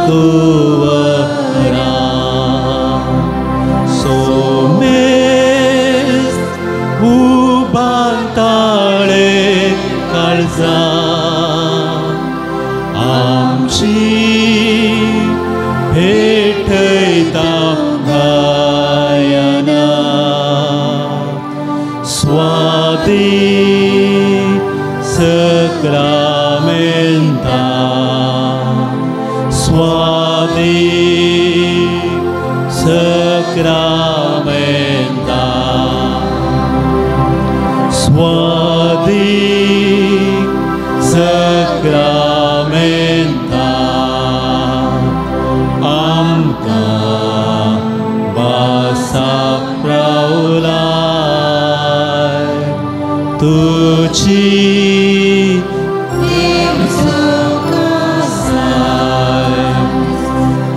Kunwara Soames उबांताळे काळजा आमची भेटयता गायना स्वादी सक्रामेंता स्वादी सक्रामेंता स्वादी सक्रामेंता आमकां वासा प्रावलाय तुजी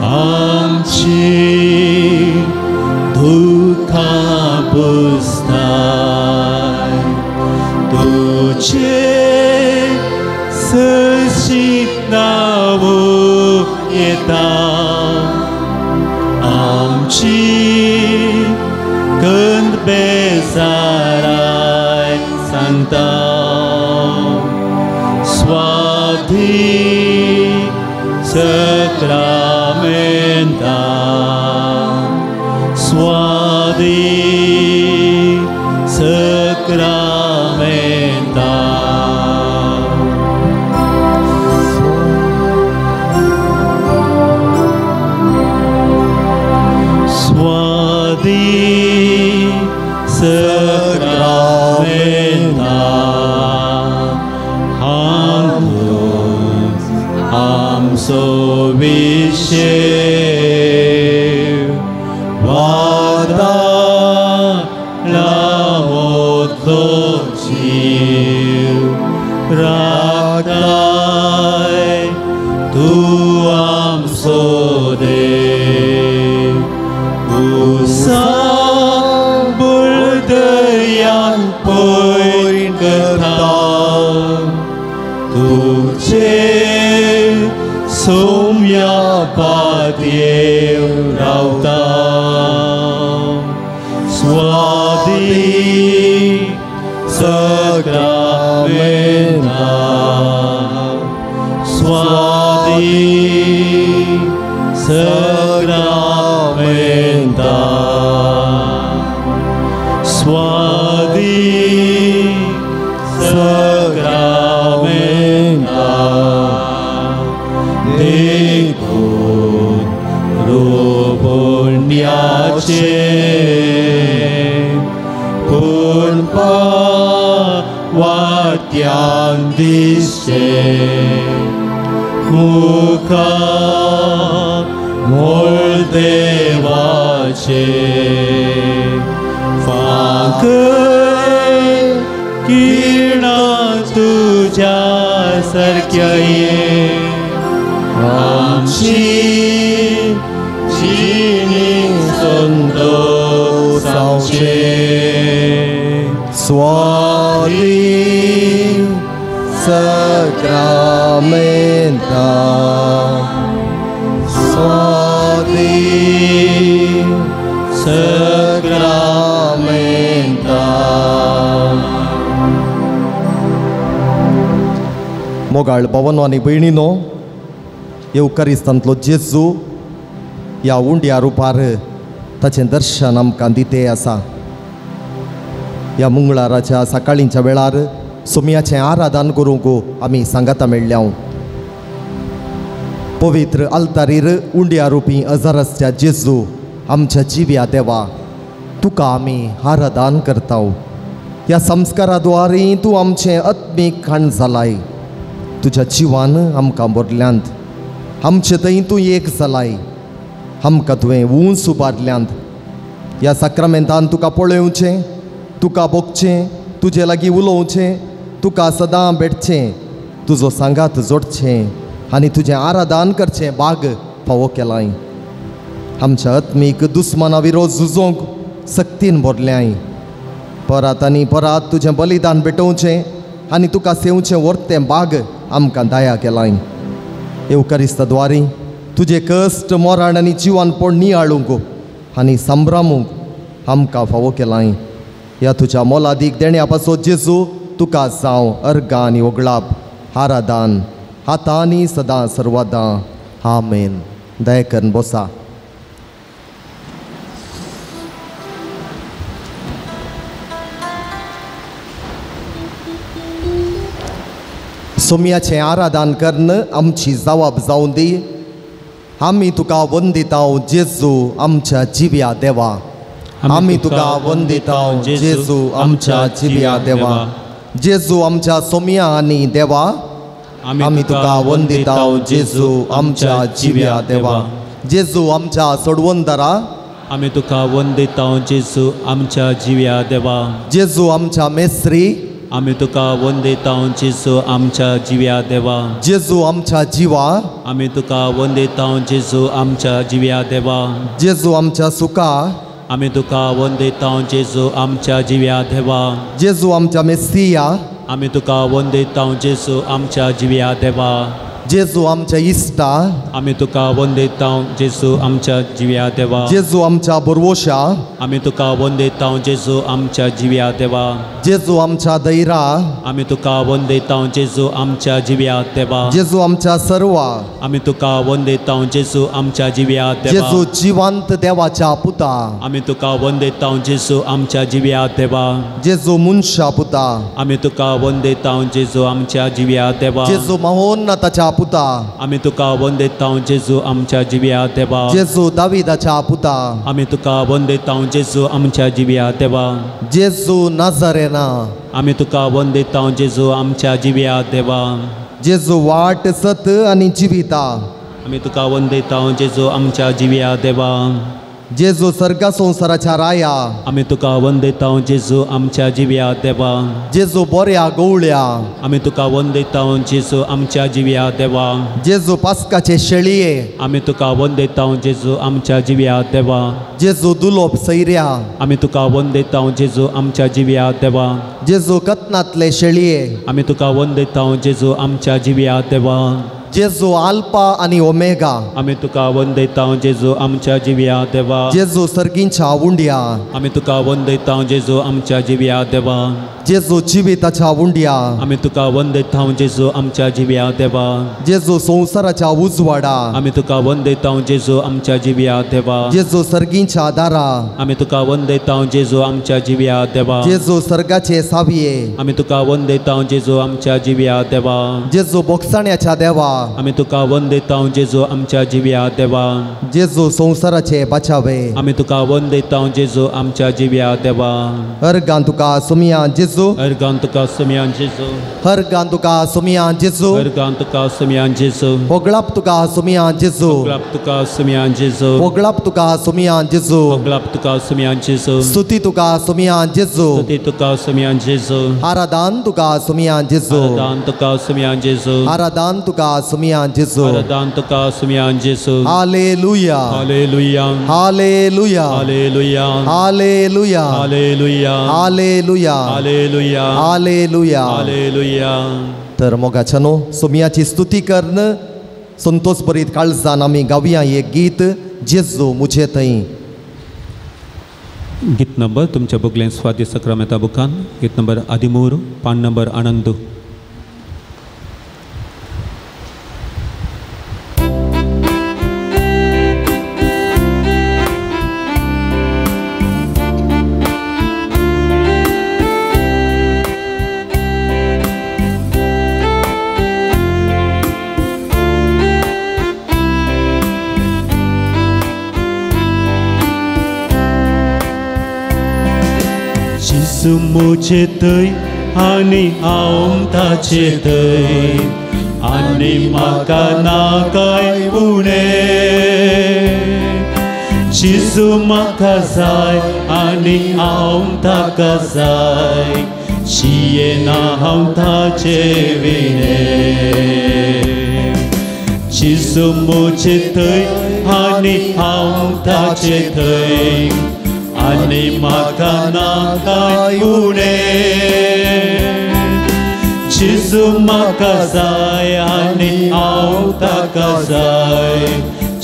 आमची दुखां पुसताय तुजे सशीत नांव येता आमची गंद बेजाराय सांगता स्वाधी सक्रामेंता स्वादी सक्रामेंता स्वादी सक्रामेंता आमचो विशेव वादाळामोदलो जीव राखताय तूं आमचो देव उसां बुलदर्यान पयर करता तुजे सोम्या पातयेव रावता स्वादी सक्रामेंता स्वादी सक्रामेंता स्वादी सक्रामेंता देखून रोपुण्याचे पूण पावात्यान दिसचे मुखा मोळ देवाचे फांकय किरणा तुज्या सारक्या ये आमची जिणी संतोषाचे स्वादी सक्रामेंता स्वादी सक्रामेंता। मोगाळ भवनो आनी भयणीनो, येवकारिस्तांतलो जेजू ह्या उंड्या रुपार ताचें दर्शन आमकां दिते आसा। ह्या मंगळाराच्या सकाळींच्या वेळार सोम्याचें आराधन करूंक आमी सांगाता मेळ्ळ्या। पवित्र आल्तारीर उंड्या रुपी अजारसच्या जेजू आमच्या जिव्या देवा, तुका आमी आराधन करता। ह्या संस्कारा द्वारी तूं आमचें आत्मीक खाण जालाय। तुज्या जिवान आमकां भरल्यांत, आमचे थंय तूं एक जालाय, आमकां तुवें ऊंच उबारल्यांत। ह्या साक्रामेंतान तुका पळोवचें, तुका भोगचें, तुजे लागीं उलोवचें, तुका सदां भेटचें, तुजो सांगात जोडचें आनी तुजें आराधन करचें बाग फावो केलाय। आमच्या आत्मीक दुस्माना विरोध झुजोंक सक्तीन भरल्याय। परत आनी परत तुजें बलिदान भेटोवचें आनी तुका सेवचें व्हरतें बाग आमकां दया केलाय। येवकारिस्ता द्वारी तुजें कश्ट मरण आनी जिवानपण नियाळूंक आनी संभ्रामूंक आमकां फावो केलां. ह्या तुज्या मोलादीक देण्या पासत जेजू तुका जावं अर्गां आनी ओगळाप आरादान आतां आनी सदां सर्वादां. आमेन. दया करून बसा. सोम्याचें आराधन करून आमची जवाब जावं दी. आमी तुका वंदिताव जेजू आमच्या जिव्या देवा. आमी तुका वंदिताव जेजू आमच्या जिव्या देवा. जेजू आमच्या सोम्या आनी देवा. आमी तुका वंदिताव जेजू आमच्या जिव्या देवा. जेजू आमच्या सोडवंदरा. आमी तुका वंदिताव जेजू आमच्या जिव्या देवा. जेजू आमच्या मेस्त्री. आमी तुका वंदिताव जेजू आमच्या जिव्या देवा. जेजू आमच्या जिवा. आमी तुका वंदिताव जेजू आमच्या जिव्या देवा. जेजू आमच्या सुखा. आमी तुका वंदिताव जेजू आमच्या जिव्या देवा. जेजू आमच्या मेस्सिया. आमी तुका वंदिताव जेजू आमच्या जिव्या देवा. जेजू आमच्या इश्टा. आमी तुका वंदिताव जेजू आमच्या जिव्या देवा. जेजू आमच्या बरवोशा. आमी तुका वंदिताव जेजू आमच्या जिव्या देवा. जेजू आमच्या दैरा. आमी तुका वंदिताव जेजू आमच्या जिव्या देवा. जेजू आमच्या सर्वा. आमी तुका वंदिताव जेजू आमच्या जिव्या देवा. जेजू जिवंत देवाच्या पुता. आमी तुका वंदिताव जेजू आमच्या जिव्या देवा. जेजू मनशा पुता. आमी तुका वंदिताव जेजू आमच्या जिव्या देवा. जेजू महोन्नताच्या पुता. आमी तुका वंदिताव जेजू आमच्या जिव्या देवा. जेजू दाविदाच्या पुता. आमी तुका वंदिताव जेजू आमच्या जिव्या देवा. जेजू नाझरेना. आमी तुका वंदिताव जेजू आमच्या जिव्या देवा. जेजू वाट सत आनी जिविता. आमी तुका वंदिताव जेजू आमच्या जिव्या देवा. जेजू सर्गा संवसाराच्या राया. आमी तुका वंदिताव जेजू आमच्या जिव्या देवा. जेजू बऱ्या गवळ्या. आमी तुका वंदिताव जेजू आमच्या जिव्या देवा. जेजू पास्काचे शेळये. आमी तुका वंदिताव जेजू आमच्या जिव्या देवा. जेजू दुलोप सैऱ्या. आमी तुका वंदिताव जेजू आमच्या जिव्या देवा. जेजू कत्नातले शेळये. आमी तुका वंदिताव जेजू आमच्या जिव्या देवा. जेजू आल्फा आनी ओमेगा. आमी तुका वंदिताव जेजू आमच्या जिव्या देवा. जेजू सर्गींच्या उंड्या. आमी तुका वंदिताव जेजू आमच्या जिव्या देवा. जेजू जिविताच्या उंड्या. आमी तुका वंदिताव जेजू आमच्या जिव्या देवा. जेजू संवसाराच्या उजवाडा. आमी तुका वंदिताव जेजू आमच्या जिव्या देवा. जेजू सर्गींच्या दारा. आमी तुका वंदिताव जेजू आमच्या जिव्या देवा. जेजू सर्गाचे सावये. आमी तुका वंदिताव जेजू आमच्या जिव्या देवा. जेजू बोगसाण्याच्या देवा. आमी तुका वंदिताव जेजू आमच्या जिव्या देवा. जेजू संवसाराचे बचावे. आमी तुका वंदिताव जेजू आमच्या जिव्या देवा. अर्गां तुका सुमिया जेजू. अर्गां तुका सुमिया जेजू. अर्गां तुका सुमिया जेजू. अर्गां तुका सुमिया जेजू. होगळाप तुका सुमिया जेजू. होगळाप तुका सुमिया जेजू. होगळाप तुका सुमिया जेजू. होगळाप तुका सुमिया जेजू. स्तुती तुका सुमिया जेजू. स्तुती तुका सुमिया जेजू. आराधन तुका सुमिया जेजू. आराधन तुका सुमिया जेजू. आराधन तुका सुमिया जेजू. आराधन तुका सुमिया जेजू. Hallelujah. Hallelujah. Hallelujah. Hallelujah. Hallelujah. Hallelujah. Hallelujah. Hallelujah. Hallelujah. Hallelujah. तर मोगाच्यानो सोमियाची स्तुती करून संतोष भरीत काळजान आमी गावया एक गीत जेजू मुझे थंय. गीत नंबर तुमच्या बुकलें स्वाती सक्रामेता बुकान गीत नंबर आदिमूर पान नंबर आनंद. मुझे थंय आनी हांव ताचे थंय आनी म्हाका ना काय उणें. जेजू म्हाका जाय आनी हांव ताका जाय. जियेना हांव ताचे विणें. जेजू मुझे थंय आनी हांव ताचे थंय आनी म्हाका ना काय उणें. जेजू म्हाका जाय आनी हांव ताका जाय.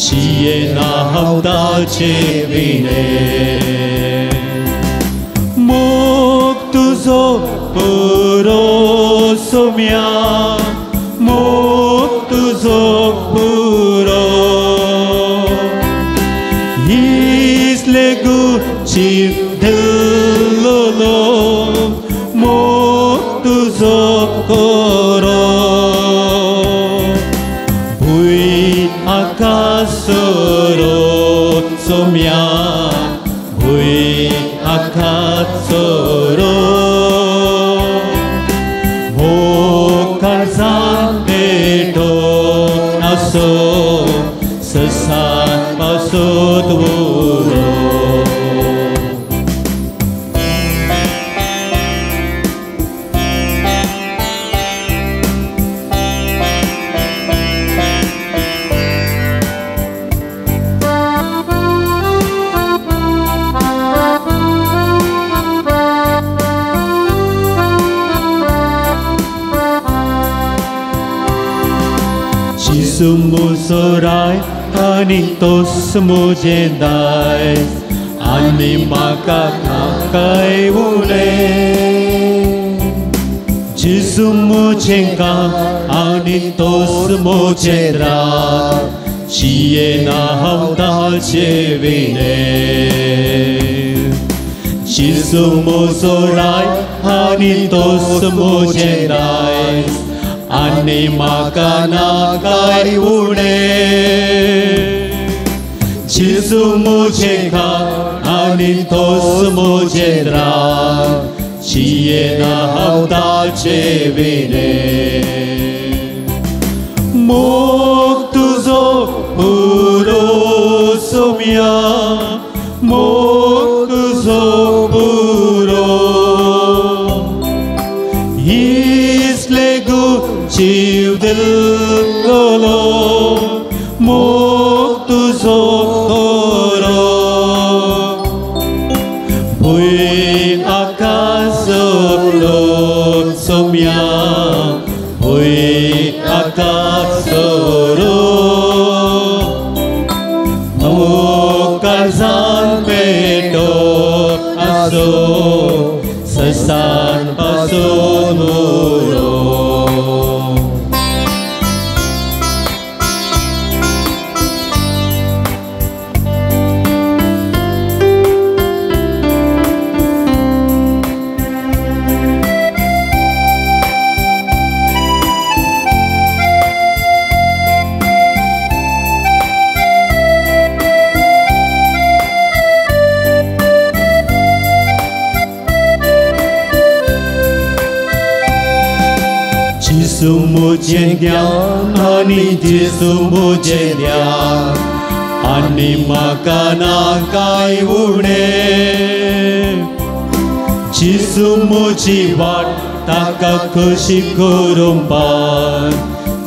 जियेना हांव ताचे विणे मोग तुजो पुरो सोम्या मोग तुजो पुरो इसलेगू जीव दिल्लो मोग तुजो कोरो भूंय आकाशरो सोम्या भूंय आकाशरो मोग काळजान पेटो आसो ससान पासत उरो. जेजू म्हजो राय आनी तोच म्हजें दायज आनी म्हाका कांय उणें. जेजू म्हजें काम आनी तोच म्हजें राग जियेना हांव ताचे विणें. जेजू म्हजो राय आनी तोच म्हजें दायज आनी म्हाका ना कांय उणें. जेजू म्हजें काम आनी तोच म्हजें राग जियेना हांव ताचे विणें. मोग तुजो पुरो सोम्या मोग तुजो पुरो इसलेगू जीव दिल्लो मोग तुजो कोरो भूंय आकाशरो सोम्या भूंय आकाशरो मोग काळजान पेटो आसो ससान पासून उरो. जेजू म्हजें ज्ञान आनी जेजू म्हजें ध्यान आनी म्हाका ना कांय उणें. जेजू म्हजी वाट ताका खोशी करूंक पार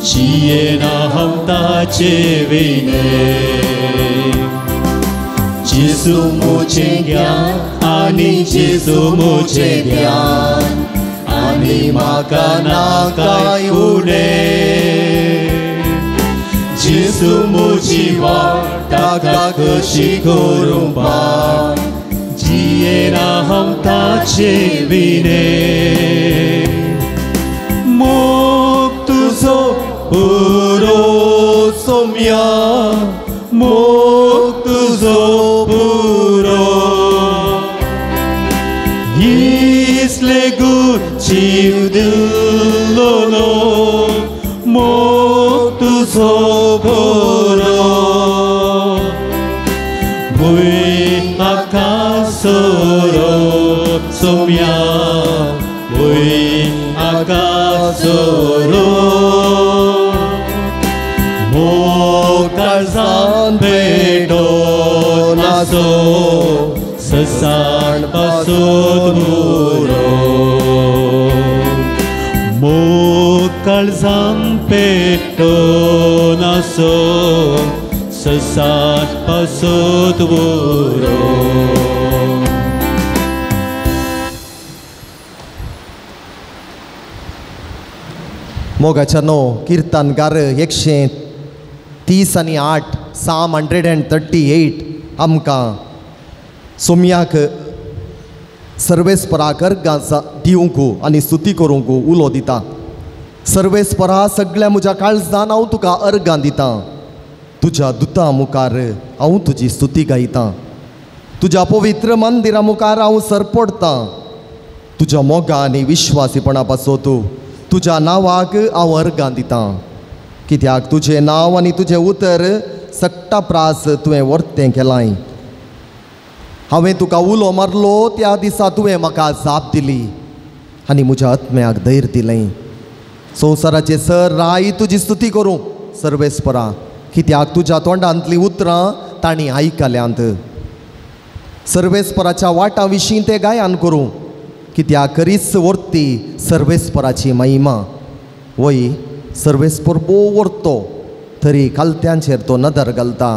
जियेना हांव ताचे विणें. जेजू म्हजें ज्ञान आनी जेजू म्हजें ध्यान आनी म्हाका ना कांय उणें. जेजू म्हजी वाट ताका खोशी करूंक पार जियेना हांव ताचे विणें. मोग तुजो पुरो सोम्या मोग तुजो पुरो इसलेगू जीव दिल्लो मोग तुजो पुरो भूंय आकाशरो सोम्या भूंय आकाशरो मोग काळजान पेटो आसो ससान पासून उरो. मोग काळजान पेटो आसो ससान पासून उरो. मोगाच्या नो कीर्तनकार 130 आणि 8. Psalm 138 आमकां सोम्याक सर्वेस्पराक अर्गां दिवंक आनी स्तुती करूंक उलो दिता. सर्वेस्परा सगळ्या म्हज्या काळजान हांव तुका अर्गां दितां, तुज्या दुता मुखार हांव तुजी स्तुती गायतां, तुज्या पवित्र मंदिरा मुखार हांव सरपडटां, तुज्या मोगा आनी विश्वासीपणा पासत तुज्या नांवाक हांव अर्गां दितां, कित्याक तुजें नांव आनी तुजें उतर सट्टा प्रास तुवें वर्तें केलां. हांवें तुका उलो मारलो त्या दिसा तुवें म्हाका जाप दिली आनी म्हज्या आत्म्याक धैर्य दिलें. संवसाराचे सर राय तुजी स्तुती करूं सर्वेस्परा, कित्याक तुज्या तोंडांतलीं उतरां तांणी आयकल्यांत. सर्वेस्पराच्या वाटां विशीं ते गायन करूं, कित्याक करीच वर्ती सर्वेस्पराची महिमा. वय सर्वेस्पर भोव वर्तो तरी खालत्यांचेर तो नदर घालता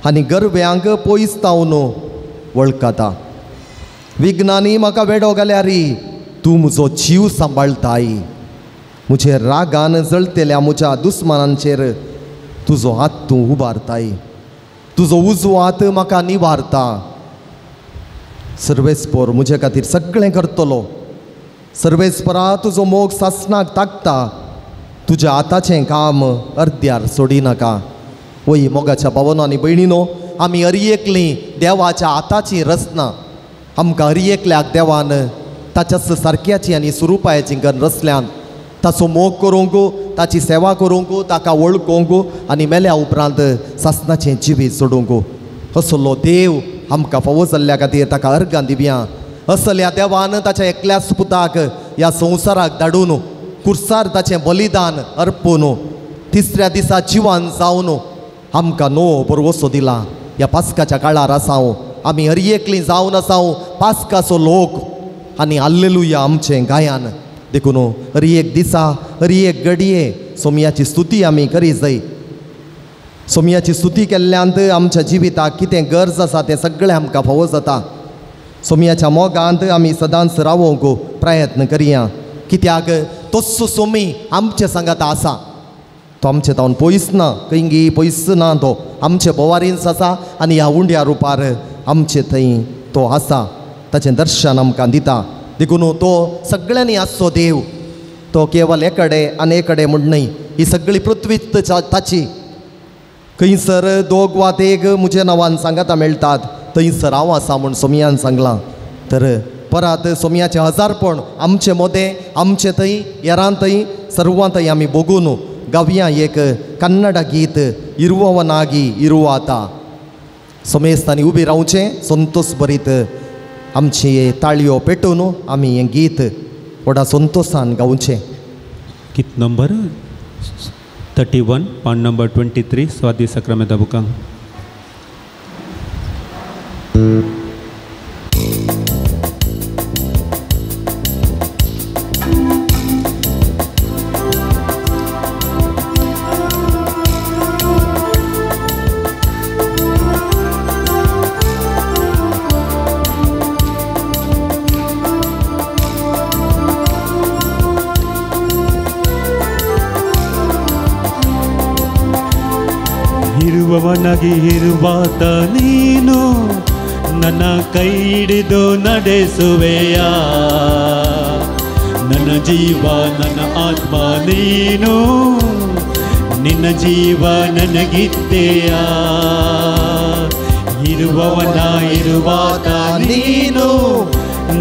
आनी गरब्यांक पयस तावन वळखता. विघ्नांनी म्हाका वेडो घाल्यार तूं म्हजो जीव सांबाळताय, म्हजे रागान जळतेल्या म्हज्या दुस्मानांचेर तुजो हात तूं उबारताय, तुजो उजवो हात म्हाका निवारता. सर्वेस्पर म्हजे खातीर सगळें करतलो. सर्वेस्परा तुजो मोग सासणाक ताकता, तुज्या हाताचें काम अर्द्यार सोडिनाका. वय मोगाच्या भावनो आनी भयणीनो, आमी हर एकलीं देवाच्या हाताची रचना. आमकां हर एकल्याक देवान ताच्याच सारक्याची आनी स्वरुपायाची करून रचल्यान. ताचो मोग करूंक, ताची सेवा करूंक, ताका वळखूंक आनी मेल्या उपरांत सासणाचें जिवीत सोडूंक. असलो देव आमकां फावो जाल्ल्या खातीर ताका अर्गां दिवया. असल्या देवान ताच्या एकल्याच पुताक ह्या संवसाराक धाडून कुर्सार ताचें बलिदान अर्पून तिसऱ्या दिसा जिवान जावन आमकां नवो भरवसो दिला. ह्या पास्काच्या काळार आसाव आमी हर एकलीं जावन आसाव पास्काचो लोक आनी हाल्लेलुया आमचें गायन. देखून हर एक दिसा हर एक घडये सोमयाची स्तुती आमी करी जाय. सोमयाची स्तुती केल्ल्यांत आमच्या जिविताक कितें गरज आसा तें सगळें आमकां फावो जाता. सोमयाच्या मोगांत आमी सदांच रावोंक प्रयत्न करया, कित्याक तोच सोमी आमचे सांगाता आसा. तो आमचे तावन पयस ना, खंयगी पयस ना, तो आमचे बोवारींच आसा आनी ह्या उंड्या रुपार आमचे थंय तो आसा, ताचें दर्शन आमकां दिता. देखून तो सगळ्यांनी आसचो देव, तो केवल एकडे आनी एकडे म्हूण न्हय, ही सगळी पृथ्वी ताची. खंयसर दोग वा तेग म्हज्या नांवान सांगाता मेळटात थंयसर हांव आसा म्हूण सोमयान सांगलां. तर परत सोमयाचें हजारपण आमचे मोदें, आमचे थंय, येरां थंय, सर्वां थंय आमी भोगून गावया एक कन्नडा गीत इरुवनागी इरुवाता. समेस्तांनी उबी रावचें संतोष भरीत आमची ताळयो पेटोवन आमी हें गीत व्हडा संतोशान गावचें. गीत नंबर 31, पान नंबर 23, स्वाती सक्रामेता बुकांग. ಇರುವವನಾಗಿ ಇರುವಾತ ನೀನು ನನ್ನ ಕೈ ಹಿಡಿದು ನಡೆಸುವೆಯ, ನನ್ನ ಜೀವ ನನ್ನ ಆತ್ಮ ನೀನು, ನಿನ್ನ ಜೀವ ನನಗಿದ್ದೆಯ. ಇರುವವನ ಇರುವಾತ ನೀನು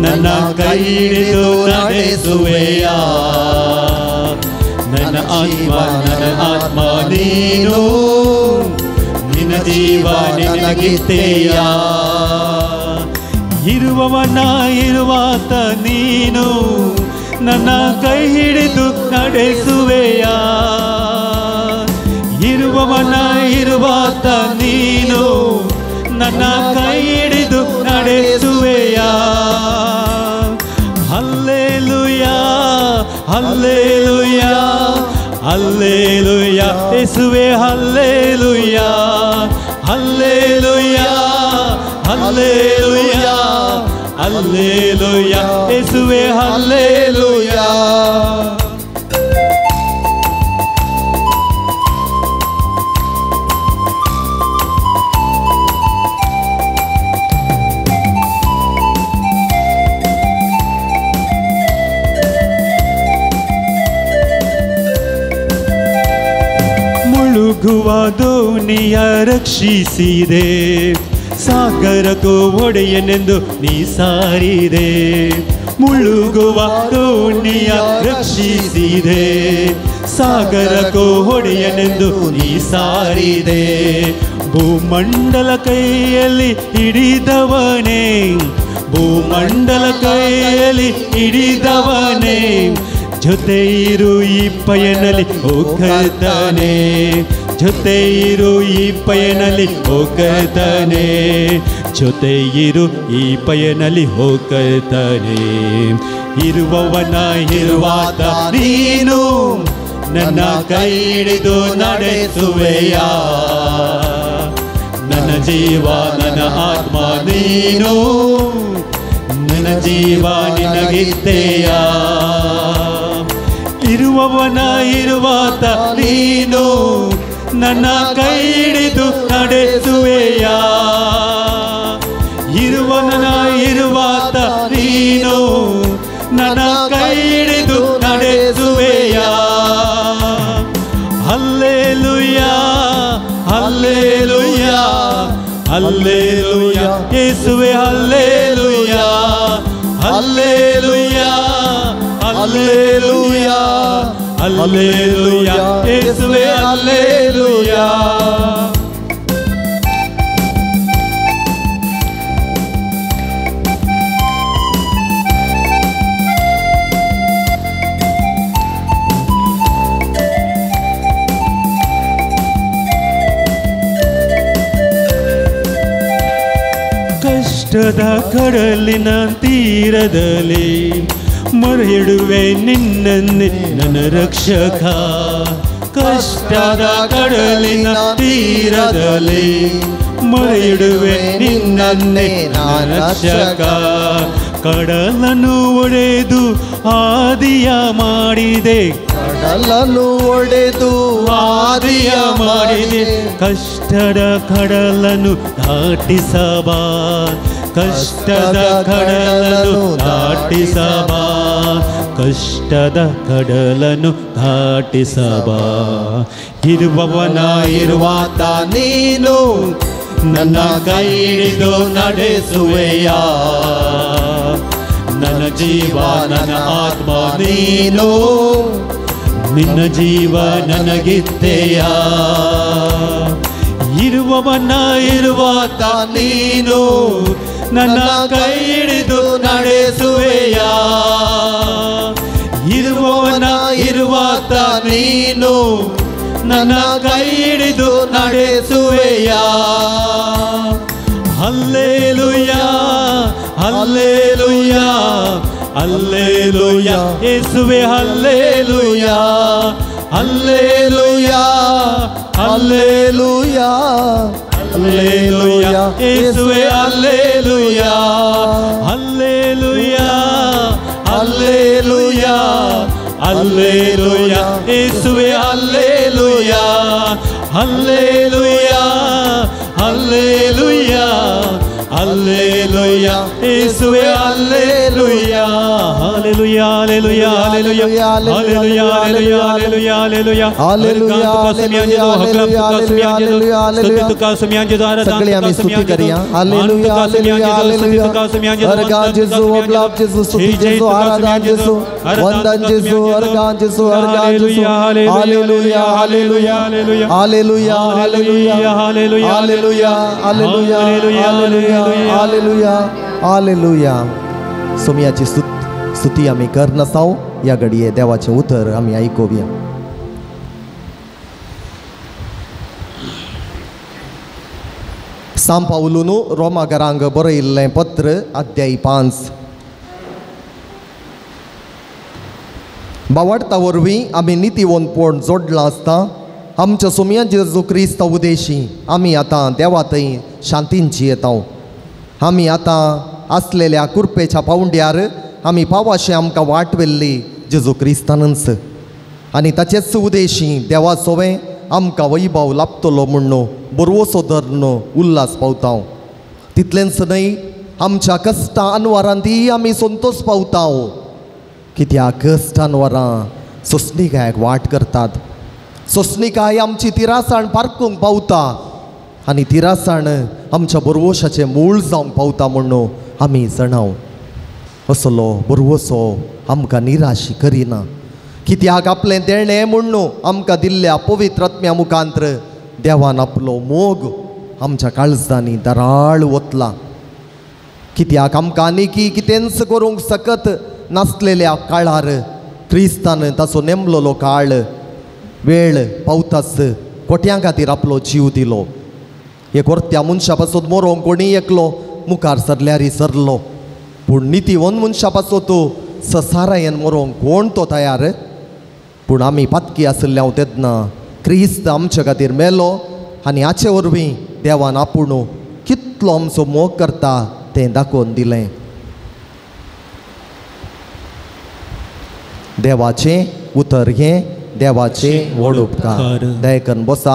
ನನ್ನ ಕೈ ಹಿಡಿದು ನಡೆಸುವೆಯ, ನನ್ನ ಆತ್ಮ ನನ್ನ ಆತ್ಮ ನೀನು, ನಿನ್ನ ಜೀವ ನಿನಗಿತ್ತೆಯ. ಇರುವವನ ಇರುವಾತ ನೀನು ನನ್ನ ಕೈ ಹಿಡಿದು ನಡೆಸುವೆಯ, ಇರುವವನ ಇರುವಾತ ನೀನು ನನ್ನ ಕೈ ಹಿಡಿದು ನಡೆಸುವೆಯ. ಹಲ್ಲೆಲೂಯಾ ಹಲ್ಲೆಲೂಯಾ ಹಲ್ಲೆಲೂಯಾ ಯೇಸುವೆ ಹಲ್ಲೆಲೂಯಾ ಹಲ್ಲೆಲೂಯಾ ಹಲ್ಲೆಲೂಯಾ ಹಲ್ಲೆಲೂಯಾ ಯೇಸುವೆ ಹಲ್ಲೆಲೂಯಾ. ಮುಳುಗುವ ದೋಣಿಯ ರಕ್ಷಿಸಿದೆ, ಸಾಗರಕ್ಕೂ ಒಡೆಯನೆಂದು ನೀ ಸಾರಿದೆ. ಮುಳುಗುವ ದೋಣಿಯ ರಕ್ಷಿಸಿದೆ, ಸಾಗರಕ್ಕೂ ಒಡೆಯನೆಂದು ನೀ ಸಾರಿದೆ. ಭೂಮಂಡಲ ಕೈಯಲ್ಲಿ ಹಿಡಿದವನೇ, ಭೂಮಂಡಲ ಕೈಯಲ್ಲಿ ಹಿಡಿದವನೇ, ಜೊತೆ ಇರು ಈ ಪಯಣಲಿ ಓ ಕರ್ತನೇ, ಜೊತೆ ಇರು ಈ ಪಯಣಲಿ ಓ ಕರ್ತನೇ, ಜೊತೆ ಇರು ಈ ಪಯಣಲಿ ಓ ಕರ್ತನೇ. ಇರುವವನ ಇರುವಾತ ನೀನು, ನನ್ನ ಕೈ ಹಿಡಿದು ನಡೆಸುವೆಯ, ನನ್ನ ಜೀವ ನನ್ನ ಆತ್ಮ ನೀನು, ನನ್ನ ಜೀವ ನಿನಗಿದ್ದೆಯ. ಇರುವವನ ಇರುವಾತ ನೀನು, ನನ್ನ ಕೈ ಹಿಡಿದು ನಡೆಸುವೆಯ, ಇರುವನ ಇರುವಾತ ನೀನು, ನನ್ನ ಕೈ ಹಿಡಿದು ನಡೆಸುವೆಯ. ಹಲ್ಲೆಲೂಯಾ, ಹಲ್ಲೆಲೂಯಾ, ಹಲ್ಲೆಲೂಯಾ, ಯೇಸುವೆ ಹಲ್ಲೆಲೂಯಾ, ಹಲ್ಲೆಲೂಯಾ, ಹಲ್ಲೆಲೂಯಾ, ಹಲ್ಲೆಲೂಯಾ, ಯೇಸುವೆ ಹಲ್ಲೆಲೂಯಾ. ಕಷ್ಟದ ಕಡಲಿನ ತೀರದಲ್ಲಿ ಮೊರೆಯಿಡುವೆ ನಿನ್ನನ್ನೇ ನನ್ನ ರಕ್ಷಕ. ಕಷ್ಟದ ಕಡಲಿನ ತೀರದಲ್ಲಿ ಮೊರೆಯಿಡುವೆ ನಿನ್ನನ್ನೇ ನನ್ನ ರಕ್ಷಕ. ಕಡಲನ್ನು ಒಡೆದು ಆದಿಯ ಮಾಡಿದೆ, ಕಡಲನ್ನು ಒಡೆದು ಆದಿಯ ಮಾಡಿದೆ. ಕಷ್ಟದ ಕಡಲನ್ನು ದಾಟಿಸಬಾ, ಕಷ್ಟದ ಕಡಲನ್ನು ದಾಟಿಸಬಾ, ಕಷ್ಟದ ಕಡಲನ್ನು ದಾಟಿಸಬಾ. ಇರುವವನ ಇರುವಾತ ನೀನು, ನನ್ನ ಕೈ ಹಿಡಿದು ನಡೆಸುವೆಯ, ನನ್ನ ಜೀವ ನನ್ನ ಆತ್ಮ ನೀನು, ನಿನ್ನ ಜೀವ ನನಗಿದ್ದೆಯ. ಇರುವವನ ಇರುವಾತ ನೀನು, ನನ್ನ ಕೈ ಹಿಡಿದು ನಡೆಸುವೆಯ, ಇರುವವನ ಇರುವಾತ ನೀನು, ನನ್ನ ಕೈ ಹಿಡಿದು ನಡೆಸುವೆಯ. ಹಲ್ಲೆಲೂಯಾ, ಹಲ್ಲೆಲೂಯಾ, ಹಲ್ಲೆಲೂಯಾ, ಯೇಸುವೆ ಹಲ್ಲೆಲೂಯಾ, ಹಲ್ಲೆಲೂಯಾ, ಹಲ್ಲೆಲೂಯಾ, ಹಲ್ಲೆಲೂಯಾ, ಯೇಸುವೆ ಹಲ್ಲೆಲೂಯಾ, ಹಲ್ಲೆಲೂಯಾ, ಹಲ್ಲೆಲೂಯಾ, ಹಲ್ಲೆಲೂಯಾ, ಯೇಸುವೆ ಹಲ್ಲೆಲೂಯಾ, ಹಲ್ಲೆಲೂಯಾ, ಹಲ್ಲೆಲೂಯಾ, ಹಲ್ಲೆಲೂಯಾ, ಯೇಸುವೆ hallelujah. Hallelujah, hallelujah, hallelujah, hallelujah, hallelujah, hallelujah, hallelujah, hallelujah. सगळे आम्ही स्तुती करूया. Hallelujah, hallelujah, hallelujah. अर्घान जेजू, ओबलाप जेजू, स्तुती जेजू, आराधन जेजू, वंदन जेजू, अर्घान जेजू, अर्घान जेजू. Hallelujah, hallelujah, hallelujah, hallelujah, hallelujah, hallelujah, hallelujah, hallelujah, hallelujah. सोमयाची स्तुती आम्ही करनासाव. या घडये देवाचें उतर आमी आयकुया. सांव पावलून रोमाकारांक बरयिल्लें पत्र अध्याय 5. बावाडता वरवीं आमी नितीवंतपण जोडलां आसता. आमच्या सोमया जेजू क्रिस्ता उदेशी आमी आतां देवा थंय शांतीन जियेता. आमी आतां आसलेल्या कुरपेच्या पावंड्यार आमी पावाशें आमकां वाट व्हेल्ली जेजू क्रिस्तानच आनी ताचेच उदेशी देवा सोवें आमकां वैभव लाभतलो म्हूण बरवसो धरून उल्हास पावता. तितलेंच न्हय, आमच्या कश्टां अनवरांतीय आमी संतोश पावता. कित्याक कश्टां अनवरां सोंसणीकायेक वाट करतात. सोंसणिकाय आमची तिरासाण पारकूंक पावता आनी तिरासाण आमच्या बरवशाचें मूळ जावंक पावता म्हणून आमी जाणाव. असलो बरवसो आमकां निराशी करिना, कित्याक आपलें देणें म्हणून आमकां दिल्ल्या पवित्र आत्म्या मुखांत्र देवान आपलो मोग आमच्या काळजांनी दराळ वतला. कित्याक आमकां आनीकी कितेंच करूंक सकत नासलेल्या काळार क्रिस्तान ताचो नेमलोलो काळ वेळ पावताच कोट्यां खातीर आपलो जीव दिलो. एक वर्त्या मनशा पासत मरोंक कोणी एकलो मुखार सरल्यारी सरलो, पूण नितीवन मनशा पासत ससारायेन मरोंक कोण तो तयार. पूण आमी पातकी आशिल्ले हांव तेन्ना क्रिस्त आमचे खातीर मेलो आनी हाचे वरवीं देवान आपूण कितलो आमचो मोग करता तें दाखोवन दिलें. देवाचें उतर हें देवाचें व्हड उपकार. दयकन बसा.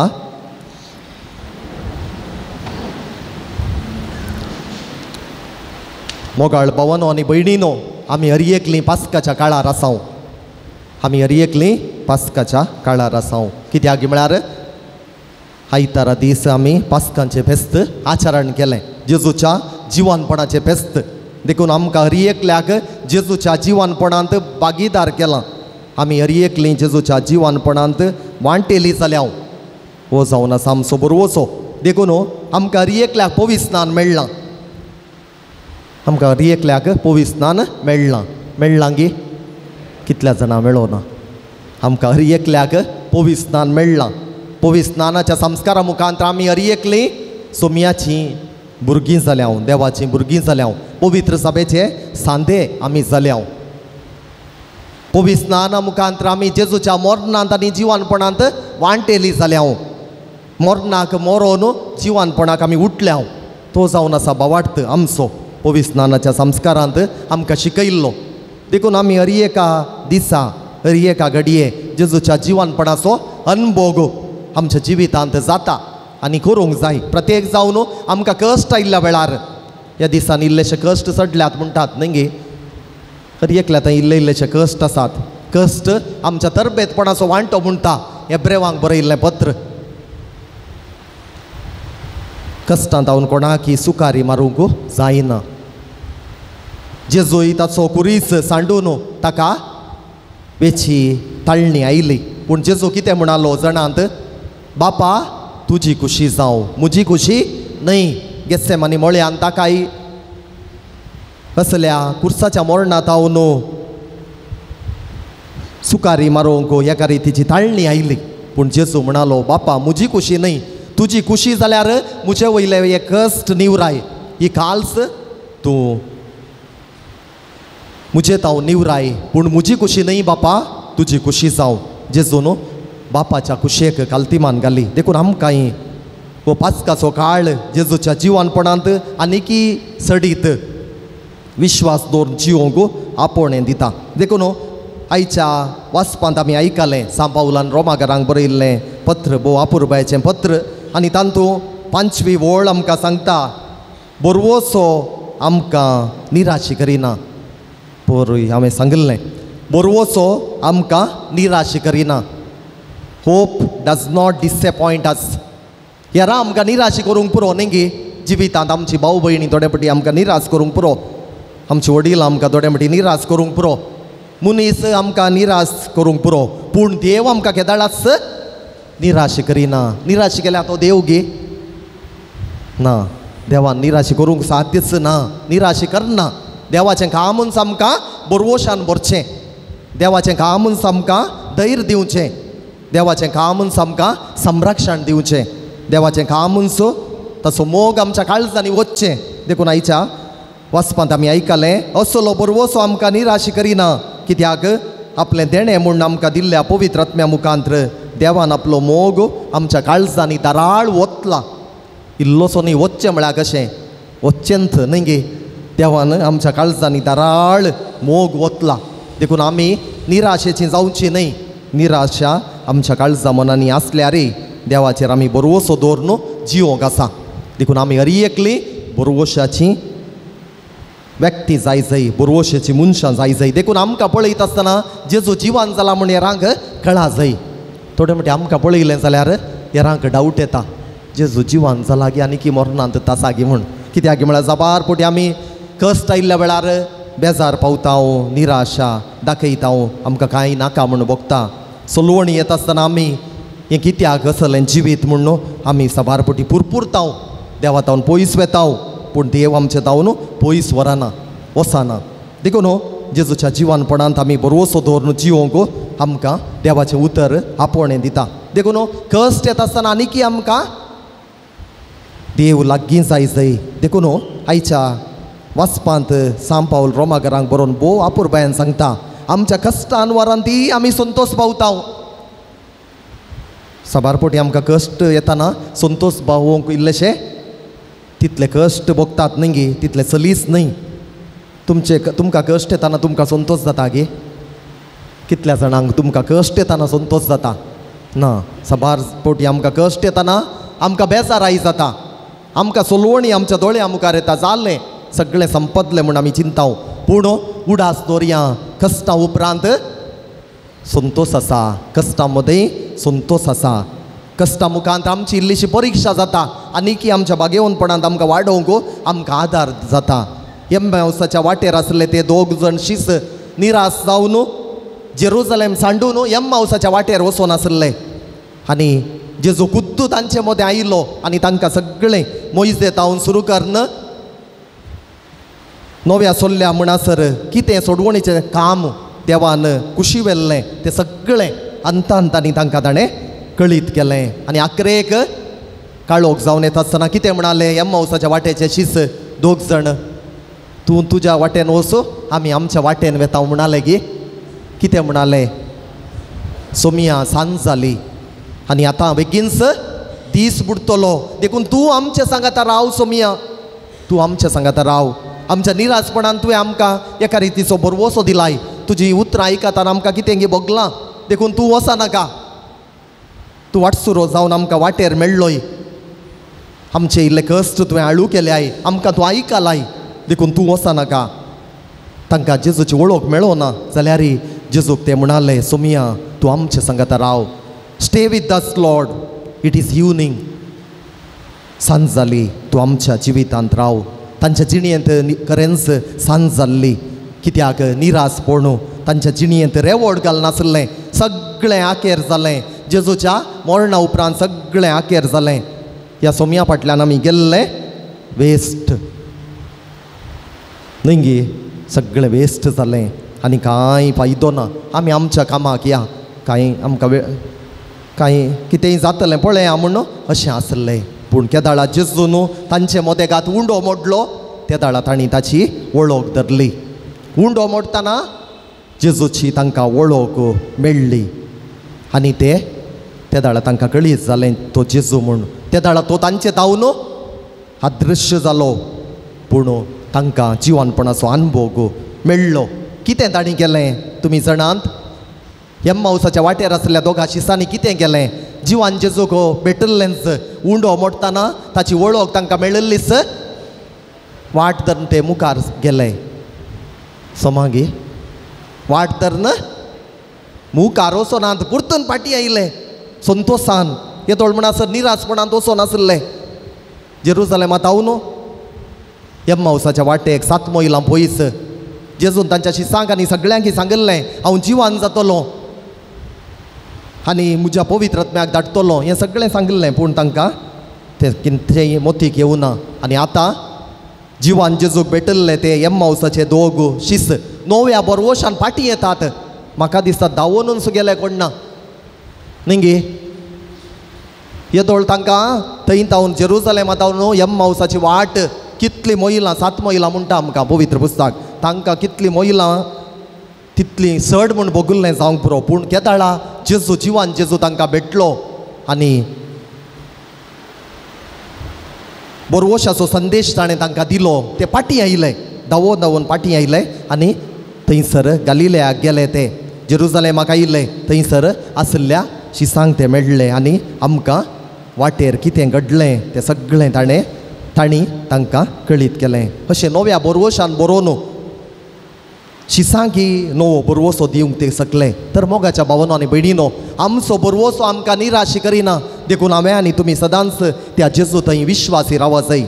मोगाळ भावानो आनी भयणीनो, आमी हर एकलीं पास्काच्या काळार आसाव. आमी हर एकलीं पास्काच्या काळार आसाव. कित्याक म्हळ्यार आयतारा दीस आमी पास्कांचें फेस्त आचरण केलें, जेजूच्या जिवानपणाचें फेस्त. देखून आमकां हर एकल्याक जेजूच्या जिवानपणांत भागीदार केलां. आमी हर एकलीं जेजूच्या जिवानपणांत वांटेली जाल्या. हो जावन आसा आमचो बरवसो. देखून आमकां हर एकल्याक पविस्नान मेळ्ळां. आमकां हर एकल्याक पविस्नान मेळ्ळां. मेळ्ळां गी? कितल्या जाणां मेळोना? आमकां हर एकल्याक पविस्नान मेळ्ळां. पविस्नानाच्या संस्कारा मुखांत आमी हर एकलीं सोम्याचीं भुरगीं जाल्या, देवाचीं भुरगीं जाल्या, पवित्र सभेचे सांदे आमी जाल्या. पविस्नाना मुखांत आमी जेजूच्या मरणांत आनी जिवानपणांत वांटेली जाल्या. मरणाक मरोन जिवानपणाक आमी उठल्या. तो जावन आसा भावार्थ आमचो पविस्नानाच्या संस्कारांत आमकां शिकयल्लो. देखून आमी हर एका दिसा हर एका घडये जेजूच्या जिवानपणाचो अनभोग आमच्या जिवितांत जाता आनी करूंक जाय. प्रत्येक जावन आमकां कश्ट आयिल्ल्या वेळार ह्या दिसांनी इल्लेशे कश्ट चडल्यात म्हणटात न्ही गे. हर एकल्या थंय इल्ले इल्लेशे कश्ट आसात. कश्ट आमच्या तरबेतपणाचो वांटो म्हणटा एब्रेवांक बरयल्लें पत्र. कश्टांत हांव कोणाकी सुकारी मारूंक जायना. जेजूय ताचो कुरीस सांडून ताका वेची ताळणी आयली, पूण जेजू कितें म्हणालो जाणांत? बापा तुजी खुशी जावं, म्हजी खुशी न्हय. गेस्सेमानी मळ्यान ताकाय असल्या कुर्साच्या मरणांत हांव न्हू सुकारी मारूंक एका रितीची ताळणी आयली, पूण जेजू म्हणालो बापा म्हजी खुशी न्हय, तुजी खुशी जाल्यार म्हजे वयले हे कश्ट निवराय, ही काल्स तूं म्हजे ताव निवराय, पूण म्हजी खुशी न्हय बापा तुजी खुशी जावं. जेजू न्हू बापाच्या खुशयेक कालतिमान घाली. देखून आमकांय हो पास्काचो काळ जेजूच्या जिवानपणांत आनीकी सडीत विश्वास दवरून जिवंक आपोवणें दिता. देखून आयच्या वाचपांत आमी आयकलें सांत पावलान रोमाकारांक बरयल्लें पत्र, भोव अपुरबायेचें पत्र, आनी तातूंत 5वी वळ आमकां सांगता बरवसो आमकां निराशी करिना. पोरूय हांवें सांगिल्लें बरवसो आमकां निराशी करिना. Hope does not disappoint us. हेरां आमकां निराशी करूंक पुरो न्ही गी. जिवितांत आमची भाव भयणी थोडे फावटी आमकां निराश करूंक पुरो, आमची वडील आमकां थोडे फावटी निराश करूंक पुरो, मनीस आमकां निराश करूंक पुरो, पूण देव आमकां केदाळाच निराश करिना. निराश केल्यार तो देव गे ना. देवान निराश करूंक साध्यच ना, निराश करना. देवाचें कामूच आमकां बरवशान भरचें, देवाचें कामूच आमकां धैर्य दिवचें, देवाचें कामूच आमकां संरक्षण दिवचें, देवाचें कामूच ताचो मोग आमच्या काळजांनी वचचें. देखून आयच्या वाचपांत आमी आयकलें असलो बरवसो आमकां निराश करिना, कित्याक आपलें देणें म्हूण आमकां दिल्ल्या पवित्र आत्म्या मुखांत्र देवान आपलो मोग आमच्या काळजांनी दाराळ वतला. इल्लोसो न्ही वचचें म्हळ्यार कशें वचचेंच न्ही गे. देवान आमच्या काळजांनी दाराळ मोग वतला. देखून आमी निराशेची जावची न्हय. निराशा आमच्या काळजा मनांनी आसल्यारय देवाचेर आमी बरवसो दवरून जिवंक आसा. देखून आमी हर एकली बरवशाची व्यक्ती जाय जाय, बरवशाची मनशां जाय जाय. देखून आमकां पळयत आसतना जेजू जिवान जाला म्हूण हेरांक कळा जाय. थोडे म्हणटे आमकां पळयलें जाल्यार हेरांक डावट येता जेजू जिवान जाला गी आनी की मरणांत तासा गी म्हूण. कित्याक म्हळ्यार जबार पोटी आमी कश्ट आयिल्ल्या वेळार बेजार पावता, निराशा दाखयता, आमकां कांय नाका म्हूण भोगता. सलवणी येता आसतना आमी हें कित्याक असलें जिवीत म्हूण आमी साबार पोटी पुरपुरता, देवा तावन पयस वेता, पूण देव आमचे तावन पयस वराना वचना. देखून जेजूच्या जिवानपणांत आमी बरोसो दवरून जिवोंक आमकां देवाचें उतर आपोवणें दिता. देखून कश्ट येता आसतना आनीकी आमकां देव लागीं जाय जाय. देखून आयच्या वाचपांत सांत पावल रोमागरांक बरोवन भोव आपुरबायान सांगता आमच्या कश्टान वरांती आमी संतोष पावता. साबार पोटी आमकां कश्ट येताना संतोष पावोवंक इल्लेशे तितले कश्ट भोगतात न्ही गी, तितले चलीच न्ही. तुमचे तुमकां कश्ट येताना तुमकां संतोष जाता गी? कितल्या जाणांक तुमकां कश्ट येताना संतोष जाता ना? साबार पोटी आमकां कश्ट येताना आमकां बेजाराय जाता, आमकां सोलवणी आमच्या दोळ्या मुखार येता, जालें सगळें संपतलें म्हूण आमी चिंता. पूण उडास दवरया, कश्टां उपरांत संतोष आसा, कश्टां मदीं संतोष आसा. कश्टां मुखांत आमची इल्लीशी परिक्षा जाता आनी की आमच्या बागेवनपणांत आमकां वाडोवंक आमकां आदार जाता. एम्मावसाच्या वाटेर आसले ते दोग जण शीस निराश जावन जेरुजलेम सांडून एम्मावसाच्या वाटेर वचोन आसले आनी जेजू खुद्द तांचे मदें आयलो आनी तांकां सगळें मोयजे तावन सुरू करून नव्या सोल्ल्या म्हणसर कितें सोडवणीचें काम देवान कुशी व्हेल्लें तें सगळें अंतांतांनी तांकां ताणें कळीत केलें. आनी आखरेक काळोख जावन येता आसतना कितें म्हणालें एम्मावसाच्या वाटेचे शीस दोग जण, तूं तुज्या वाटेन वचो आमी आमच्या वाटेन वेता म्हणाले गी. कितें म्हणालें? सोमिया सांज जाली आनी आतां बेगीनच दीस बुडटलो, देखून तूं आमच्या सांगाता राव सोमिया, तूं आमच्या सांगाता राव. आमच्या निराशपणान तुवें आमकां एका रितीचो भरवसो दिलाय, तुजी उतरां आयकताना आमकां कितें गी भोगलां, देखून तूं वचा नाका, तूं वाटसुरो जावन आमकां वाटेर मेळ्ळोय, आमचे इल्ले कश्ट तुवें आळू केल्याय, आमकां तूं आयकलाय, देखून तूं वचा नाका. तांकां जेजूची वळख मेळना जाल्यार जेजूक ते म्हणाले सोमिया तूं आमच्या सांगाता राव, stay with us Lord, it is evening, सांज जाली, तूं आमच्या जिवितांत राव. तांच्या जिणेंत खरेंच सांज जाल्ली, कित्याक निराश पळोवन तांच्या जिणेंत रेवोड घालनासलें, सगळें आखेर जालें. जेजूच्या मरणा उपरांत सगळें आखेर जालें. ह्या सोम्या फाटल्यान आमी गेल्ले वेस्ट न्ही गी, सगळें वेस्ट जालें आनी कांय फायदो ना. आमी आमच्या कामाक या, कांय आमकां वेळ कांय कितेंय जातलें पळया म्हूण अशें आसलें. पूण केदाळा जेजू न्हू तांचे मोदेगात उंडो मोडलो तेदाळा तांणी ताची वळख धरली. उंडो मोडटना जेजूची तांकां वळख मेळ्ळी आनी ते तेदाळा तांकां कळीत जालें तो जेजू म्हूण. तेदाळा तो तांचे तावन अदृश्य जालो, पूण तांकां जिवानपणाचो अनुभव मेळ्ळो. कितें तांणी केलें तुमी जाणात? एम्मावसाच्या वाटेर आसल्या दोगा शिसांनी कितें केलें? जिवान जेजूक भेटिल्लेंच, उंडो मोडटना ताची वळख तांकां मेळिल्लीच, वाट धरून ते मुखार गेले. समागी वाट धरून मुखार वचोनात, परतून फाटीं आयले संतोसान. येदोळ म्हणसर निराशपणांत वचोनासले. जेरुजलेमा तावन एम्मावसाच्या वाटेक 7 मैलां पयस जेजून तांच्या शिसांक आनी सगळ्यांक सांगिल्लें हांव जिवान जातलो आनी म्हज्या पवित्र आत्म्याक धाडटलो, हें सगळें सांगिल्लें. पूण तांकां तें कितेंय मोतीक येवना. आनी आतां जिवान जेजूक भेटिल्ले ते एम्मावसाचे दोग शीस नव्या बरवशान फाटीं येतात. म्हाका दिसता धांवोनूच गेले कोण ना न्ही गी. येदोळ तांकां थंय तावन जेरुजलेमा तावन एम्मावसाची वाट कितली मैलां, 7 मैलां म्हणटा आमकां पवित्र पुस्तक, तांकां कितली मैलां तितली चड म्हूण भोगल्लें जावंक पुरो. पूण केदाळा जेजू जिवान जेजू तांकां भेटलो आनी बोरवशाचो संदेश ताणें तांकां दिलो. ते फाटीं आयले, धांवोन धांवोन फाटीं आयले आनी थंयसर गालिलेयाक गेले. ते जेरुजलेमाक आयिल्ले, थंयसर आशिल्ल्या शिसांक ते मेळ्ळे आनी आमकां वाटेर कितें घडलें तें सगळें तांणी तांकां कळीत केलें. अशें नव्या बोरवशान बरोवन शिसांकी नवो बरवसो दिवंक ते सकले. तर मोगाच्या भावनो आनी भयणीनो, आमचो बरवसो आमकां निराशी करिना, देखून हांवें आनी तुमी सदांच त्या जेजू थंय विश्वासी रावा जाय.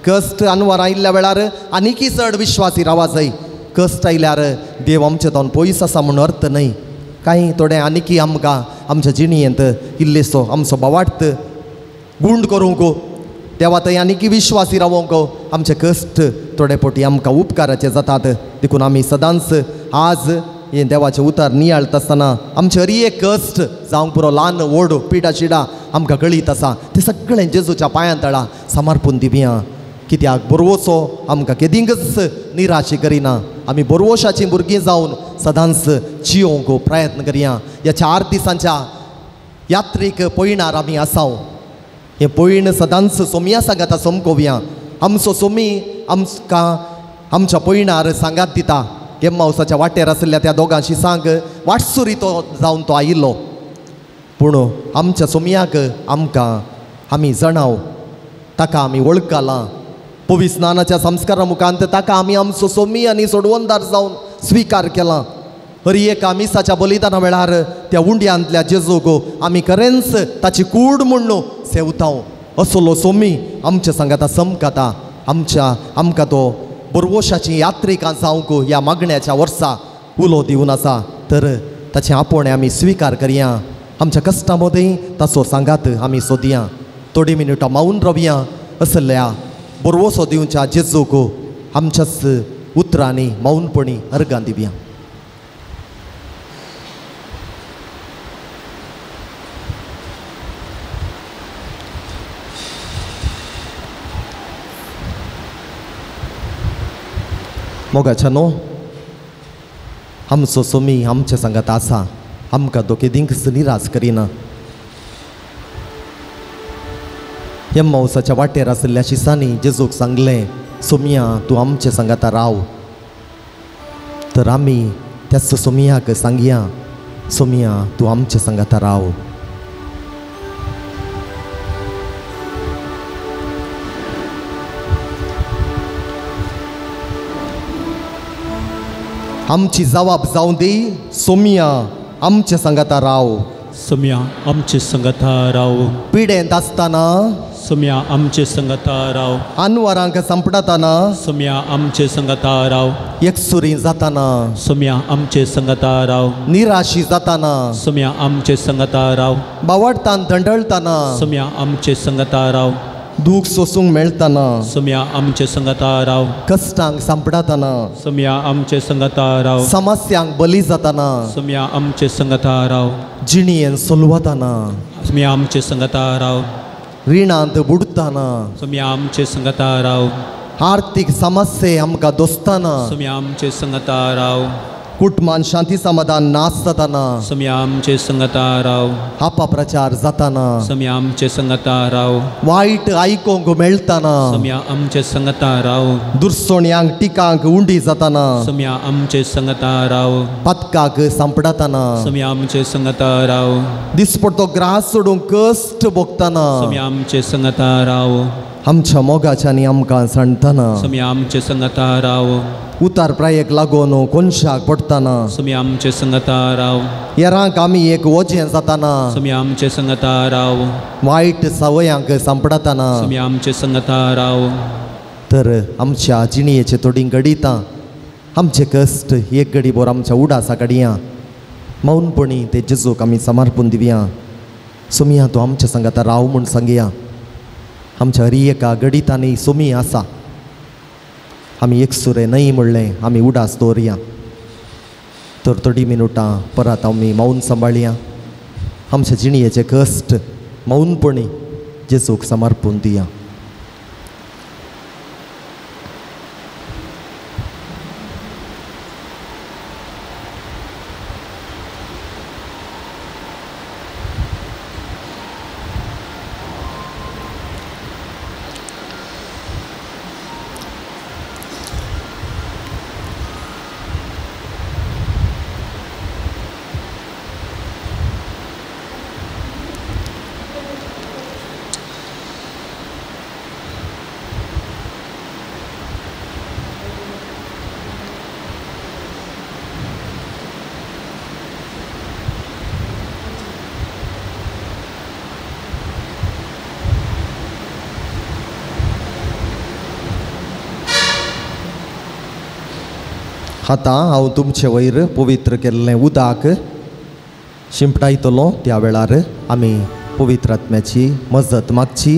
कश्ट अनवर आयिल्ल्या वेळार आनीकय चड विश्वासी रावा जाय. कश्ट आयल्यार देव आमचे तावन पयस आसा म्हूण अर्थ न्हय. कांय थोडें आनीकय आमकां आमच्या जिणेंत इल्लेसो आमचो बावाट गुंड करूंक देवा थंय आनीकय विश्वासी रावोंक आमचे कश्ट थोडे पोटी आमकां उपकाराचे जातात. देखून आमी सदांच आज हें देवाचें उतर नियाळटा आसतना आमचे हर एक कश्ट जावंक पुरो ल्हान व्हड पिडा शिडा आमकां कळीत आसा तें सगळें जेजूच्या पांयां तळा समर्पून दिवया. कित्याक बरवसो आमकां केदींकच निराशी करिना. आमी बरवशाचीं भुरगीं जावन सदांच जियोवंक प्रयत्न करया. ह्या 4 दिसांच्या यात्रेक पयणार आमी आसाव. हें पयण सदांच सोमया सांगाता समकोवया. आमचो सोमी आमकां आमच्या पयणार सांगात दिता. एम्मावसाच्या वाटेर आशिल्ल्या त्या दोगांशी सांग वाटसुरी तो जावन तो आयिल्लो, पूण आमच्या सोमयाक आमकां आमी जाणाव, ताका आमी वळखलां. पवित्र स्नानाच्या संस्कारा मुखांत ताका आमी आमचो सोमी आनी सोडवणदार जावन स्विकार केला. हर एका मिसाच्या बलिदाना वेळार त्या उंड्यांतल्या जेजूक आमी खरेंच ताची कूड म्हूण सेवताव. असलो सोमी आमच्या सांगाता समकाता. आमच्या आमकां तो बरवशाची यात्रिकां जावंक ह्या मागण्याच्या वर्सा उलो दिवन आसा. तर ताचें आपोवणें आमी स्विकार करया. आमच्या कश्टां मदीं ताचो सांगात आमी सोदया. थोडी मिनटां मावन रावया. असल्या बरवसो दिवच्या जेजूक आमच्याच उतरांनी मौनपणी अर्गां दिवया. मोगाच्या न्हू, आमचो सोमी आमच्या सांगात आसा. आमकां तो केदींकच निराश करिना. एम्मावसाच्या वाटेर आशिल्ल्या शिसांनी जेजूक सांगलें, सोमिया तूं आमचे सांगाता राव. तर आमी त्याच सोमियाक सांगया, सोमिया तूं आमचे सांगाता राव. आमची जवाब जावं दी, सोमिया आमचे सांगाता राव. सोमिया आमचे संगता राव. पिडेंत आसतना सोमिया आमचे संगता राव. अनवरांक सांपडताना सोमिया आमचे संगता राव. एकसुरी जाताना सोमिया आमचे संगता राव. निराशी जाताना सोमिया आमचे संगता राव. बावडतान दंडळताना सोमिया आमचे संगता राव. दूख सोसूंक मेळताना सोमिया आमचे संगता राव. कश्टांक सांपडताना सोमिया आमचे संगता राव. समस्यांक बली जाताना सोमिया आमचे संगता राव. जिणेन सोलवताना सोमिया आमचे संगता राव. रिणांत बुडताना सोमिया आमचे संगता राव. आर्थीक समस्ये आमकां दोसताना सोमिया आमचे संगता राव. कुटुंबान शांती समाधान नाश जाताना सोमिया आमचे संगता राव. अपप्रचार जाताना सोमिया आमचे संगता राव. वायट आयकोंक मेळताना सोमिया आमचे संगता राव. दुर्सोण्यांक टिकांक उंडी जाताना सोमिया आमचे संगता राव. पदकाक सांपडताना सोमिया आमचे संगता राव. दिसपडतो ग्रास सोडूंक कश्ट भोगताना सोमिया आमचे संगता राव. आमच्या मोगाच्यानी आमकां सांडताना सोमिया आमचे संगता राव. उतार प्रायेक लागून कोनशाक पडताना सोमिया आमचे संगता राव. येरांक आमी एक वजें जाताना सोमिया आमचे संगता राव. वायट सवयांक सांपडताना सोमिया आमचे संगता राव. तर आमच्या जिणेचे थोडीं घडितां आमचे कश्ट एक घडी भर आमच्या उडासा काडया. मौनपणी ते जेजूक आमी समर्पून दिवया. सोमिया तूं आमच्या संगता राव म्हूण सांगया. आमच्या हरी एका घडितांनी सोमी आसा. आमी एकसुरे न्हय म्हणलें आमी उडास दवरया. तर थोडी मिनुटां परत आमी मौन सांबाळया. आमच्या जिणेचे कश्ट मौनपणी जेजूक समर्पून दिया. आतां हांव तुमचे वयर पवित्र केल्लें उदक शिंपडायतलो. त्या वेळार आमी पवित्र आत्म्याची मजत मागची.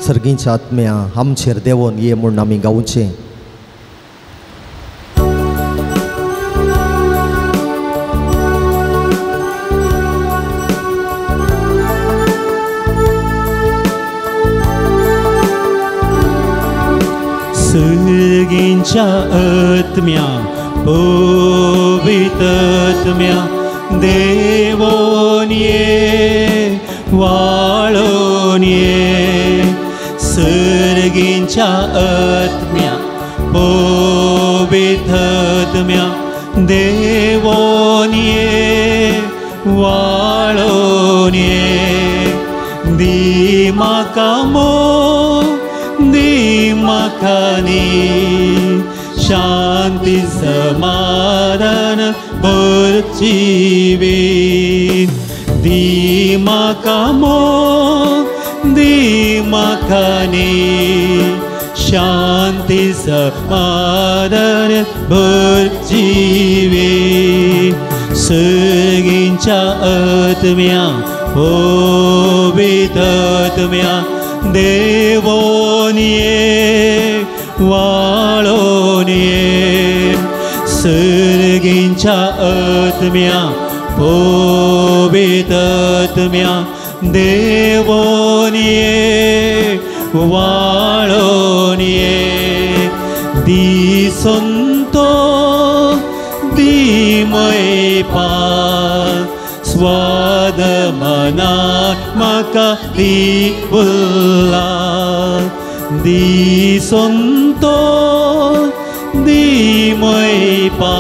सर्गींच्या आत्म्या आमचेर देंवोन ये म्हूण आमी गावचें. सर्गींच्या आत्म्या पवित्र आत्म्या देवोन ये वाळोन ये. सर्गींच्या आत्म्या पवित्र आत्म्या देवोन ये वाळोन ये. दी म्हाका मोग दी म्हाका न्हीद शांती समाधान भर जिवीत. दी म्हाका मोग दी म्हाका न्हीद शांती समाधान भर जिवीत. सर्गींच्या आत्म्या पवित्र आत्म्या देवोन ये वाळोन ये. सर्गींच्या आत्म्या पवित्र आत्म्या देवोन ये वाळोन ये. दी संतो दी मयपा स्वाद मना म्हाका दी उल्ला. दी संतो दी मयपा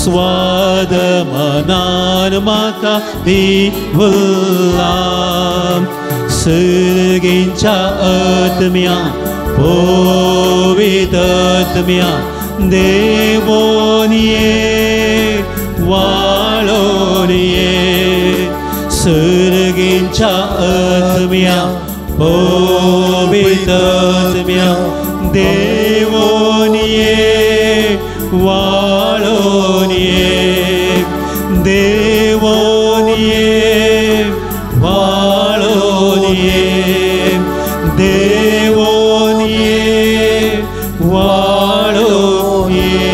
स्वाद मनान म्हाका दी उल्ला. सर्गींच्या आत्म्या पवित्र आत्म्या देवोन ये वाळोन ये. सर्गींच्या आत्म्या पवित्र आत्म्या देवोन ये वाळोन ये. देवोन ये वाळोन ये. देवोन ये वाळोन ये.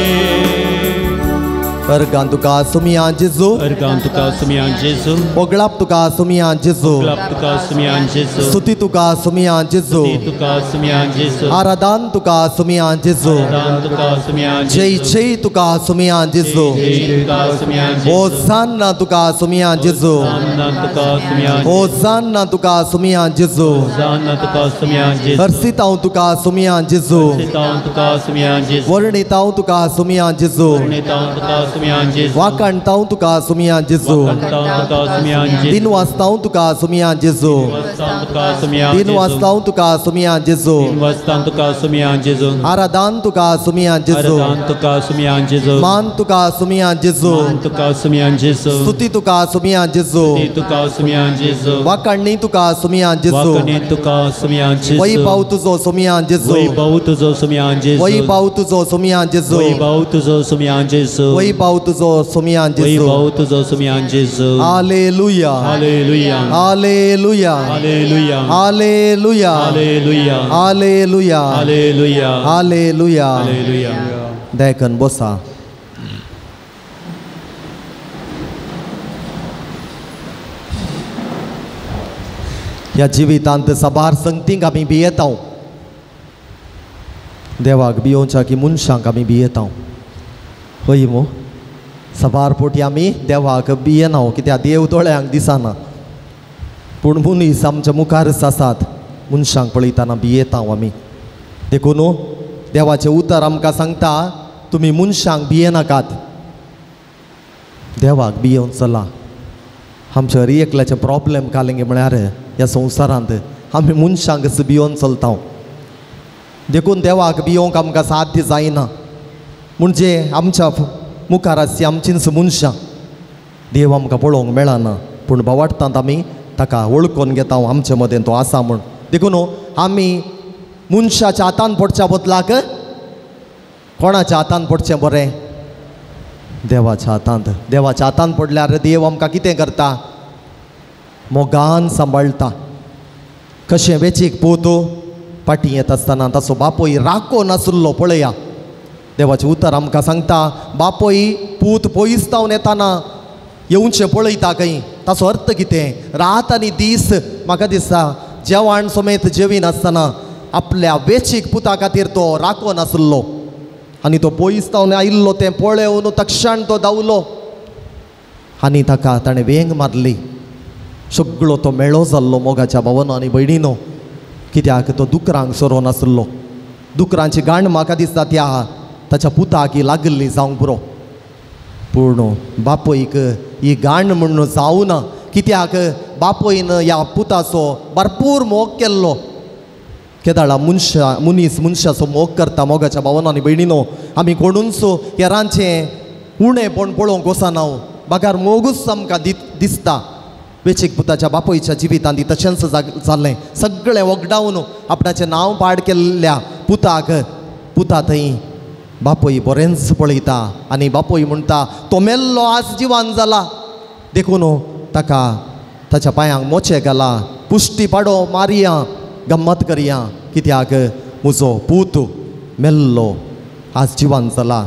अर्गान तुका सुमिया जेजू. अर्गान तुका सुमिया जेजू. ओगळाप तुका सुमिया जेजू. ओगळाप तुका सुमिया जेजू. स्तुती तुका सुमिया जेजू. स्तुती तुका सुमिया जेजू. आराधन तुका सुमिया जेजू. आराधन तुका सुमिया जेजू. जय जय तुका सुमिया जेजू. जय तुका सुमिया जेजू. होसान्ना तुका सुमिया जेजू. होसान्ना तुका सुमिया जेजू. होसान्ना तुका सुमिया जेजू. होसान्ना तुका सुमिया जेजू. हर्षितांव तुका सुमिया जेजू. हर्षितांव तुका सुमिया जेजू. वर्णितांव तुका सुमिया जेजू. वर्णितांव तुका सुमिया जेजू. वाकाणतांव तुका सुमिया जेजू. वाकाणतांव तुका सुमिया जेजू. दिन वाजतांव तुका सुमिया जेजू. दिन वाजतांव तुका सुमिया जेजू. दिन वाजतांव तुका सुमिया जेजू. दिन वाजतांव तुका सुमिया जेजू. आराधन तुका सुमिया जेजू. आराधन तुका सुमिया जेजू. मान तुका सुमिया जेजू. मान तुका सुमिया जेजू. स्तुती तुका सुमिया जेजू. स्तुती तुका सुमिया जेजू. वाकाणणी तुका सुमिया जेजू. वाकाणणी तुका सुमिया जेजू. वैभव तुजो सुमिया जेजू. वैभव तुजो सुमिया जेजू. वैभव तुजो सुमिया जेजू. वैभव तुजो सुमिया जेजू. वैभव तुजो सुमिया जेजू. वैभव तुजो सुमिया जेजू. Hallelujah. Hallelujah. Hallelujah. Hallelujah. Hallelujah. Hallelujah. Hallelujah. Hallelujah. Hallelujah. Hallelujah. देखन बसा. ह्या जिवितांत साबार संगतींक आमी भियेता. देवाक भियोवच्या की मनशांक आमी भियेता. हय मो साबार पोटी आमी देवाक भियेना कित्याक देव दोळ्यांक दिसना, पूण मनीस आमच्या मुखारच आसात. मनशांक पळयतना भियेता आमी. देखून देवाचें उतर आमकां सांगता तुमी मनशांक भियेनाकात, देवाक भियेवन चला. आमच्या हर एकल्याचें प्रॉब्लेम कालेंगे म्हळ्यार ह्या संवसारांत आमी मनशांकच भियोवन चलता. देखून देवाक भियोवंक आमकां साध्य जायना. म्हणजे आमच्या मुखार आसची आमचींच मनशां. देव आमकां पळोवंक मेळना, पूण भावार्थांत आमी ताका वळखून घेता आमचे मदें तो आसा म्हूण. देखून आमी मनशाच्या हातान पडच्या बदलाक कोणाच्या हातान पडचें बरें? देवाच्या हातांत. देवाच्या हातान पडल्यार देव आमकां कितें करता? मोगान सांबाळटा. कशें वेचीक पूत फाटीं येता आसतना ताचो बापूय राखो नासलो. पळया देवाचें उतर आमकां सांगता, बापूय पूत पयस जावन येताना येवचें पळयता खंय. ताचो अर्थ कितें? रात आनी दीस म्हाका दिसता जेवण समेत जेवी नासतना आपल्या वेचीक पुता खातीर तो राखो नासलो आनी तो पयस जावन आयिल्लो तें पळोवन तक्षण तो धांवलो आनी ताका ताणें वेंग मारली. सगळो तो मेळो जाल्लो मोगाच्या भावानो आनी भयणीनो. कित्याक तो दुकरांक सोरो नासलो. दुकरांची गाण म्हाका दिसता त्या ताच्या पुताक ही लागिल्ली जावंक पुरो, पूण बापयक ही गाण म्हूण जावना. कित्याक बापयन ह्या पुताचो भरपूर मोग केल्लो. केदाळा मनशा मनीस मनशाचो मोग करता. मोगाच्या भावानो आनी भयणीनो, आमी कोणूच हेरांचें उणेपण पळोवंक वचना, बगर मोगूच आमकां दिसता. वेचीक पुताच्या बापयच्या जिवितांत तशेंच जालें. सगळें वगडावन आपणाचें नांव पाड केल्ल्या पुताक पुता थंय बापूय बरेंच पळयता आनी बापूय म्हणटा तो मेल्लो आज जिवान जाला. देखून ताका ताच्या पांयांक मोचे घाला, पुश्टी पाडो मारया, गम्मत करया, कित्याक म्हजो पूत मेल्लो आज जिवान जाला.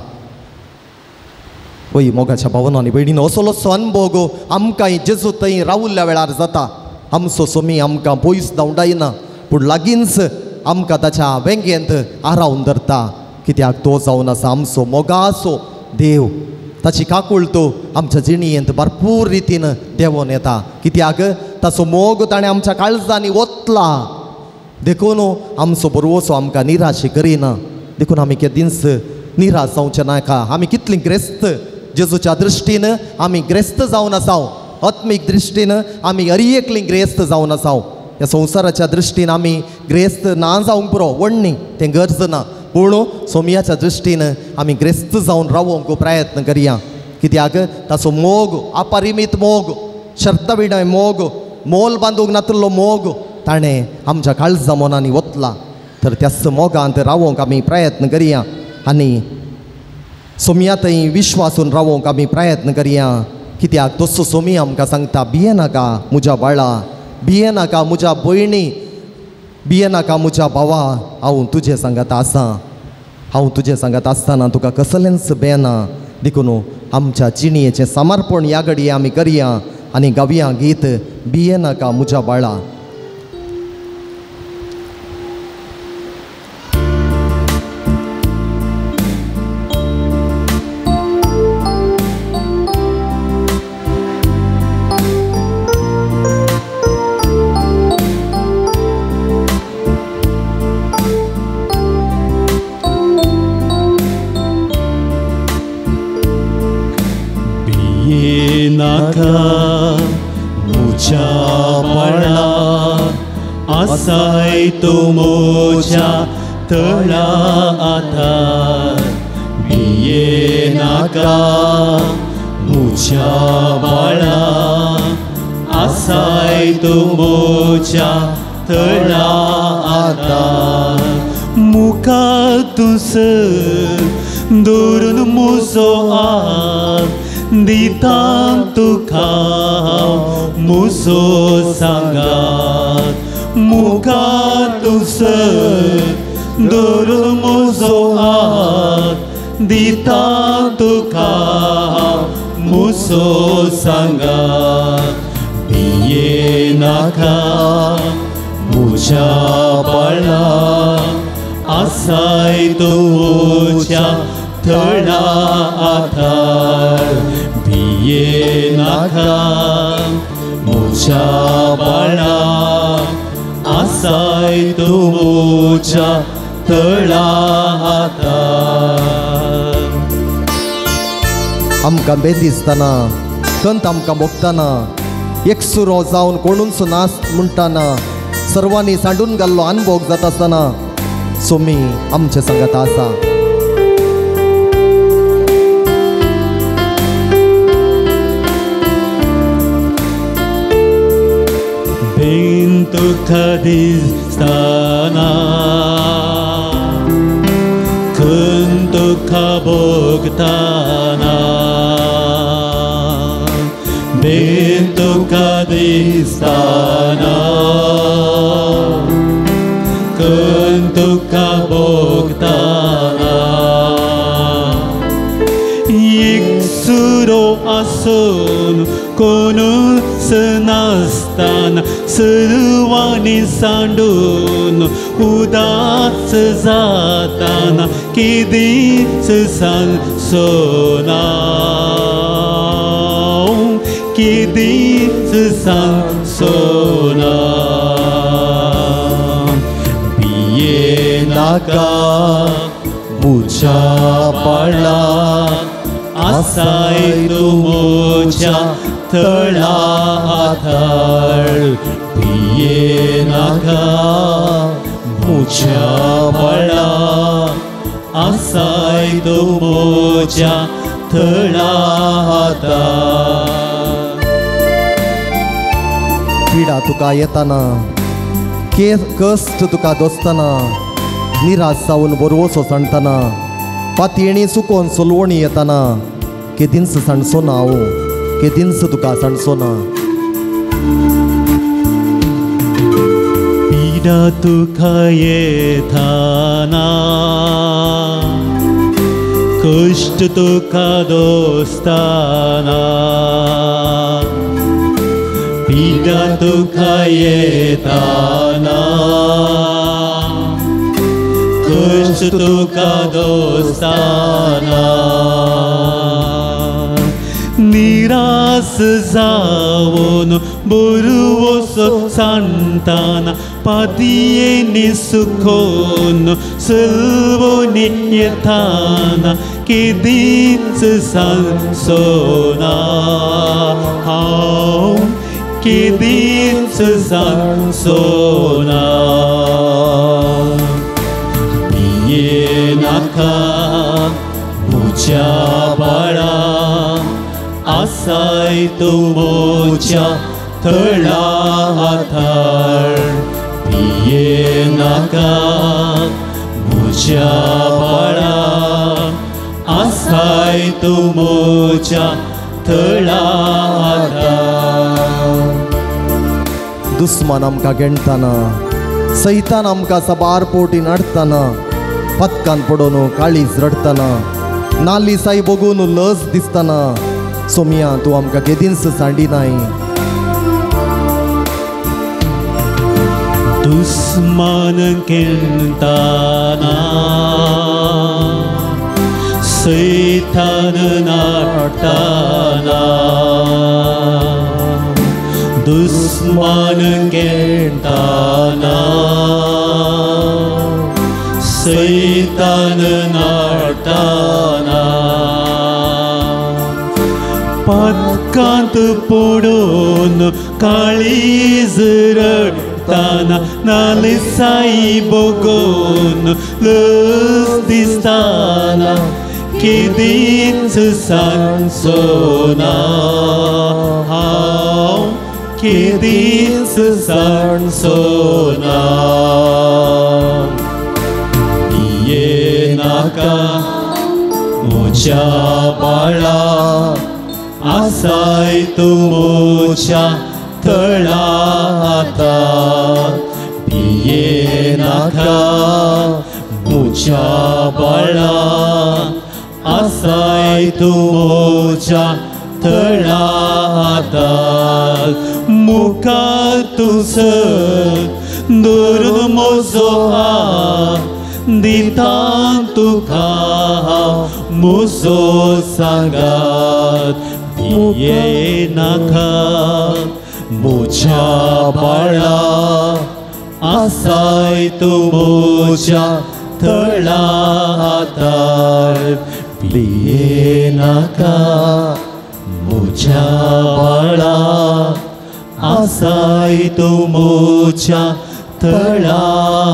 वय मोगाच्या भावानो आनी भयणीनो, असलोसो अनभोग आमकां जेजू थंय रावल्ल्या वेळार जाता. आमचो सोमी आमकां पयस धांवडायना, पूण लागींच आमकां ताच्या वेंगेंत आरावन धरता. कित्याक तो जावन आसा आमचो मोगाचो देव. ताची काकूळ तो आमच्या जिणेंत भरपूर रितीन देंवोन येता. कित्याक ताचो मोग ताणें आमच्या काळजांनी ओतला. देखून आमचो बरोवचो आमकां निराशे करिना. देखून आमी केदींच निराश जावचें नाका. आमी कितलीं ग्रेस्त जेजूच्या दृश्टीन आमी ग्रेस्त जावन आसाव. आत्मीक दृश्टीन आमी हरी एकलीं ग्रेस्त जावन आसाव. ह्या संवसाराच्या दृश्टीन आमी ग्रेस्त ना जावंक पुरो, व्हडनी तें गरज ना, पूण सोमयाच्या दृश्टीन आमी ग्रेस्त जावन रावोंक प्रयत्न करया. कित्याक ताचो मोग अपरिमीत मोग, शर्त विणय मोग, मोल बांदूंक नातिल्लो मोग ताणें आमच्या काळजा मनांनी ओतला. तर त्याच मोगांत रावोंक आमी प्रयत्न करया आनी सोमया थंय विश्वासून रावोंक आमी प्रयत्न करया. कित्याक तसो सोमी आमकां सांगता, भियेनाका म्हज्या बाळा, भियेनाका म्हज्या भयणी, भियेनाका म्हज्या भावा, हांव तुजें सांगात आसा. हांव तुजें सांगात आसतना तुका कसलेंच बेना. देखून आमच्या जिणेचें समर्पण ह्या घडये आमी करया आनी गावया गीत भियेनाका म्हज्या बाळा. आसाय तो मोजा तळा आधार, भियेनाका मुझ्या बाळा, आसाय तो मोजा तळा आधार. मुखा तुसर धरून मुजो हात दिता तुका मुजो सांगात. मुखा तुसर धरून मुजो हात दिता तुका मुजो सांगात. भियेनाका मुझ्या बाळा, आसाय तुझ्या तळा आधार. भियेनाका मुझ्या बाळा, आसाय तुझ्या तळा आधार. आमकां बें दिसतना, कंत आमकां भोगतना, एकसुरो जावन कोणूच नास म्हणटाना, सर्वांनी सांडून घाल्लो अनभोग जाता आसतना सोमी आमचे सांगात आसा. बेन तुका दिसतना, खंय तुका भोगताना बेन तुका दिसताना कन तुका भोगताना एकसुरो आसून कोणूच नासताना सर्वांनी सांडून उदास जाताना केदीच सांसोना केदीच सांसोना भिये नाका म्हज्या बाळा आसाय तूं म्हज्या तळा हातार भिये नाका म्हज्या बाळा आसाय तूं म्हज्या तळा हातार. पिडा तुका येताना कश्ट तुका दोसतना निराश जावन बरवसो सांडतना पातयेणी सुकोन सोलवणी येताना केदींच सांडचो ना हांव केदींच तुका सांडचो ना. पिडा तुका येताना कश्ट तुका दोसतना पिडा तुका येताना कश्ट तुका दोसतना निराश जावन बरवसो सांडताना पातयेनी सुकोन सलवणी येताना केदीच सांसोना हांव केदीच सांसोना भिये नाका म्हज्या बाळा आसाय तूं म्हज्या तळा हातार भिये नाका म्हज्या बाळा आसाय तूं म्हज्या तळा हातार. दुस्मान आमकां गेणटाना सैतान आमकां साबार पोटी नाडटाना पतकान पडोन काळीज रडटना नाली साई बगून लज दिसतना सोमिया तूं आमकां केदींच सांडिनाय. दुस्मान केणटाना सैतान नाडटाना दुस्मान केणटाना सैतान नाडटाना पातकांत पडून काळीज रडटाना नालिसाई बगून लज दिसताना केदीच सांसोना हांव केदीच सांसोना भिये नाका म्हज्या बाळा आसाय तूं म्हज्या तळा हातार भिये नाका म्हज्या बाळा आसाय तूं म्हज्या तळा हातार. मुखार तूं सर धरून म्हजो हात दिता तुका हांव म्हजो सांगात भिये नाका म्हज्या बाळा आसाय तूं म्हज्या तळा हातार भिये नाका म्हज्या बाळा आसाय तूं म्हज्या तळा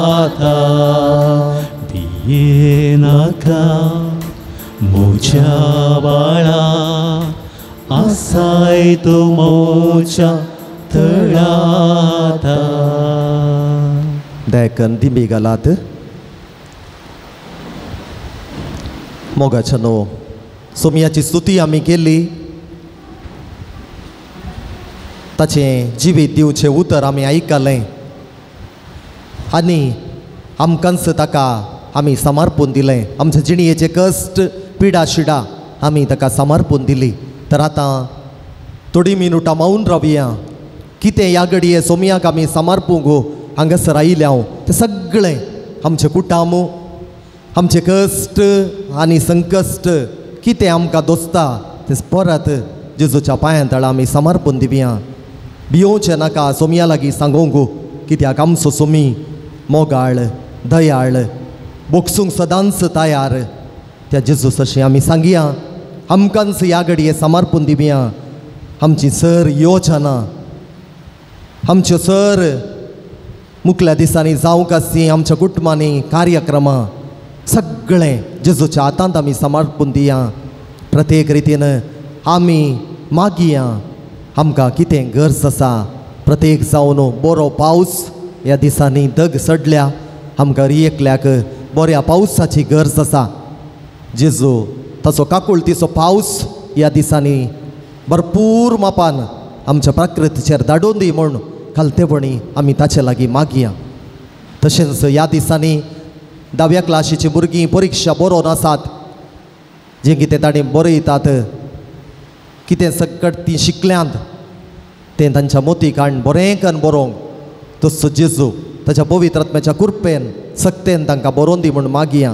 हातार भिये नाका म्हज्या बाळा आसाय तूं म्हज्या तळा हातार. देखन दिंबी घालात. मोगाच्या न्हू सोमयाची स्तुती आमी केली, ताचें जिवीत दिवचें उतर आमी आयकलें आनी आमकांच ताका आमी समर्पून दिलें. आमचे जिणयेचे कश्ट पिडा शिडा आमी ताका समर्पून दिली. तर आतां थोडीं मिनुटां मावन रावया. कितें ह्या घडये सोमयाक आमी समर्पूंक हांगासर आयिल्ले हांव तें सगळें आमचें कुटाम, आमचे कश्ट आनी संकश्ट कितें आमकां दोसता तें परत जेजूच्या पांयां तळा आमी समर्पून दिवया. भियोवचें नाका सोमया लागीं सांगूंक, कित्याक आमचो सोमी मोगाळ दयाळ बोगसूंक सदांच तयार. त्या जेजू अशें आमी सांगया, आमकांच ह्या घडये समर्पून दिवया. आमची सर योजना, आमच्यो सर मुखल्या दिसांनी जावंक आसची आमच्या कुटुंबांनी कार्यक्रमां सगळें जेजूच्या हातांत आमी समर्पून दिया. प्रत्येक रितीन आमी मागया आमकां कितें गरज आसा. प्रत्येक जावन बरो पावस ह्या दिसांनी दग सडल्या, आमकां एकल्याक बऱ्या पावसाची गरज आसा. जेजू ताचो काकुळतीचो पावस ह्या दिसांनी भरपूर मापान आमच्या प्रकृतीचेर धाडून दी म्हूण खालतेपणी आमी ताचे लागीं मागया. तशेंच ह्या दिसांनी धाव्या क्लासीची भुरगीं परिक्षा बरोवन आसात, जें कितें तांणी बरयतात, कितें सकट तीं शिकल्यांत तें तांच्या मोती काडून बरें करून बरोवंक तसो जेजू ताच्या पवित्र आत्म्याच्या कृपेन सक्तेन तांकां बरोवन दी म्हूण मागया.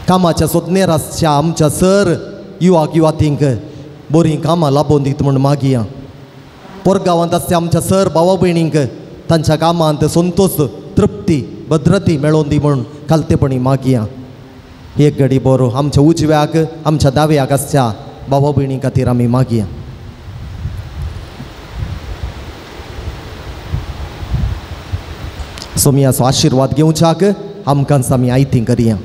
कामाच्या सोदनेर आसच्या आमच्या सर युवाक युवातींक बरीं कामां लाबोवन दीत म्हूण मागया. पोरगांवांत आसच्या आमच्या सर भावा भयणींक तांच्या कामांत संतोष तृप्ती भद्रती मेळोवन दी म्हूण खालतेपणी मागया. एक घडी बरो आमच्या उजव्याक आमच्या दाव्याक आसच्या भावा भयणी खातीर आमी मागया. सोमयाचो आशिर्वाद घेवच्याक आमकांच आमी आयती करया.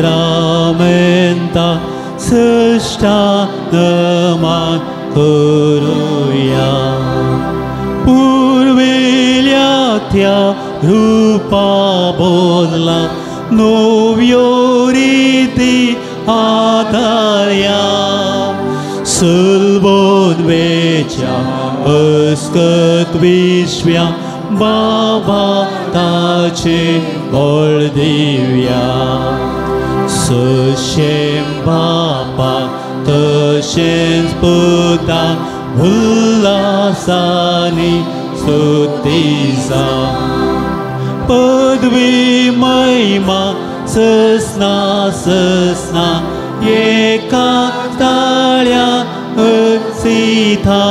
Sacramenta săștanăman căruia purvilea tea rupa bodla novioriti adaria sâlbon vecea ăscăt vișvia baba tace boldivia. Sășem baba तशेंच पुता उल्हासानी स्तुतीचा पदवी महिमा ससना ससना एका ताळ्या असिथा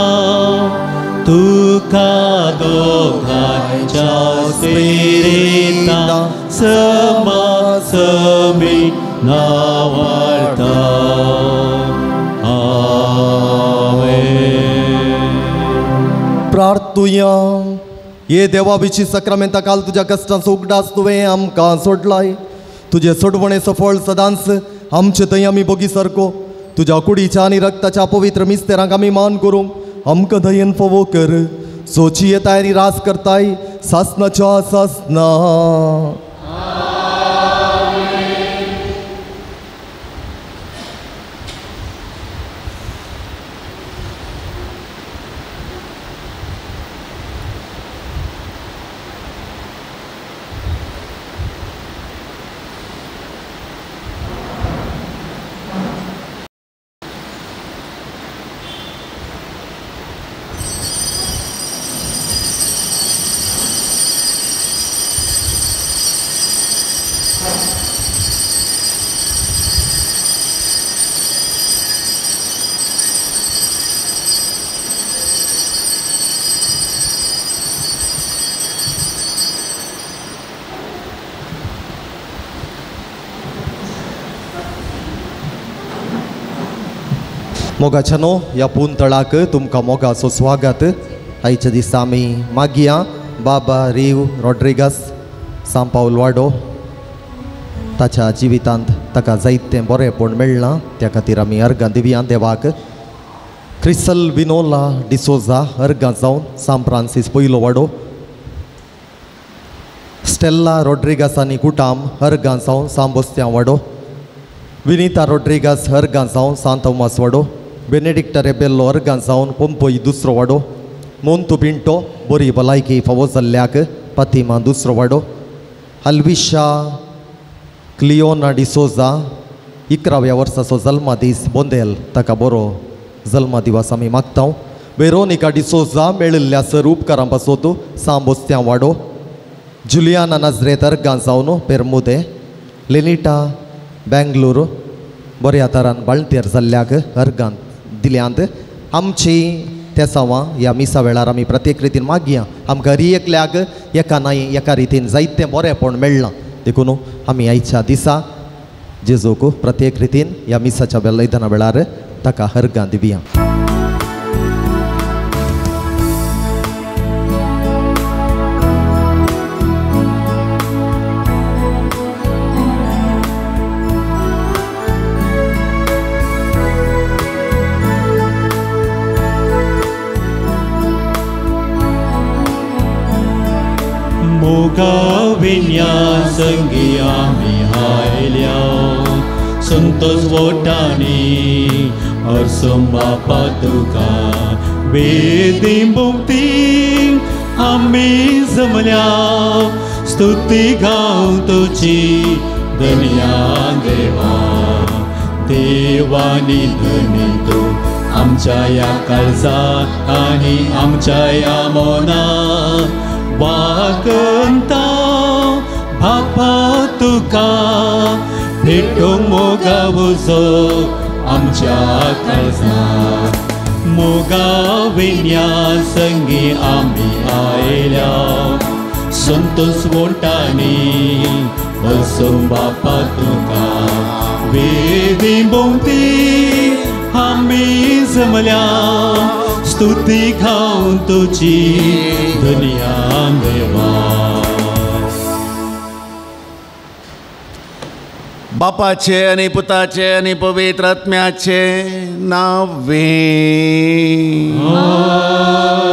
तुका दोघांच्या स्पिरिता समा समी नावार्ता. आमेन. प्रार्थुया. ये देवा विशी सक्रामेंता काल तुज्या कश्टांचो उगडास तुवें आमकां सोडलाय. तुजे सोडवणेचो फळ सदांच आमचे थंय आमी बोगी सारको तुज्या कुडीच्या आनी रक्ताच्या पवित्र मिस्तेरांक आमी मान करूंक आमकां दयेन फोवो कर. सोची येताय आनी रास करताय सासनाच्या सासना. मोगाच्या न्हू ह्या पुंतळाक तुमकां मोगाचो स्वागत. आयच्या दिसा आमी मागया बाबा रीव रॉड्रिगस सांव पावल वाडो ताच्या जिवितांत ताका जायतें बरेंपण मेळ्ळां त्या खातीर आमी अर्गां दिवया देवाक. क्रिसल विनोला डिसोजा अर्गां जावन सांव फ्रांसीस पयलो वाडो. स्टेल्ला रोड्रिगास आनी कुटाम अर्गां जावन सांव बोस्त्यां वाडो. विनिता रोड्रिगास अर्गां जावन सांत थोमास वाडो. बेनेडिक्टा रेबेल्लो अर्गां जावन पोंपोई दुसरो वाडो. मोंतू पिंटो बरी भलायकी फावो जाल्ल्याक पातिमा दुसरो वाडो. अल्विशा क्लियोना डिसोजा 11व्या वर्साचो जल्मदीस बोंदेल ताका बरो जल्मदिवस आमी मागता. वेरोनिका डिसोजा मेळिल्ल्या सर उपकारां पासत सांव बोस्त्यां वाडो. जुलियाना नाजरेत अर्गां जावन पेरमुदे. लेनिटा बेंगलोर बऱ्या तरान बाळंतेर जाल्ल्याक अर्गां दिल्यांत. आमची तेसांवां ह्या मिसा वेळार आमी प्रत्येक रितीन मागया. आमकां हरी एकल्याक एका नाय एका रितीन जायतें बरेंपण मेळ्ळां देखून आमी आयच्या दिसा जेजूक प्रत्येक रितीन ह्या मिसाच्या बलिदाना वेळार ताका अर्गां दिवया. मोगाविन्या संगी आमी आयल्या संतोष वोटांनी अर्सम बापा तुका वेदी भोंवती आमी जमल्या स्तुती गावं तुजी धन्या देवा. देवानी धनी तूं आमच्या ह्या काळजाक आनी आमच्या ह्या मनाक वागंता बापा तुका भेटूंक मोगा उजो आमच्या काळजाक. मोगा विन्या संगी आमी आयल्या संतोष वोटांनी बसूं बापा तुका वेदी भोंवती आमी जमल्या स्तुती गावं तुजी धन्या देवा. बापाचे आनी पुताचे आनी पवित्र आत्म्याचे नावे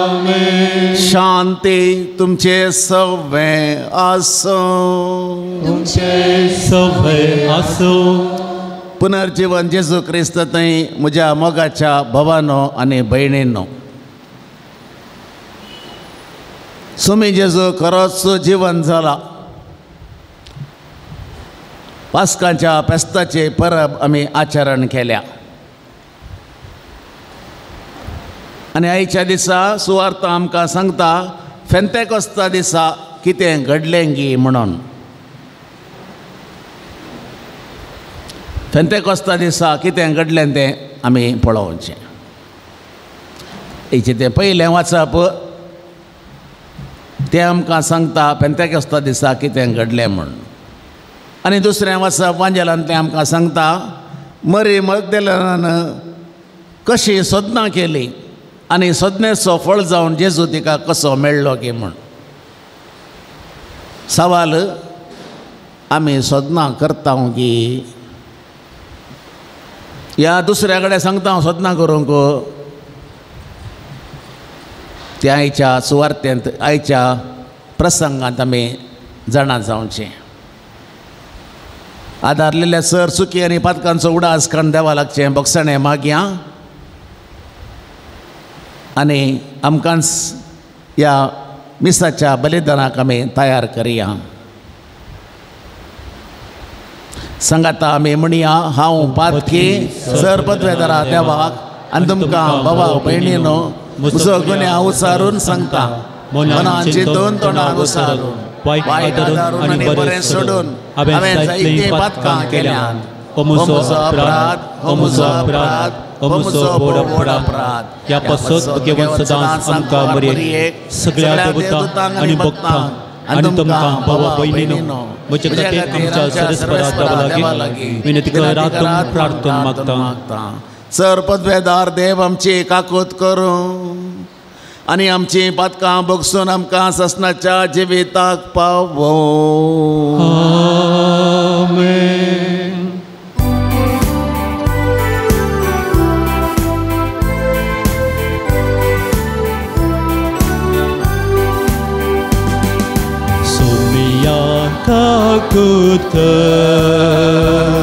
आमेन. शांती तुमचे सवे आसूं. तुमचे सवे आसूं. पुनर्जीवन जेजू क्रिस्त थंय म्हज्या मोगाच्या भावानो आनी भयणीनो, सुमी जेजू खरोच जिवन जाला. पास्काच्या फेस्ताचे परब आमी आचरण केल्या आनी आयच्या दिसा सुवार्थ आमकां सांगता फेंतेकोस्ता दिसा कितें घडलें गी म्हणून. फेंतेकोस्ता दिसा कितें घडलें तें आमी पळोवचें. हेचें तें पयलें वाचप तें आमकां सांगता पेंतेकोस्ता दिसा कितें घडलें म्हूण. आनी दुसरें वाचप वांजेलांतलें आमकां सांगता मरी मगदेलान कशी सोदनां केली आनी सोदनेचो फळ जावन जेजू तिका कसो मेळ्ळो की म्हूण. सवाल आमी सोदनां करता की ह्या दुसऱ्या कडेन सांगता हांव सोदनां करूंक. त्या आयच्या सुवार्थेंत आयच्या प्रसंगांत आमी जाणा जावचें. आदारलेल्या सर चुकी आनी पातकांचो उडास काडून देवा लागचें बोगसणें मागया आनी आमकांच ह्या मिसाच्या बलिदानाक आमी तयार करया. सांगाता आमी म्हणया हांव पातकी सर पदवेदारा देवाक आनी तुमकां बाबा भयणीनो म्हजो गुन्यांव उचारून सांगता. मनान चिंतून तोंडान उचारून वायट आदारून आनी बरें सोडून हांवें जायतीं पातकां केल्यांत. हो म्हजो अपराध, हो म्हजो अपराध, हो म्हजो व्हड अपराध. ह्या पासत घेवन सदांच आमकां मरयेक सगळ्या देवतांक आनी भक्तांक आनी तुमकां भावा भयणीनो म्हजे खातीर आमच्या सरस्परा देवा लागीं विनंती करात प्रार्थना मागता. सर पदवेदार देव आमची काकूत करूं. आनी आमचीं पातकां बगसून आमकां ससनाच्या जिविताक पावो. आमेन. सोमिया काकूत कर,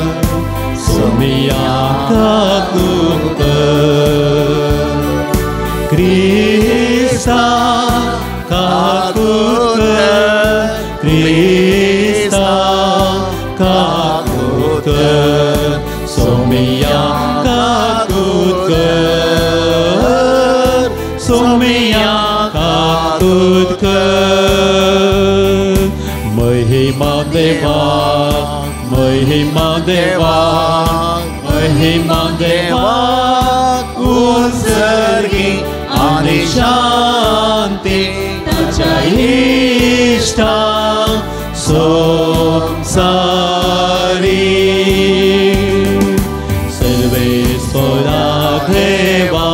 सोमिया काकूत कर, क्रिस्ता काकूत कर, क्रिस्ता काकूत कर, सोमिया काकूत कर, सोमिया काकूत कर. महिमा देवा, महिमा देवा, महिमा देवा, उत्सर्गी आनी शांती ताच्या इश्टा संवसारी. सर्वेस्परा देवा,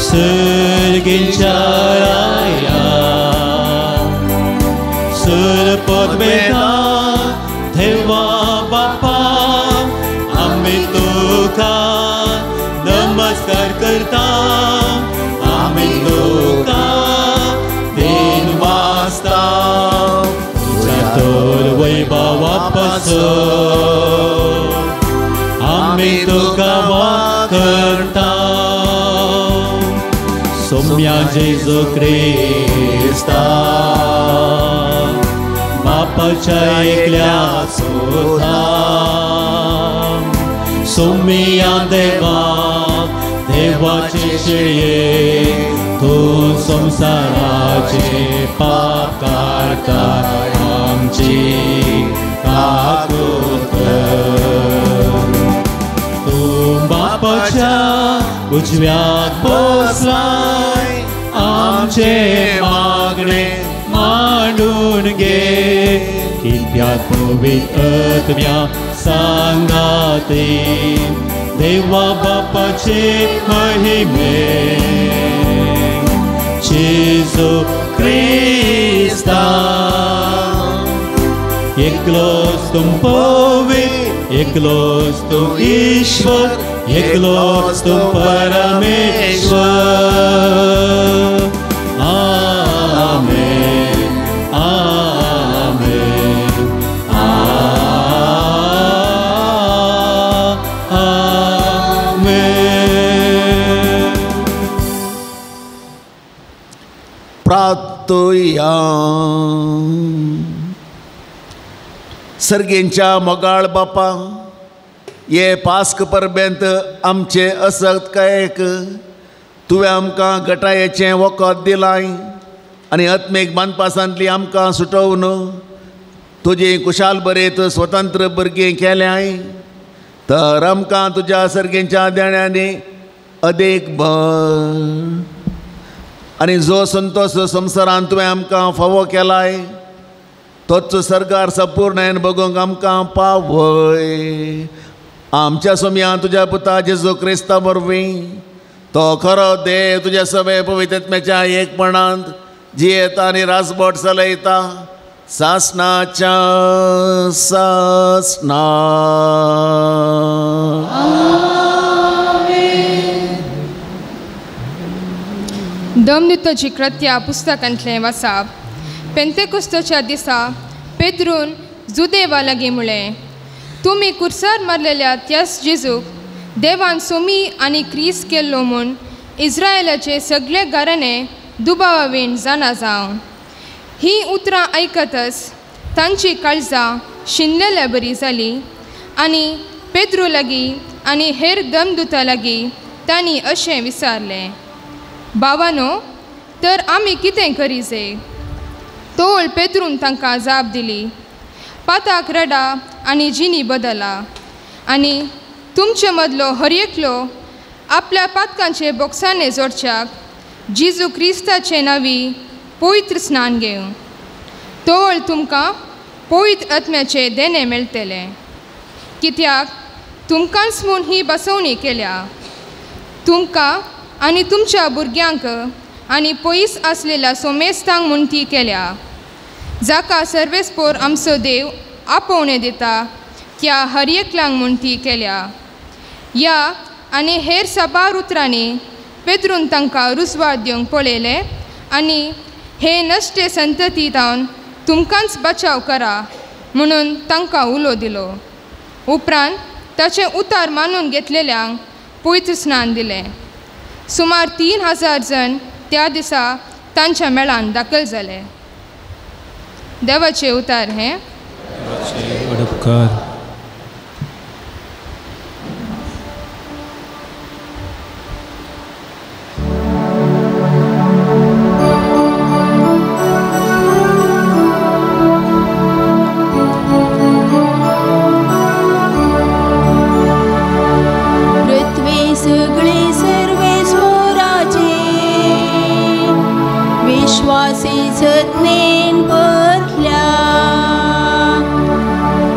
सर्गींच्या राया, सरपदवेदा देवा बापा, आमी तुका नमस्कार करता, आमी तुका दिन वाजता, तुज्या तर वैभवा पासत आमी तुका वाखणता. सोम्या जेजू क्रिस्ता, बापाच्या एकल्या सुता, सोमिया देवा, देवाचे शिळये, तूं संवसाराचे पाप काडटा, आमची काकूत कर. तूं बापाच्या उजव्याक बसलाय, आमचे मागणे मांडून घे, कित्याक पवित्र आत्म्या सांगाते देवा बापाचे महिमे जेजू क्रिस्ता. एकलोच तूं पवित्र, एकलोच तूं ईश्वर, एकलोच तूं परमेश्वर. आमेन, आमेन, आमेन. प्रार्थुया. सर्गेंच्या मोगाळ बापा, हे पास्क परबेंत आमचे असक्तकायेक तुवें आमकां गटायेचें वखद दिलाय आनी आत्मीक बांदपासांतली आमकां सुटोवन तुजी कुशाल बरेत स्वतंत्र भुरगीं केल्याय, तर आमकां तुज्या सर्गेंच्या देण्यांनी अदीक भर आनी जो संतोश संवसारांत तुवें आमकां फावो केलाय तोच सरकार संपूर्णायेन बगूंक आमकां पावय. आमच्या सोम्या तुज्या पुता जेजू क्रिस्ता वरवीं, तो खरो देव तुज्या सगळे पवित्रत्म्याच्या एकपणांत जियेता आनी राजबोट चलयता सासनाच्या सासना. दमदूताची कृत्या पुस्तकांतलें वासाप. पेंतेकुस्ताच्या दिसा पेद्रून जुदेवा लागीं म्हळें, तुमी कुर्सार मारलेल्या त्याच जेजूक देवान सोमी आनी क्रीस केल्लो म्हूण इस्रायलाचे सगळे घराणे दुबावावीण जाणा जावं. हीं उतरां आयकतच तांची काळजां शिनलेल्या बरी जाली आनी पेद्रू लागीं आनी हेर दमदूता लागीं तांणी अशें विचारलें, बाबानो, तर आमी कितें करीजे? तोल पेद्रून तांकां जाप दिली, पाताक रडा आनी जिनी बदला आनी तुमचे मदलो हर एकलो आपल्या पातकांचे बोक्साने जोडच्याक जेजू क्रिस्ताचे नांवी पवित्र स्नान घेवं, तोल तुमकां पवित्र आत्म्याचे देणें मेळटलें. कित्याक तुमकांच म्हूण ही बसवणी केल्या, तुमकां आनी तुमच्या भुरग्यांक आनी पयस आसलेल्या सोमेस्तांक म्हूण ती केल्या जाका सर्वेस्पोर आमचो देव आपोवणें दिता त्या हर एकल्यांक म्हूण ती केल्या. ह्या आनी हेर साबार उतरांनी पेद्रून तांकां रुजवात दिवंक पळयलें आनी हे नश्टे संतती जावन तुमकांच बचाव करा म्हणून तांकां उलो दिलो. उपरांत ताचें उतार मानून घेतलेल्यांक पवित्र स्नान दिलें. सुमार 3000 जण त्या दिसा तांच्या मेळान दाखल जाले. देवाचें उतार हें.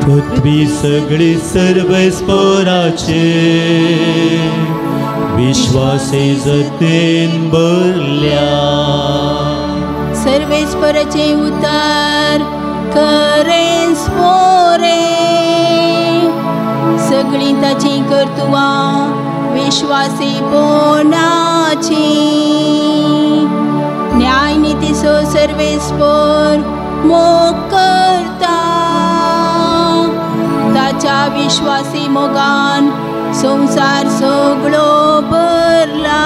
पृथ्वी सगळी सर्वेस्पोराचे विश्वासे जतेन भरल्या. सर्वेस्पोराचे उतार खरें स्पोरे सगळीं ताची कर्तुवां विश्वासी पोनाची न्याय नितीचो सर्वेस्पोर मोग करता ताच्या विश्वासी मोगान संवसार सगळो भरला.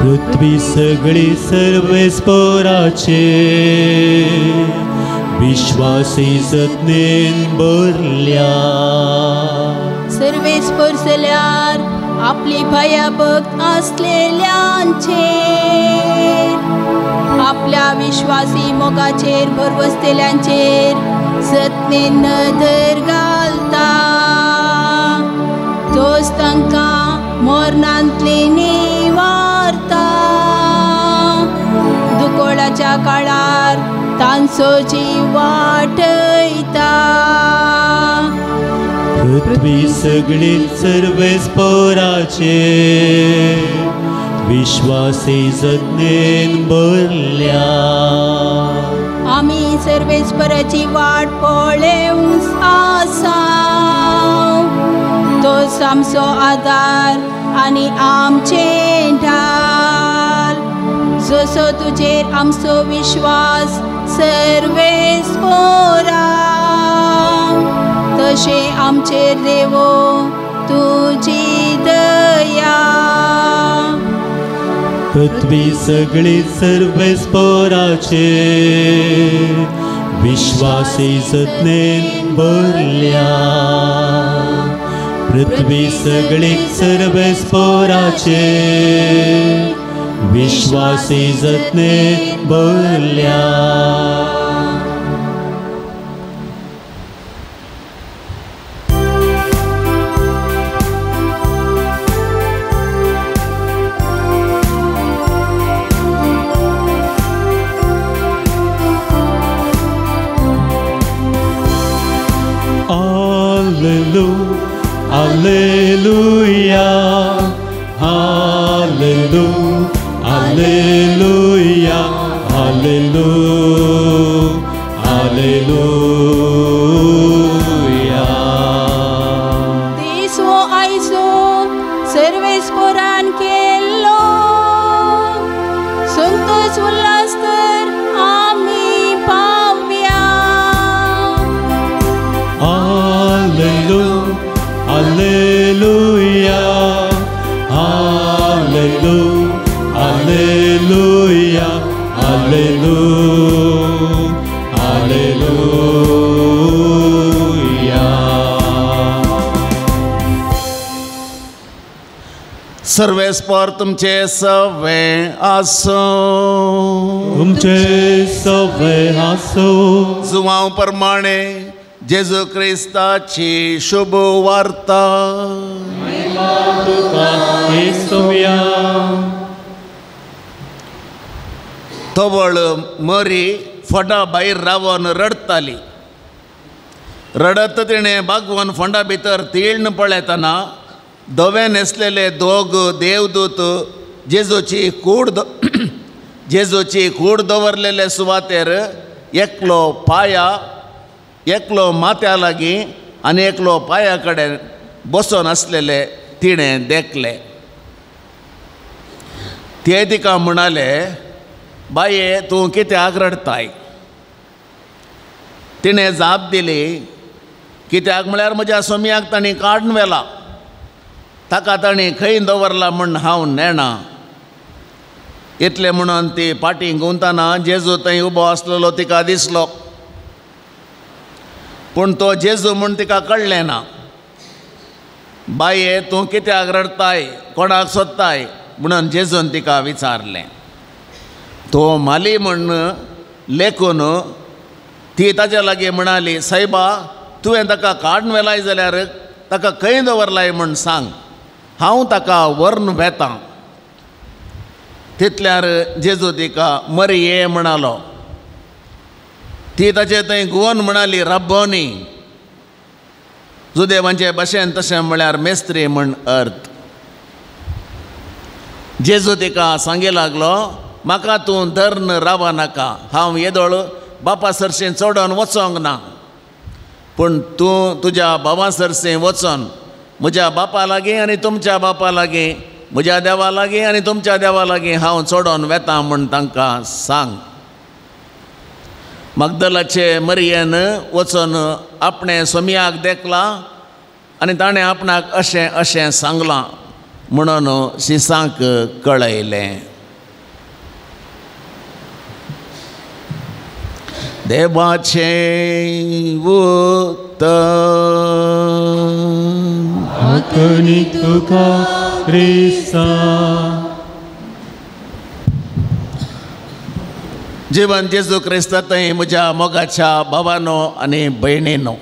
पृथ्वी सगळी सर्वेस्पोराचे विश्वासी जतनेन भरल्या. सर्वेस्पोर जाल्यार आपली भयभक्त आसलेल्यांचेर आपल्या विश्वासी मोगाचेर भरवसतेल्यांचेर जतनेन नदर घालता. तोच तांकां मरणांतली निवारता. दुकोळाच्या काळार तांचो जीव वाटयता. पृथ्वी सगळी सर्वेस्पोराचे विश्वासी जतनेन भरल्या. आमी सर्वेस्पराची वाट पळेवंक आसा. तोच आमचो आदार आनी आमचें ढाल. जसो तुजेर आमचो विश्वास सर्वेस्पोरा तशें आमचेर देवो तुजी दया. पृथ्वी सगळी सर्वेस्पोराचे विश्वासी जतनेन भरल्या. पृथ्वी सगळी सर्वेस्पोराचे विश्वासी जतनेन भरल्या. Alleluia, Alleluia, Alleluia, Alleluia, Alleluia. Diso aiso सर्वेस्पोरान केल्लो संतोष उल्हास तर आमी पावया. Alleluia, Alleluia, Alleluia, Alleluia, Alleluia, Alleluia. सर्वेस्पोर तुमचे सवे आसो. तुमचे सवे आसो. जुवांव प्रमाणे जेजू क्रिस्ताची शुभ वार्ता. तवळ मरी फोंडा भायर रावन रडताली. रडत तिणें बागवोन फोंडा भितर तीळ्ण पळयतना धवे न्हेसलेले दोग देवदूत जेजूची कूड जेजूची कूड दवरलेले सुवातेर एकलो पाया एकलो माथ्या लागीं आनी एकलो पांया कडेन बसून आसलेले तिणें देखले. ते तिका म्हणाले, बाये तूं कित्याक रडटाय? तिणें जाप दिली, कित्याक म्हळ्यार म्हज्या सोमयाक तांणी काडून व्हेला, ताका तांणी खंय दवरला म्हूण हांव नेणा. इतलें म्हणून ती पाटी गुंवतना जेजू थंय उबो आसलेलो तिका दिसलो, पूण तो जेजू म्हूण तिका कळ्ळें ना. बाये तूं कित्याक रडटाय, कोणाक सोदताय म्हणून जेजून तिका विचारलें. तो माली म्हूण लेखून ती ताज्या लागीं म्हणाली, सायबा तुवें ताका काडून व्हेलाय जाल्यार ताका खंय दवरलाय म्हूण सांग, हांव ताका व्हरून वेतां. तितल्यार जेजू तिका मरी ये म्हणालो. ती ताचे थंय गुवन म्हणाली, रब्बोनी, जुदेवांचे भाशेन तशें म्हळ्यार मेस्त्री म्हण अर्थ. जेजू तिका सांगी लागलो, म्हाका तूं धरून राव नाका, हांव येदोळ बापा सरशीं चडोन वचोंक ना, पूण तूं तुज्या भावा सरशीं वचोन म्हज्या बापा लागीं आनी तुमच्या बापा लागीं, म्हज्या देवा लागीं आनी तुमच्या देवा लागीं हांव चडोन वेतां म्हूण तांकां सांग. मगदलाचे मरियेन वचून आपणें सोमयाक देखला आनी ताणें आपणाक अशें अशें सांगलां म्हणून शिसांक कळयलें. देवाचें उतर. आकणी तुका क्रिस्ता. जिवन जेजू क्रिस्ता थंय म्हज्या मोगाच्या भावानो आनी भयणीनो,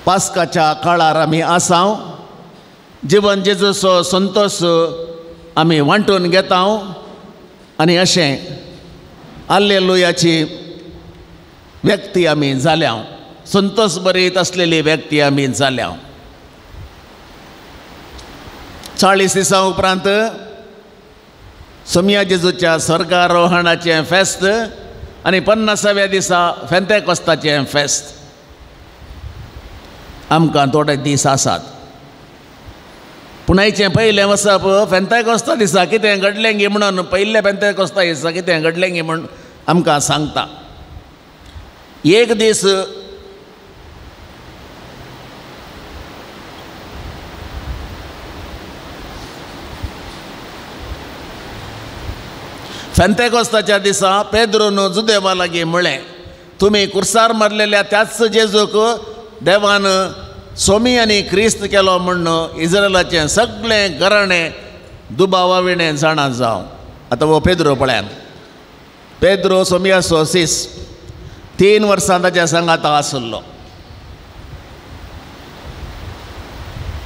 पास्काच्या काळार आमी आसाव. जिवन जेजूचो संतोश आमी वांटून घेता आनी अशें आल्लेलुयाची व्यक्ती आमी जाल्या, संतोष बरीत आसलेली व्यक्ती आमी जाल्या. 40 दिसां उपरांत सोमया जेजूच्या स्वर्गारोहणाचें फेस्त आनी 50व्या दिसा फेंतेकोस्ताचें फेस्त. आमकां थोडे दीस आसात, पूण आयचें पयलें वचप फेंतेकोस्ता दिसा कितें घडलें गी म्हणून, पयले फेंतेकोस्ता दिसा कितें घडलें गी म्हूण आमकां सांगता. एक दीस फेंतेकोस्ताच्या दिसा पेद्रून जुदेवा लागीं म्हळें, तुमी कुर्सार मारलेल्या त्याच जेजूक देवान सोमी आनी क्रिस्त केलो म्हूण इस्रायलाचें सगळें घराणें दुबावा विणें जाणा जावं. आतां हो पेद्रो पळयान, पेद्रो सोमियाचो सीस, 3 वर्सां ताच्या सांगाता आसलो.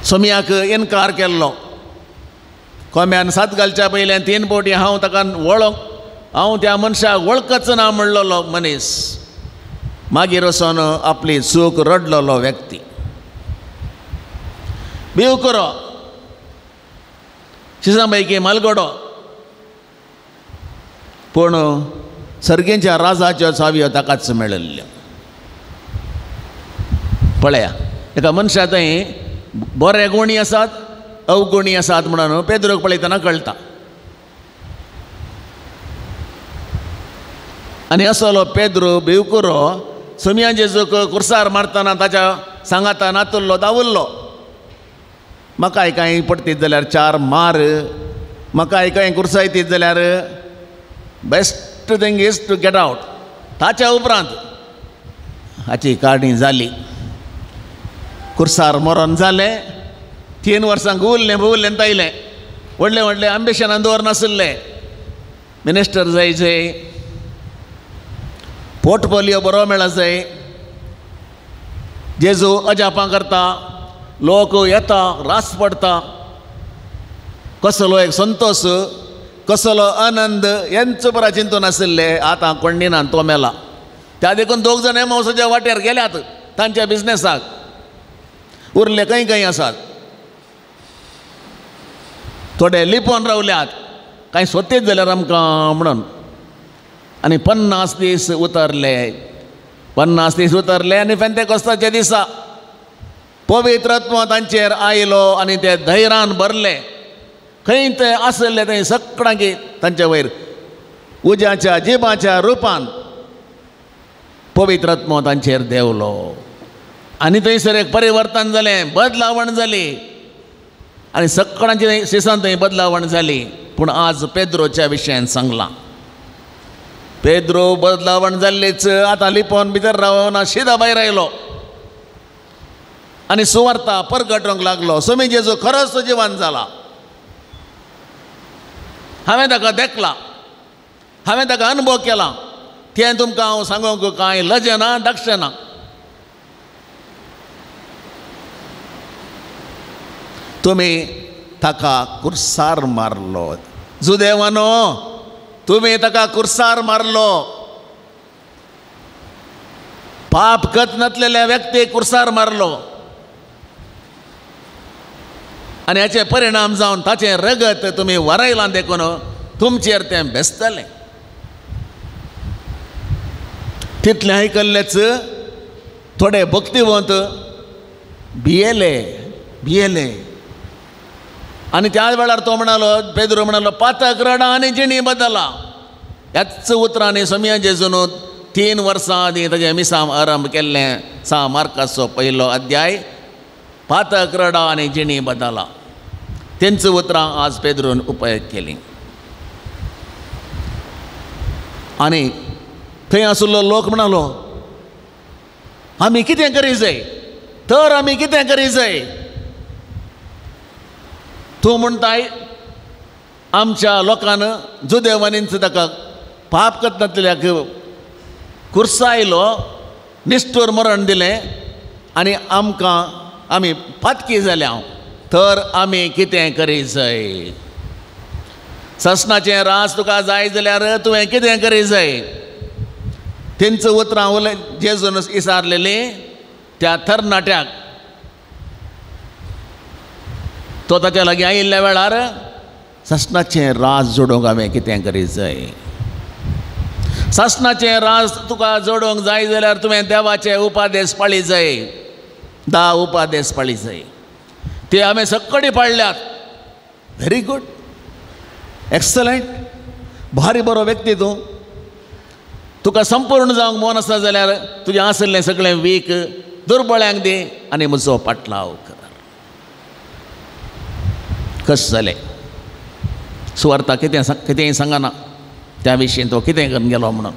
सोमियाक इनकार केल्लो. कोम्यान सात घालच्या पयलें 3 फावटी हांव ताका वळख, हांव त्या मनशाक वळखच ना म्हणलेलो मनीस, मागीर वचोन आपली चूक रडलेलो व्यक्ती. भिवकुरो शिसांपैकी मालगडो, पूण सर्गेच्या राजाच्यो चावयो ताकाच मेळिल्ल्यो. पळया, एका मनशा थंय बरे गुणी आसात अवगुणी आसात म्हणून पेद्रोक पळयतना कळटा. आनी असलो पेद्रो भिवकुरो सोमया जेजूक कुर्सार मारतना ताच्या सांगाता नातुल्लो दावुल्लो. म्हाकाय कांय पडतीत जाल्यार 4 मार, म्हाकाय कांय कुर्सायतीत जाल्यार best thing is to get out. ताच्या उपरांत हाची काणी जाली, कुर्सार मरोन जालें. 3 वर्सां गुवल्लें भुवल्लें तायलें, व्हडलें व्हडलें आंबिशनान दवरनासलें, मिनिस्टर जायचे, पोर्टफोलियो बरो मेळा जाय. जेजू अजापां करता, लोक येता, रास पडटा, कसलो एक संतोश, कसलो आनंद हेंच बरा चिंतून आशिल्ले. आतां कोण ना तो मेला. त्या देखून 2 जाण एमावसाच्या वाटेर गेल्यात तांच्या बिजनेसाक, उरले खंय खंय आसात. थोडे लिपोवन रावल्यात कांय सोतेच जाल्यार आमकां म्हणून. आनी 50 दीस उतरले, 50 दीस उतरले आनी पेंतेकोस्ताच्या दिसा पवित्र आत्मो तांचेर आयलो आनी ते धैर्यान भरले. खंय ते आसले थंय सगळ्यांक तांचे वयर उज्याच्या जिबाच्या रुपान पवित्र आत्मो तांचेर देंवलो आनी थंयसर एक परिवर्तन जालें, बदलावण जाली आनी सगळ्यांचे सिसान थंय बदलावण जाली. पूण आज पेद्रोच्या विशयान सांगलां, पेद्रो बदलावण जाल्लीच आतां लिपोवन भितर रावना, शिदा भायर आयलो आनी सुवार्ता परगटोवंक लागलो. स्वामी जेजू खरोच जिवन जाला, हांवें ताका देखला, हांवें ताका अनुभव केला, तें तुमकां हांव सांगूंक कांय लजना दक्षना. तुमी ताका कुर्सार मारलो, जुदेवानो तुमी ताका कुर्सार मारलो. पाप कत नासलेल्या व्यक्तीक कुर्सार मारलो आनी हाचे परिणाम जावन ताचें रगत तुमी वरयलां देखून तुमचेर तें बेसतलें. तितलें आयकल्लेच थोडे भक्तिवंत भियेले भियेले आनी त्याच वेळार तो म्हणालो, पेद्रो म्हणालो, पातक रडा आनी जिणी बदला. ह्याच उतरांनी सोमया जेजून 3 वर्सां आदीं ताजें मिसांव आरंभ केल्लें. 6 मार्काचो पयलो अध्याय, पातक रडा आनी जिणी बदला. तेंच उतरां आज पेद्रोन उपयोग केलीं. आनी थंय आशिल्लो लोक म्हणालो, आमी कितें करी जाय, तर आमी कितें करी जाय? तूं म्हणटाय आमच्या लोकान जुदेवानीच ताका पाप करतल्याक कुर्सायलो, निश्ठूर मरण दिलें आनी आमकां आमी पातकी जाल्या, तर आमी कितें करी जाय? ससनाचें रास तुका जाय जाल्यार तुवें कितें करी जाय? तेंच उतरां उलय जेजून इसारलेलीं त्या तरणाट्याक. तो ताच्या लागीं आयिल्ल्या वेळार सासणाचें राज जोडूंक हांवें कितें करी जाय? सासणाचें राज तुका जोडूंक जाय जाल्यार तुवें देवाचे उपादेश पाळी जाय. 10 उपादेश पाळी जाय, ते हांवें सगळे पाळल्यात. व्हेरी गूड, एक्सलंट, भारी बरो व्यक्ती तूं. तुका संपूर्ण जावंक मन आसा जाल्यार तुजें आशिल्लें सगळें वीक दुर्बळ्यांक दी आनी म्हजो पाटलाव कर. कशें जालें? सुवार्ता कितें कितेंय सांगना त्या विशीं, तो कितें करून गेलो म्हणून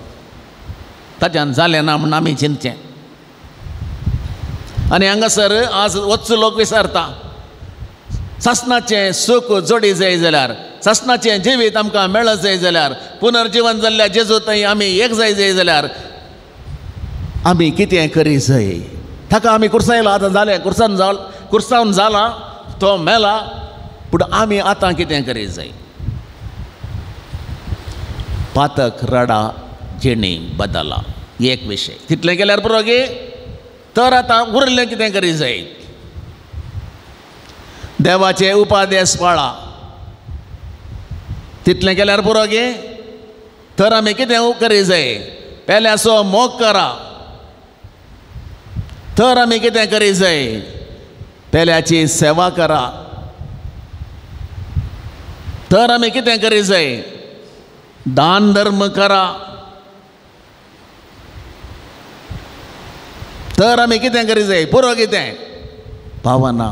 ताच्यान जालें ना म्हणून आमी चिंतचें. आनी हांगासर आज वच लोक विसरता, सासणाचें सूख जोडी जाय जाल्यार, सासणाचें जिवीत आमकां मेळत जाय जाल्यार, पुनर्जिवन जाल्ल्या जेजू थंय आमी एक जाय जाय जाल्यार आमी कितें करी जाय? ताका आमी कुर्सायला, आतां जालें, कुर्सान जाल कुर्सावन जाला, तो मेला, पूण आमी आतां कितें करी जाय? पातक रडा जिणी बदला, एक विशय. तितलें केल्यार पुरो गे? तर आतां उरलें कितें करी जाय? देवाचे उपादेश पाळा, तितलें केल्यार पुरो गे? तर आमी कितें करी जाय? पेल्याचो मोग करा, तर आमी कितें करी जाय? पेल्याची सेवा करा, तर आमी कितें करी जाय? दान धर्म करा, तर आमी कितें करी जाय? पुरो कितें? पावना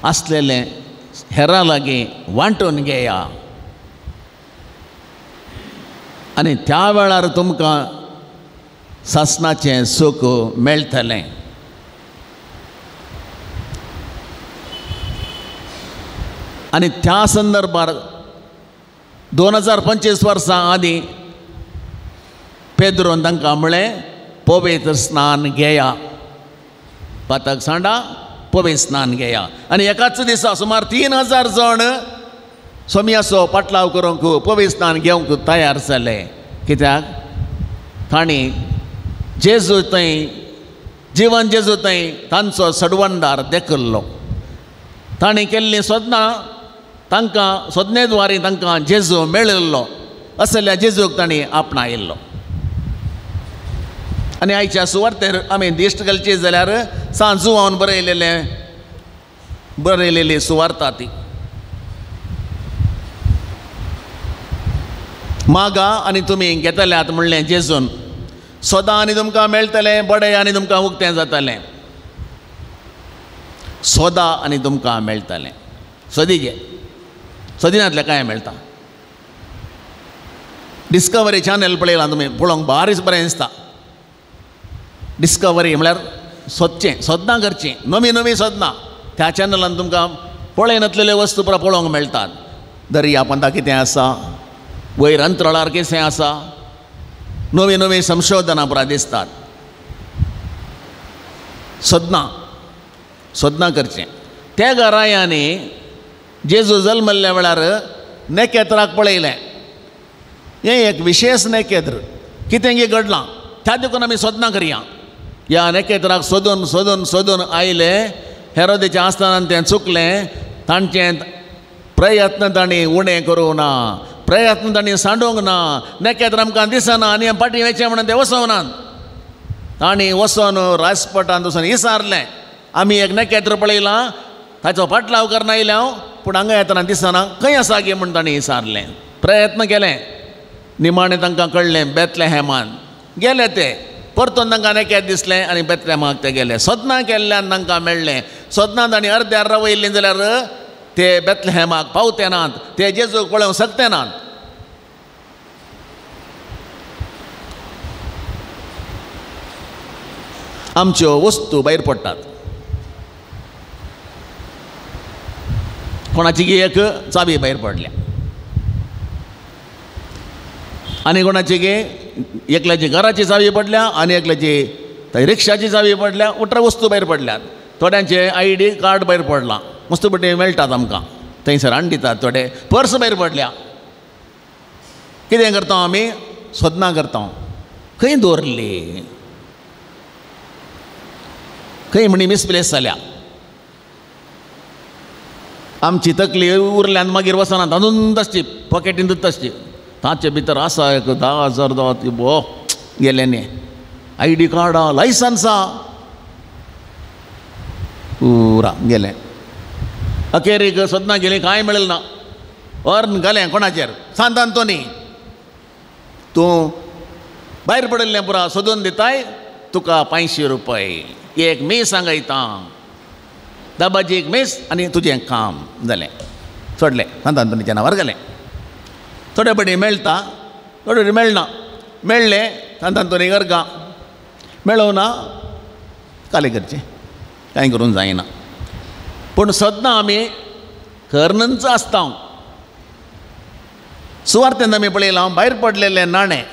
आसलेलें हेरां लागीं वांटून घेया आनी त्या वेळार तुमकां सासणाचें सूख मेळटलें. आनी त्या संदर्भार 2025 वर्सां आदीं पेद्रोन तांकां म्हळें, पवित्र स्नान घेया, पातक सांडा, पवित्र स्नान घेया. आनी एकाच दिसा सुमार 3000 जण सोमियाचो पाटलाव करूंक पवित्र स्नान घेवंक तयार जाले. कित्याक? तांणी जेजू थंय, जिवन जेजू थंय तांचो सडवणदार देखिल्लो. तांणी केल्लीं सोदनां तांकां सोदणे द्वारे तांकां जेजू मेळिल्लो असल्या जेजूक तांणी आपणायिल्लो. आनी आयच्या सुवार्तेर आमी दिश्ट घालची जाल्यार सांत जुवान बरयलेली सुवार्ता ती. मागा आनी तुमी घेतल्यात म्हणलें जेजून, सोदा आनी तुमकां मेळटलें, बडय आनी तुमकां उक्तें जातलें. सोदा आनी तुमकां मेळटलें. सोदी घे, सोदिनातलें कांय मेळटा. डिस्कवरी चॅनल पळयलां तुमी, पळोवंक बारीक बरें दिसता. डिस्कवरी म्हळ्यार सोदचें, सोदनां करचीं, नवीं नवीं सोदनां. त्या चॅनलान तुमकां पळयनातलेल्यो वस्तू पुरा पळोवंक मेळटात. दर्या पंदा कितें आसा, वयर अंतराळार कितें आसा, नवीं नवीं संशोधनां पुरा दिसतात. सोदनां सोदनां करचें. त्या घरायांनी जेजू जल्मल्ल्या वेळार नखेत्राक पळयलें. हें एक विशेश नखेत्र, कितें गे घडलां त्या देखून आमी सोदनां करया. ह्या नखेत्राक सोदून सोदून सोदून आयले. हेरोदेच्या आस्थानान तें चुकलें. तांचें प्रयत्न तांणी उणें करूं ना, प्रयत्न तांणी सांडूंक ना. नखेत्र आमकां दिसना आनी फाटीं वचचें म्हणून ते वसोवनात. तांणी वचोन राजपटान वचून विचारलें, आमी एक नखेत्र पळयलां, ताचो फाटलाव करना आयल्या हांव, पूण हांगा येतना दिसना, खंय आसा गे म्हूण तांणी विचारलें. प्रयत्न केलें. निमाणें तांकां कळ्ळें बेतलेहॅमान गेले ते. परतून तांकां नखेत्र दिसलें आनी बेतलेहॅमाक ते गेले. सोदनां केल्ल्यान तांकां मेळ्ळें. सोदनां तांणी अर्द्यार रावयल्लीं जाल्यार ते बेतलेहॅमाक पावते नात, ते जेजूक पळोवंक शकते नात. आमच्यो वस्तू भायर पडटात. कोणाची गी एक चाबी भायर पडल्या आनी कोणाची गे एकल्याची घराची चावी पडल्या आनी एकल्याची रिक्षाची चावी पडल्या. उठरा वस्तू भायर पडल्यात. थोड्यांचे I D card भायर पडलां, वस्तू पटी मेळटात आमकां थंयसर हाडून दितात. थोडे पर्स भायर पडल्या. कितें करता आमी? सोदनां करता, खंय दवरली, खंय म्हणी मिसप्लेस जाल्या. आमची तकली उरल्यान मागीर वचना, तातूंत आसची, पॉकेटींतूच आसची. ताचे भितर आसा एक 10,000 धा बो गेले न्ही, I D card आ, लायसन्स आ, पुरा गेलें. अखेरीक सोदना गेली, कांय मेळलें ना. अर्न घालें कोणाचेर, सांत आंतोनी तूं भायर पडिल्लें पुरा सोदून दिताय, तुका 500 रुपये. एक मीस सांगयता, दाबाजी एक मीस आनी तुजें काम जालें. सोडलें, सांत आंतोनीच्या नांवार घालें. थोडे पटी मेळटा, थोडे पटी मेळना. मेळ्ळें सांत आंतोनी अर्गां, मेळोवना काले करचें, कांय करूंक जायना. पूण सदनां आमी करनच आसता. सुवार्तेन आमी पळयलां भायर पडलेलें नाणें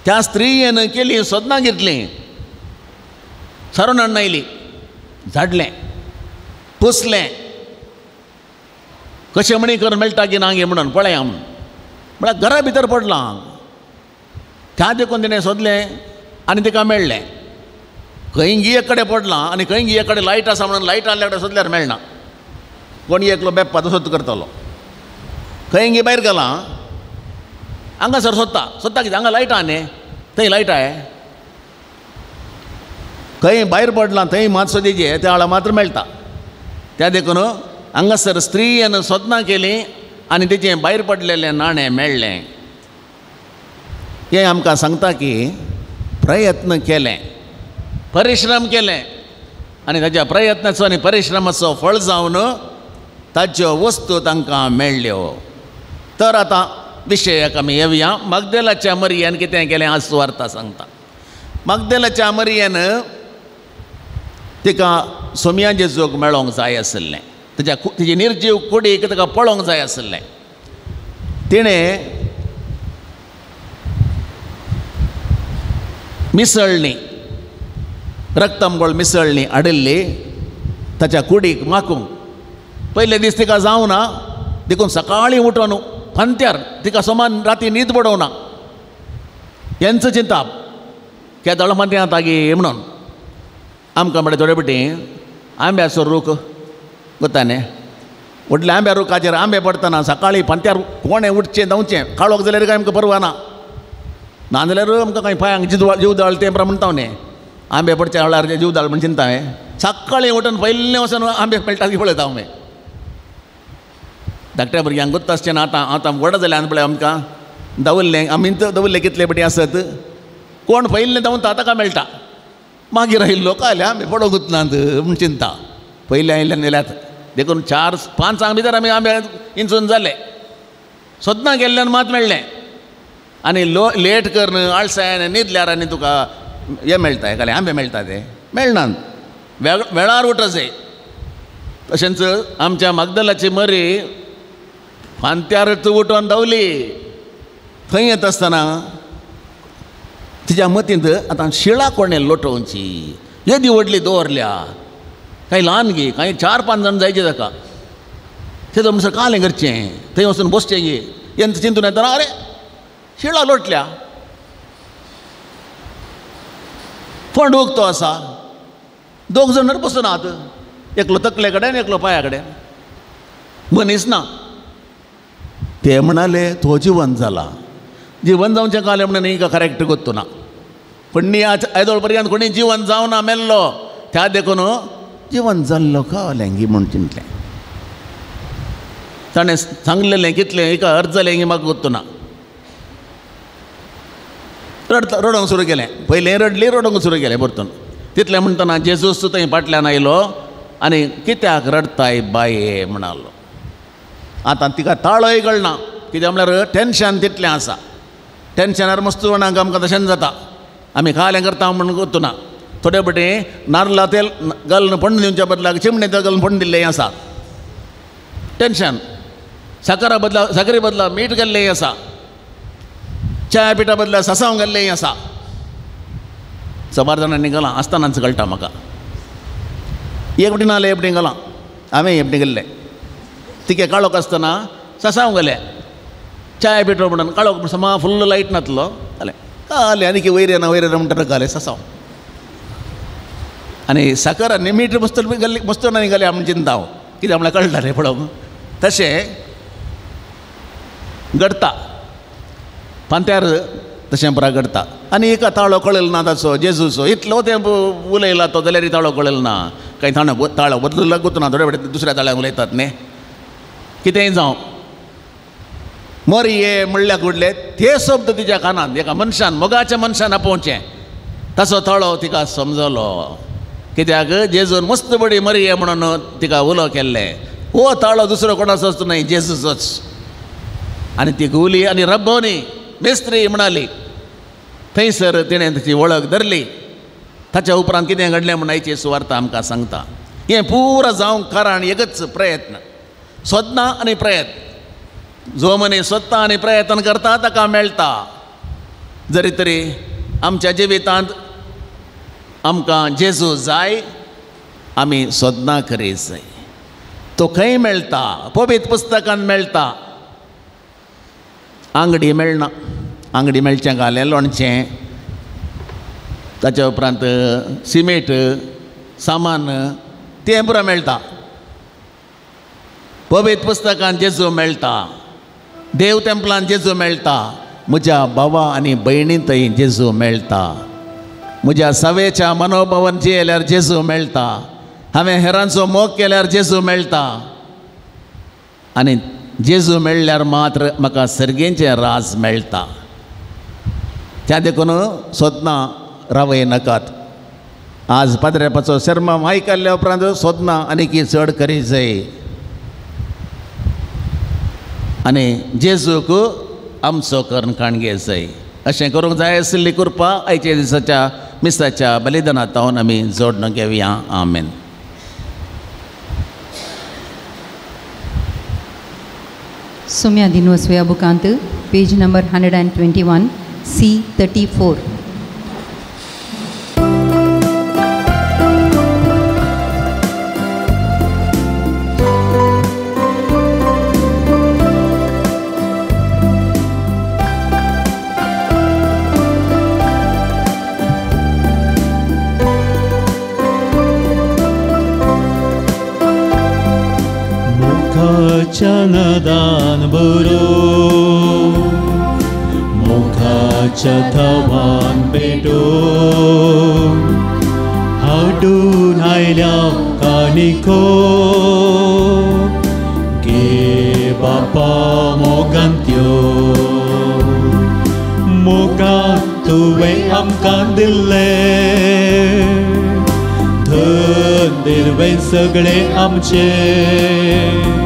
त्या स्त्रियेन केली सोदनां घेतलीं, सारून हाडून आयली, झाडलें, पुसलें, कशें म्हणी करून मेळटा की ना गे म्हणून पळया म्हणून. म्हळ्यार घरा भितर पडलां. त्या देखून तिणें सोदलें आनी तिका मेळ्ळें. खंय गी एक कडेन पडलां आनी खंय गी एक कडेन लायट आसा म्हणून लायट आहल्या कडेन सोदल्यार मेळना. कोण एकलो बेप्पा तसोच करतलो. खंय गी भायर गेलां, हांगासर सोदता सोदता कितें, हांगा लायट आहा न्ही, थंय लायट आहा. खंय भायर पडलां थंय मात सोदीचे त्या वेळार मात्र मेळटा. त्या देखून हांगासर स्त्रियेन सोदनां केलीं आनी तिचें भायर पडलेलें नाणें मेळ्ळें. हें आमकां सांगता की प्रयत्न केलें, परिश्रम केलें आनी ताच्या प्रयत्नाचो आनी परिश्रमाचो फळ जावन ताच्यो वस्तू तांकां मेळ्ळ्यो. तर आतां विशयाक आमी येवया. मगदेलाच्या मरियेन कितें केलें आज सुवार्ता सांगता. मगदेलाच्या मरियेन तिका सोमया जेजूक मेळोंक जाय आशिल्लें. तिच्या तिजी निर्जीव कुडीक तिका पळोवंक जाय आशिल्लें. तिणें मिसळणी, रक्तमगोळ मिसळणी हाडिल्ली ताच्या कुडीक माकूंक. पयले दीस तिका जावना देखून सकाळीं उठोन फांत्यार तिका समान राती न्हीद पडोवना. हेंच चिंताप केदळ फांत्या तागी म्हणून. आमकां म्हणल्यार थोडे पटी आंब्याचो रूख गोता न्ही, व्हडल्या आंब्या रुखाचेर आंबे पडटना सकाळीं पांत्यार कोणें उठचें धांवचें काळोख जाल्यार कांय आमकां परवा ना, नाजाल्यार आमकां कांय पांयांक जीव दाळ तें म्हणटा न्ही, आंबे पडच्या वेळार जीव दाळ म्हण चिंता हांवें. सकाळीं उठून पयलें वचून आंबे मेळटा की पळयता हांव. धाकट्या भुरग्यांक गोत्त आसचें ना, आतां आतां व्हड जाल्यान पळय आमकां दवरलें आमी दवरलें कितले पटी आसत, कोण पयलें धांवता ताका मेळटा, मागीर आयिल्लो कांय आंबे पडोंकूच नात म्हूण चिंता. पयलें आयिल्ल्यान गेल्यात देखून 4-5 भितर आमी आंबे इंचून जाले, सदना गेल्ल्यान मात मेळ्ळें. आनी लो लेट करून आळसायन न्हिदल्यार आनी तुका हें मेळटा, एकाले आंबे मेळटा ते मेळनात. वेळार उठ जाय. तशेंच आमच्या मागदलाची मरी फांत्यार उठोन धांवली. थंय येता आसतना तिच्या मतींत आतां शिळा कोणें लोटोवची, येदी व्हडली दवरल्या, कांय ल्हान गी, कांय 4-5 जाण जायचे ताका, ते म्हणसर कालें करचें, थंय वचून बसचें गी, हें चिंतून येतना अरे शिळा लोटल्या, फोंड उगतो आसा, दोग जाण बसून आहात, एकलो तकले कडेन एकलो पांया कडेन, मनीस ना. ते म्हणाले तो जिवन जाला, जिवन जावचें कालें म्हणून हिका करेक्ट गोत्तू ना, पण आयदोळ पर्यंत कोणी जिवन जावना मेल्लो, त्या देखून जिवन जाल्लो कालें गी म्हूण चिंतलें. ताणें सांगलेलें कितलें हिका अर्ज जालें गी म्हाका गोत्तू ना. रडता रडोंक सुरू केलें, पयलें रडली, रडोंक सुरू केलें परतून. तितलें म्हणटना जेजूस थंय फाटल्यान आयलो आनी कित्याक रडताय बाये म्हणालो. आतां तिका ताळोय कळना, कित्याक म्हळ्यार टेंशन तितलें आसा, टेंशनार मस्त जाणांक आमकां तशेंच जाता, आमी कालें करता म्हूण गोत्तू ना. थोडे पटी नाल्ला तेल घालून फोण्ण दिवच्या बदलाक चिमणे तेल घालून फोण्ण दिल्लें आसा, टेंशन. साकरा बदला साकरी बदला मीठ घाल्लें आसा, च्या पिठा बदला सासांव घाल्लें आसा. सबार जाणांनी घालां आसतनाच कळटा म्हाका, एक पटी नाल्यार एक पटी घालां, हांवें एक पटी गेल्लें तिके काळोख आसतना सासांव घालें, चाय पिठो म्हणून काळोख समा फुल्ल लायट नातलो घालें, घालें आनी वयर येना वयर येना म्हणटा घालें सासांव आनी साकर आनी मीठ मस्त घाल्ली, मस्त आनी घालें म्हूण चिंता हांव, कित्याक म्हळ्यार कळटा रे पळोवंक. तशें घडटा पांत्यार, तशें पुरा घडटा. आनी एका ताळो कळल ना ताचो जेजूचो, इतलो तें उलयला तो जाल्यार ताळो कळल ना, कांय ताणें ताळो बदलूं लागूच ना, थोडे फावटी दुसऱ्या ताळ्यान उलयतात न्ही, कितेंय जावं. मरये म्हणल्यार घडले ते शब्द तिच्या कानान एका मनशान मोगाच्या मनशान आपोवचें, ताचो ताळो तिका समजलो, कित्याक जेजून मस्त बडी मरये म्हणून तिका उलो केल्लें. हो ताळो दुसरो कोणाचोच न्हय, जेजूचोच. आनी ती घुवली आनी रब्बोनी मेस्त्री म्हणाली. थंयसर तिणें ताची वळख धरली. ताच्या उपरांत कितें घडलें म्हूण आयची सुवार्ता आमकां सांगता. हें पुरा जावंक कारण एकच प्रयत्न, सोदना आनी प्रयत्न. जो मनीस सोदता आनी प्रयत्न करता ताका मेळटा. जरी तरी आमच्या जिवितांत आमकां जेजू जाय, आमी सोदना करीत जाय. तो खंय मेळटा? पवित्र पुस्तकान मेळटा. आंगडी मेळना, आंगडी मेळचें घालें लोणचें, ताच्या उपरांत सिमेंट सामान तें पुरा मेळटा. पवित्र पुस्तकान जेजू मेळटा, देव तेंपलान जेजू मेळटा, म्हज्या भावा आनी भयणी थंय जेजू मेळटा, म्हज्या सवेच्या मनोभवन जियेल्यार जेजू मेळटा, हांवें हेरांचो मोग केल्यार जेजू मेळटा. आनी जेजू मेळ्ळ्यार मात्र म्हाका सर्गेचें राज मेळटा. त्या देखून सोदना रावय नाकात. आज पाद्रेपाचो शर्मा आयकल्ल्या उपरांत सोदना आनी चड करी जाय आनी जेजूक आमचो करून काणगे जाय. अशें करूंक जाय आशिल्ली कृपा आयच्या दिसाच्या मिसाच्या बलिदानांत आमी जोडणं घेवया. आमेन. Sumya Dinvasvaya बुकांत page number 121 C34. मोगाच्या नादान बरो मोगाच्या धावान पेटो हाडून आयल्या कानिको गे बापा मोगांत्यो मोगान तुवें आमकां दिल्लें धन दिलवें सगळें आमचें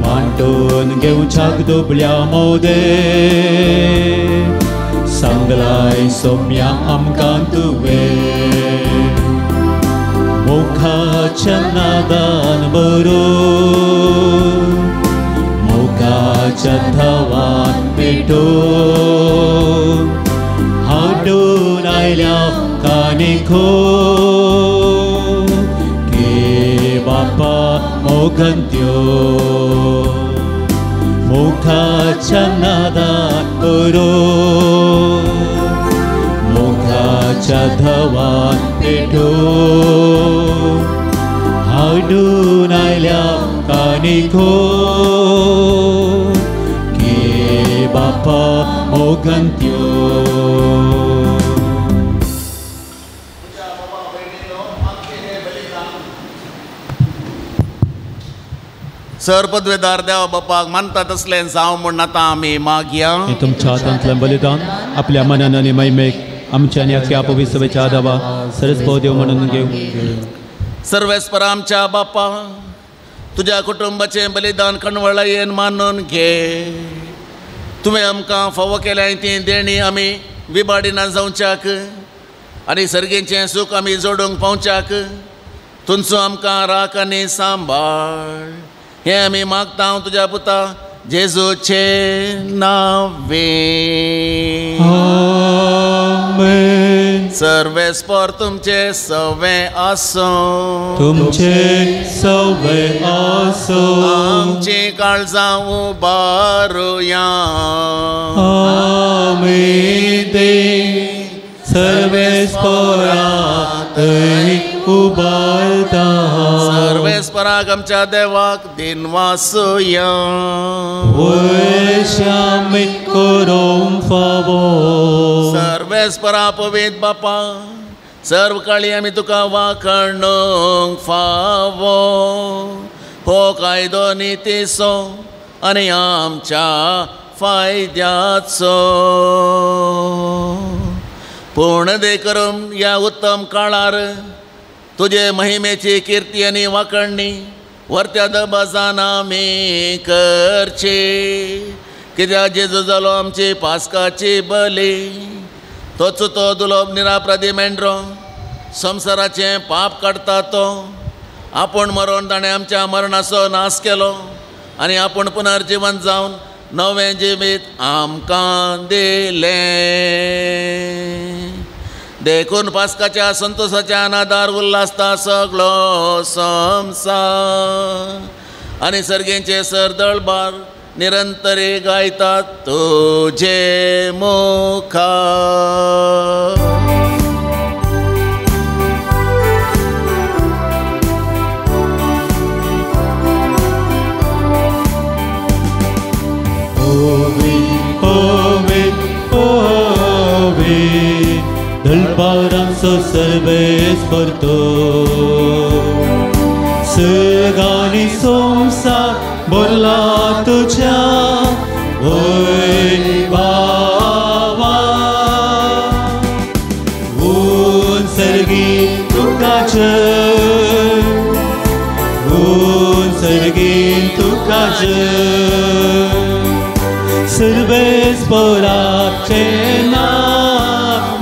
वांटून घेवच्याक दुबळ्या मोदे सांगलाय सोम्या आमकां तुवें मोगाच्या नादान बरो मोगाच्या धावान पेटो हाडून आयल्या कानिको गे बापा मोगंत्यो मोगाच्या नादान बरो मोगाच्या धावान पेटो हाडून आयल्या कानिको गे बापा मोगंत्यो. सर पदवेदार देवा बापाक मानता तसलें जावं म्हूण आतां आमी मागया. हें तुमच्या हातांतलें बलिदान आपल्या मनान आनी महिमेक आमच्या आनी अख्ख्या पवित्रतेच्या आदावा सरस देव म्हणून घेऊ. सर्वेस्पर आमच्या बापा तुज्या कुटुंबाचें बलिदान कणवळायेन मानून घे. तुवें आमकां फावो केल्या ती देणी आमी विबाडिना जावच्याक आनी सर्गेचें सूख आमी जोडूंक पावच्याक तुमचो आमकां राख आनी सांबाळ हें आमी मागता तुज्या पुता जेजूचे नावे. आमेन. सर्वेस्पर तुमचे सवे आसूं तुमचे सवे आसूं. आमची काळजां उबारुया. आमी ते सर्वेस्परा थंय उबारता. सर्वेस्पराक आमच्या देवाक दिनवासुया. वयश्यामी करूंक फावो. सर्वेस्परा पवित्र बापा सर्व काळी आमी तुका वाखणूंक फावो. हो कायदो नितीचो आनी आमच्या फायद्याचो. पूण देखून ह्या उत्तम काळार तुजे महिमेची किर्ती आनी वाखणणी वरत्या दबाजान आमी करची. कित्याक जेजू जालो आमची पास्काची बली तोच तो दुलोब निरापराधी मेंढरो संवसाराचें पाप काडटा तो आपूण मरोन ताणें आमच्या मरणाचो नाश केलो आनी आपूण पुनर्जिवन जावन नवें जिवीत आमकां दिलें. देखून पास्काच्या संतोसाच्या नादार उल्हासता सगळो संवसार आनी सर्गेंचे सरदळबार निरंतरी गायतात तुजे मुखार. दलबारांचो सर्वेस्पर तो सर्गानी संवसार भरला तुज्या वैभवा. ऊन सर्गी तुका जय ऊन सर्गी तुका जय सर्वेस्पराचें नांव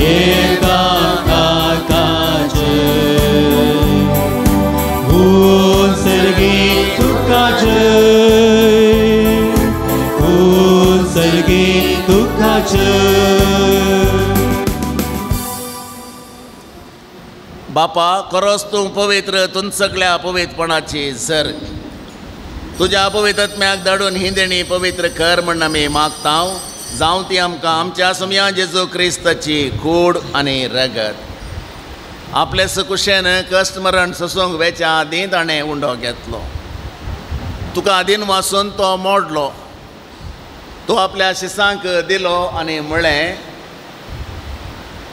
एका काकाचें. ऊन सर्गी तुका जय ऊन सर्गी तुका जय. बापा खरोच तूं पवित्र तूं सगळ्या पवित्रपणाची सर तुज्या पवित्रत्म्याक धाडून ही देणी पवित्र कर म्हण आमी मागता. जावं ती आमकां आमच्या सुमया जेजू क्रिस्ताची कूड आनी रगत. आपले सुकुशेन कश्ट मरण सोसूंक वेच्या आदीं ताणें उंडो घेतलो. तुका दिन वासून तो मोडलो, तो आपल्या शिसांक दिलो आनी म्हळें,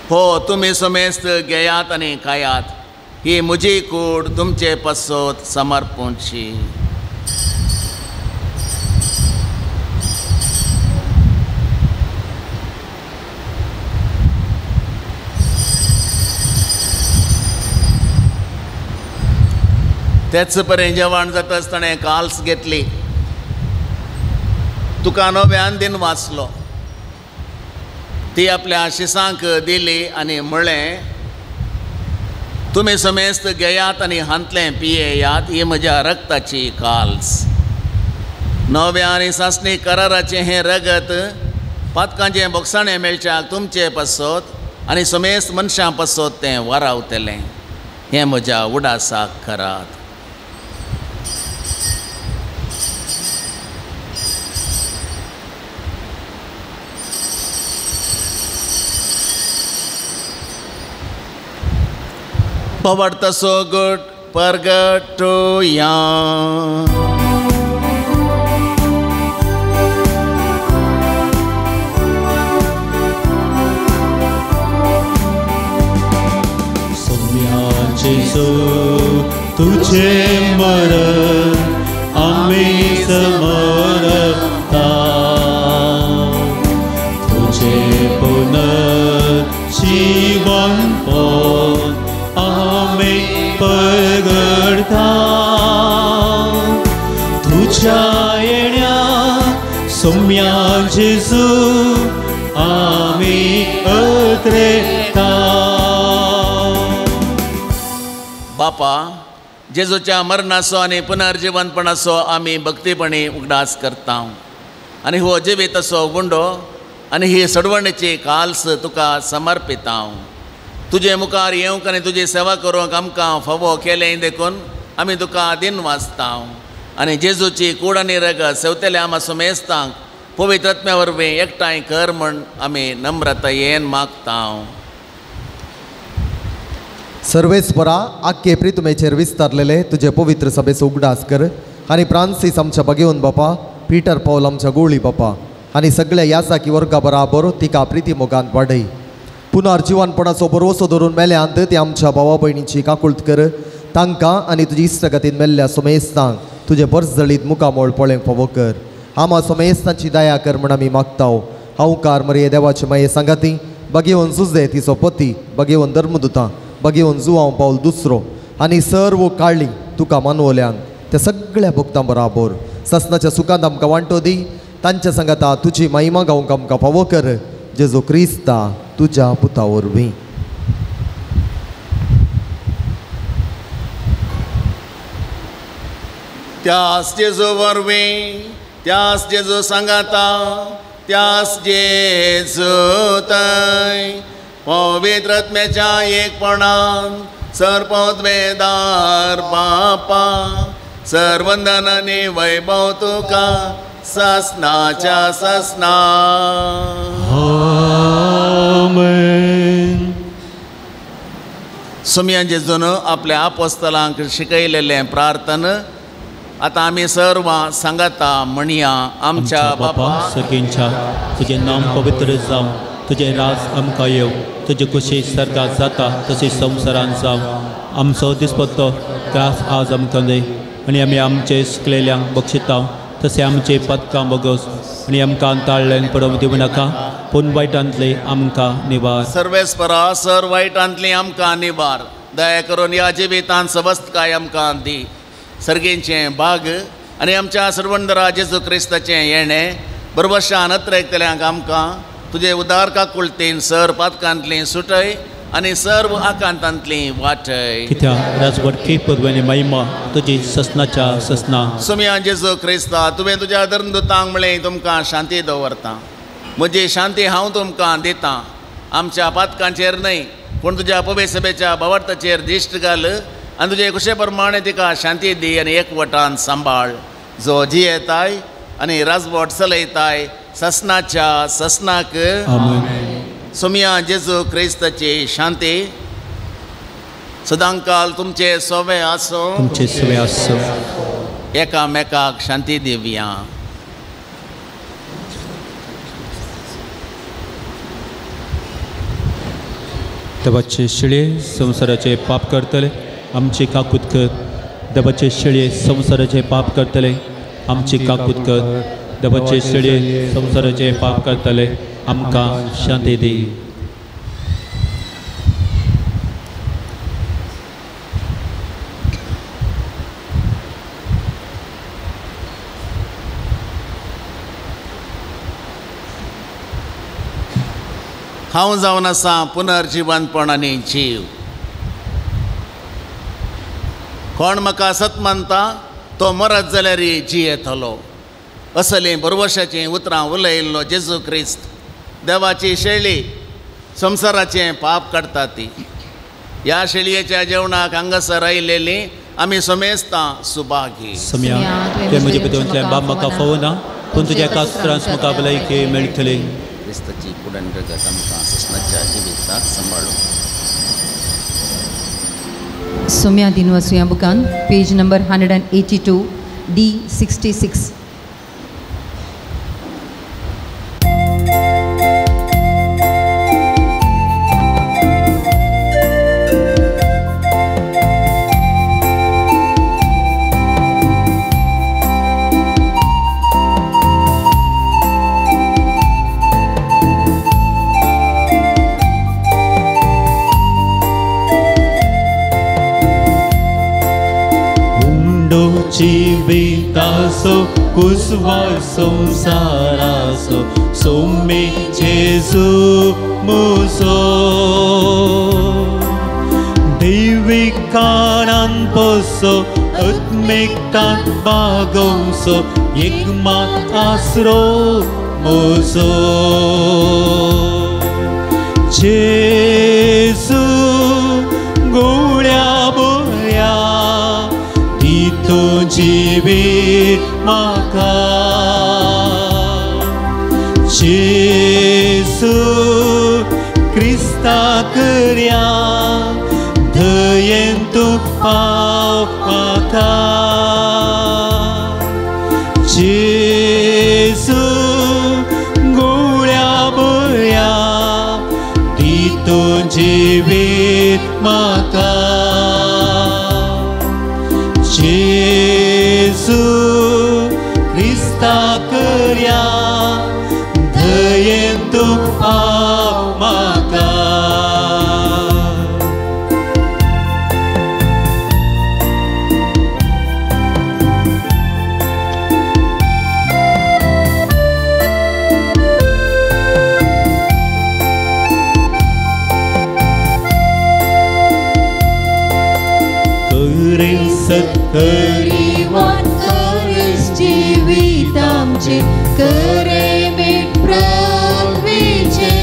हो तुमी समेस्त घेयात आनी खायात, ही म्हजी कूड तुमचे पासत समर्पणची. तेच परेन जेवण जाता आसतना काल्स घेतली, तुका नव्यान दिन वाचलो, ती आपल्या शिसांक दिली आनी म्हळें, तुमी समेस्त घेयात आनी हांतलें पियेयात, ही म्हज्या रक्ताची काल्स. नव्या आनी सासणी कराराचें हें रगत पातकांचें बोगसाणें मेळच्याक तुमचे पासत आनी समेस्त मनशां पासत तें वारावतलें. हें म्हज्या उडासाक करात. पवर्तसो गुट परगटोया. सोम्या जेजू तुझे मरण आम्ही समरता, तुझे पुनर्जीवन आम्ही परगडता. तुझ्या येण्या सोम्या जेजू आम्ही अत्रेता. बापा, जेजूच्या मरणाचो आनी पुनर्जीवनपणाचो आमी भक्तीपणी उगडास करता आनी हो जिवीताचो गुंडो आनी ही सडवणेची काल्स तुका समर्पिता. तुजे मुखार येवंक आनी तुजी सेवा करूंक आमकां फावो केलें देखून आमी तुका दिन वाचता आनी जेजूची कूड आनी रगत सेवतल्या आमा सुमेस्तांक पवित्र आत्म्या वरवीं एकठांय कर म्हण आमी नम्रतायेन मागता. सर्वेस्परा, आख्खे प्रितुमेचेर विस्तारलेले तुजे पवित्र सभेचो उगडास कर आनी फ्रांसीस आमच्या बगेवन बापा, पीटर पावल आमच्या गोळी बापा आनी सगळ्या याजाकी वर्गा बराबर तिका प्रिती मोगान वाडय. पुनर्जीवनपणाचो भरवसो धरून मेल्यांत ती आमच्या भावा भयणीची काकुळत कर, तांकां आनी तुजी इश्टगतीन मेल्ल्या सोमेस्तांक तुजें बरजळीत मुखामोळ पळोवंक फावो कर. आमा सोमेस्तांची दया कर म्हण आमी मागता. हांवकार मरये देवाचे माये सांगाती बगेवन जुजे तिचो पती, बगेवन धर्मदुतां, बगेवन जुवांव पावल दुसरो आनी सर्व काळी तुका मानवल्यान त्या सगळ्या भक्तां बराबर ससनाच्या सुखांत आमकां वांटो दी. तांच्या सांगाता तुजी महिमा गावंक आमकां फावो कर, जेजू क्रिस्ता तुज्या पुता वरवीं. त्यास जेजू वरवीं, त्यास जेजू सांगाता, त्यास जेजू थंय पवित्र आत्म्याच्या एकपणान सर्वोद्वेदार बापा, सर्वंदन आनी वैभव तुका ससनाच्या ससना. आमेन. सोम्या जेजून आपल्या आपोस्तलांक शिकयलेलें प्रार्थन आतां आमी सर्वां सांगाता म्हणया. आमच्या बापा सगळ्यांच्या तुजें नांव पवित्र जावं, तुजें राज आमकां येवं, तुजे कुशी सर्गात जाता तशी संवसारांत जावं. आमचो दिसपट्टो त्रास आज आमकां दी आनी आमी आमचे सुकलेल्यांक बक्षिता तशें आमचे पदकां बगस आनी आमकां ताळ्ळेन पडोवंक दिवं नाका, पूण वायटांतले आमकां निवार. सर्वेस्परा, सर वायटांतली आमकां निवार. दया करून ह्या जिवितांत सवस्तकाय आमकां दी. सर्गींचें भाग आनी आमच्या सर्वंदरा जेजू क्रिस्ताचें येणें बरबशान अत्रेकतल्यांक आमकां तुजे उदार काकुळतीन सर पातकांतली सुटय आनी सर्व आकांतांतली वाटय. कित्याक राजवटकी पदवेनी महिमा तुजी ससनाच्या ससना. सुमया जेजू क्रिस्ता, तुवें तुज्या धर्मदुतांक म्हळें तुमकां शांती दवरता, म्हजी शांती हांव तुमकां दितां. आमच्या पातकांचेर न्हय पूण तुज्या पवित्र सभेच्या भावार्थाचेर दिश्ट घाल आनी तुजे कुशे प्रमाणे तिका शांती दी आनी एकवटान सांबाळ, जो जियेताय आनी राजवट चलयताय ससनाच्या ससनाक. सोमिया जेजू क्रिस्ताची शांती सदांकाल तुमचे सोवे आसूं. तुमचे सोवे आसूं. एकामेकाक शांती दिवया. देवाचे शेळये संवसाराचे पाप करतले आमची काकूत कर. देवाचे शेळये संवसाराचे पाप करतले आमची काकूत कर. देवाचे शेळये संवसाराचे पाप करतले आमकां शांती दी. हांव जावन आसा पुनर्जिवनपण आनी जीव. कोण म्हाका सत मानता तो मरत जाल्यार जियेतलो. असलीं बरवशाचीं उतरां उलयल्लो जेजू क्रिस्त देवाची शेळी संवसाराचें पाप काडटा ती. ह्या शेळयेच्या जेवणाक हांगासर आयिल्ली आमी समेस्तां सुभागी. सम्या ते म्हजे भितरतल्या बाब म्हाका फावना पूण तुज्या एकाच त्रास म्हाका भलायकी मेळटली. क्रिस्ताची कुडण रगत आमकां सस्नाच्या जिविताक सांबाळूं. सोम्या दिनवसुया बुकान पेज नंबर 182 D 66. जिवितासो कुसवार संसारासो सोमे जेजू मुसो दैवीक कारणान पोसो आत्मिकतान बागोवसो एकमात आसरो मुसो. जेजू गुळ्या बोया तूं जिवीत म्हाका. जेजू क्रिस्ता करया दयेन तूं पाव म्हाका. जेजू गुळ्या बोया दी तूं जिवीत म्हाका. जेजू क्रिस्ता करया दयेन तूं पाव म्हाका. करीवान करीस जिवीत आमचें करे भेट पृथ्वीचें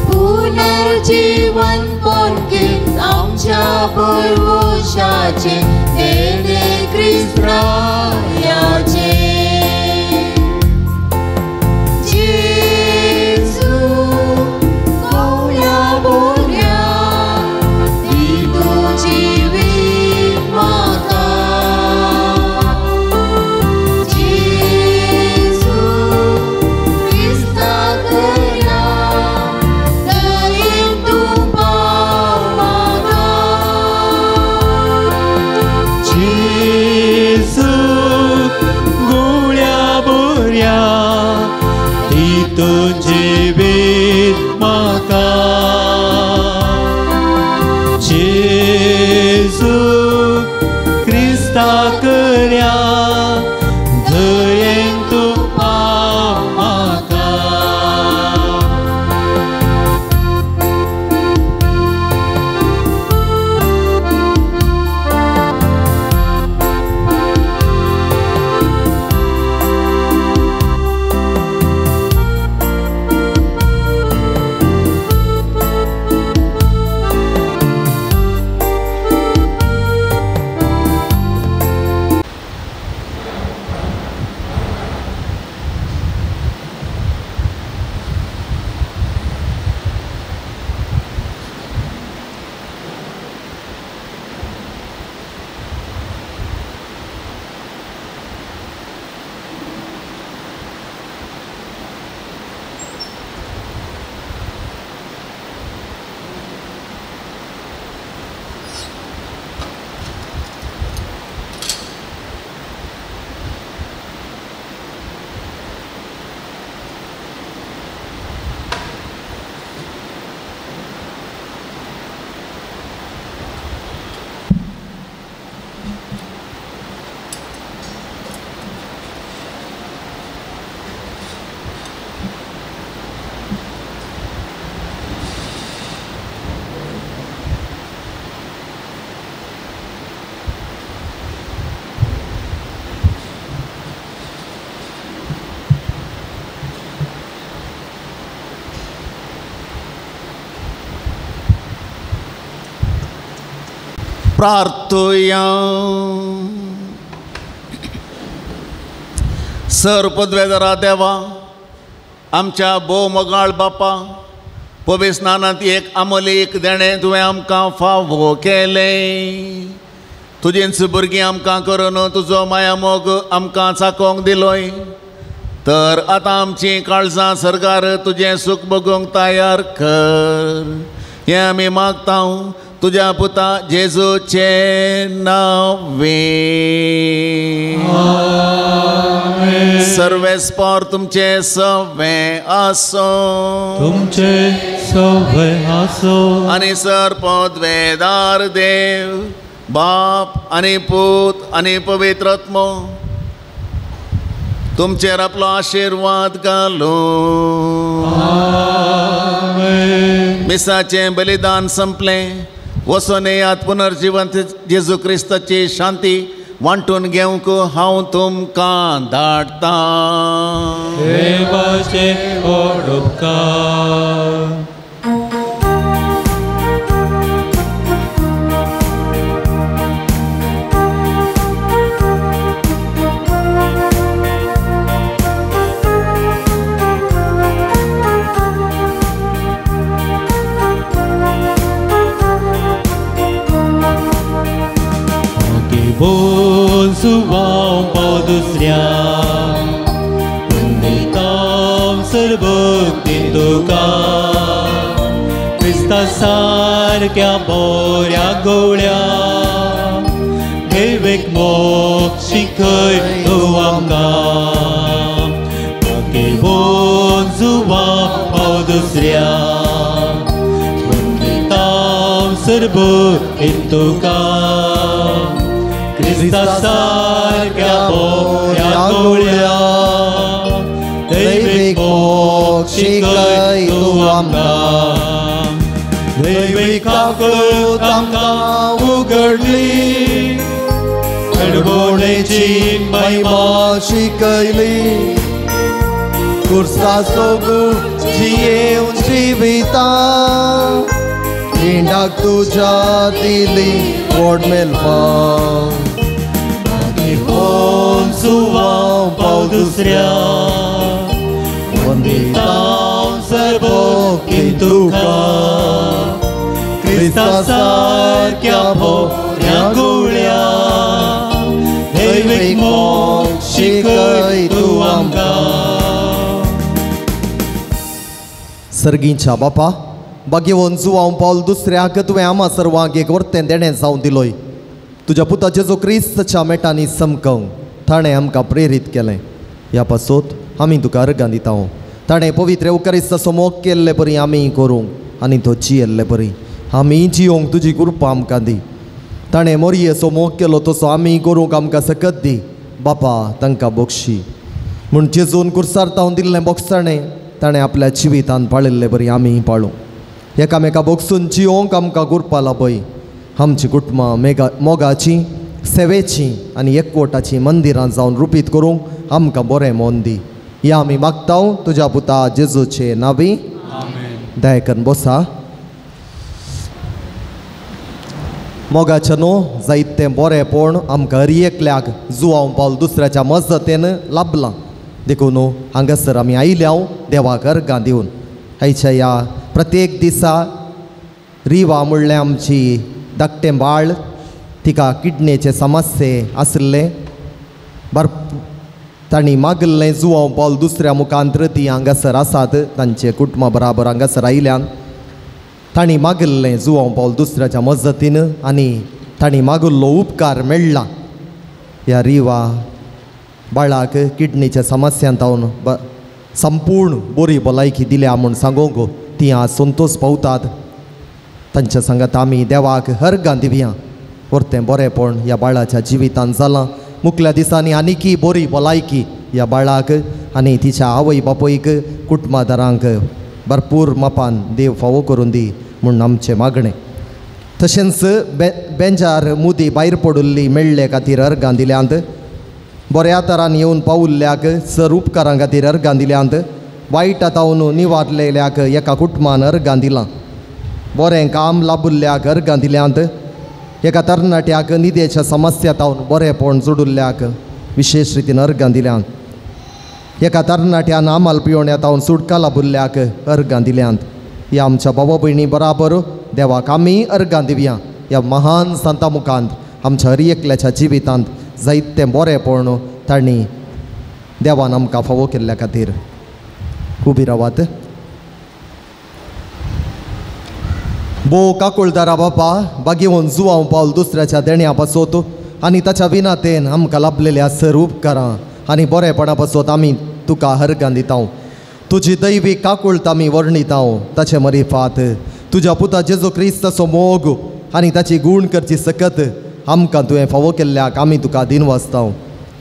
पुनर्जीवन पोरकें आमच्या पुर्वशाचें देणे क्रिस्ताचें. जेजू कोवळ्या बोऱ्या दी तूं जिवीत म्हाका. जेजू क्रिस्ता करया दयेन तूं पाव म्हाका. जेजू गुळ्या बोऱ्या दी तूं जिवीत म्हाका. जेजू क्रिस्ता करया दयेन तूं पाव म्हाका. प्रार्थुया. सर पदवेदारा देवा, आमच्या भोव मोगाळ बापा, पवित्र स्नानांत एक अमोलीक देणें तुवें आमकां फावो केलें. तुजेंच भुरगीं आमकां करून तुजो माया मोग आमकां चाकोंक दिलोय. तर आतां आमचीं काळजां सरकार तुजें सूख बगूंक तयार कर. हें आमी मागता तुज्या पुता जेजूचे नांवे. सर्वेस्पोर तुमचे सवे आसो, तुमचे सवे आसो. आनी सर पदवेदार देव बाप आनी पूत आनी पवित्र आत्मो तुमचेर आपलो आशिर्वाद घालूं. मिसाचें बलिदान संपलें. वचोन येयात पुनर्जिवंत जेजू क्रिस्ताची शांती वांटून घेवंक हांव तुमकां धाडटां. देवाचे व्हड उपकार. सुवां पाव दुसऱ्या उंदितां सर्वक्ती तुका क्रिस्ता सारक्या बोऱ्या गोळ्या देवेक मोग शिकय तूं आमकां. भाग्यवंत जुवां पाव दुसऱ्या उंदितां सर्वक्ती तुका क्रिस्ता सारक्या बोऱ्या गोळ्या दैवीक मोग शिकय तूं आमकां. दैवीक आकृत आमकां उगडली, कडबोणेची महिमा शिकयली, कुर्साचो गूण जियेवन जिविता पिंडाक तुज्या दिली व्हड मेलपा. भाग्यवंत जुवां पाव दुसऱ्या वंदितां सर्वोक्ती तुका क्रिस्ता सारक्या बोऱ्या गोळ्या दैवीक मोग शिकय तूं आमकां. सर्गींच्या बापा, भाग्यवंत जुवां पावल दुसऱ्याक तुवें आमा सर्वांक एक वर्तें देणें जावन दिलोय. तुज्या पुता जेजू क्रिस्ताच्या मेटांनी समकवंक ताणें आमकां प्रेरीत केलें. ह्या पासत आमी तुका अर्गां दिता. ताणें पवित्र येवकारिस्ताचो मोग केल्ले परी आमी करूंक आनी तो जियेल्ले परी आमी जियोंक तुजी कृपा आमकां दी. ताणें मोरयेचो मोग केलो तसो आमी करूंक आमकां सकत दी. बापा तांकां बक्षी म्हूण जेजून कुर्सार तावन दिल्लें बोगसाणें ताणें आपल्या जिवितान पाळिल्ले परी आमी पाळूं. एकामेका बोगसून जियोंक आमकां कृपा लाभय. आमची कुटुंबां मेगा मोगाची सेवेची आनी एकवटाची मंदिरां जावन रुपीत करूंक आमकां बरें मन दी. ह्या आमी मागता तुज्या पुता जेजूचे नांवी. दया करून बसा. मोगाचें न्हू जायतें बरेंपण आमकां हर एकल्याक जुवांव पावल दुसऱ्याच्या मजतेन लाभलां. देखून हांगासर आमी आयल्या देवाक अर्गां दिवन. आयच्या ह्या प्रत्येक दिसा रिवा म्हणलें आमची धाकटें बाळ, तिका किडनेचे समस्ये आशिल्ले. तांणी मागिल्लें जुवांव पावल दुसऱ्या मुखांतर ती हांगासर आसात तांचे कुटुंबा बराबर हांगासर आयल्यान. तांणी मागिल्लें जुवांव पावल दुसऱ्याच्या मजतीन आनी तांणी मागिल्लो उपकार मेळ्ळा. ह्या रिवा बाळाक किडनीच्या समस्यान तावन संपूर्ण बरी भलायकी दिल्या म्हूण सांगूंक ती आज संतोश पावतात. तांच्या सांगात आमी देवाक हरगां दिवया. परतें बरेंपण ह्या बाळाच्या जिवितान जालां. मुखल्या दिसांनी आनीकी बरी भलायकी ह्या बाळाक आनी तिच्या आवय बापूयक कुटुंबादारांक भरपूर मापान देव फावो करून दी म्हूण आमचें मागणें. तशेंच बेंजार मुदी भायर पडिल्ली मेळ्ळे खातीर अर्गां दिल्यांत. बऱ्या तरान येवन पावुल्ल्याक सर उपकारां खातीर अर्गां दिल्यांत. वायट तावन निवारलेल्याक एका कुटुंबान अर्गां दिलां. बरें काम लाबुल्ल्याक अर्गां दिल्यांत. एका तरणाट्याक निदेच्या समस्या तावन बरेपण जोडिल्ल्याक विशेश रितीन अर्गां दिल्यांत. एका तरणाट्यान आमाल पिवण्या तावन सुटका लाबुल्ल्याक अर्गां दिल्यांत. ह्या आमच्या बाबा भयणी बराबर देवाक आमी अर्गां दिवया. ह्या महान संता मुखांत आमच्या हर एकल्याच्या जिवितांत जायतें बरेपण तांणी देवान आमकां फावो केल्ल्या खातीर. उबी रावात. भोव काकुळदारा बापा बागेवन जुवांव पावल दुसऱ्याच्या देण्या पासत आनी ताच्या विनातेन आमकां लाभलेल्या सर उपकारां आनी बरेपणा पासत आमी तुका हरगां दिता. तुजी दैवी काकुळत आमी वर्णिता. ताचे मरिफात तुज्या पुता जेजू क्रिस्ताचो मोग आनी ताची गूण करची सकत आमकां तुवें फावो केल्ल्याक आमी तुका दिनवासता.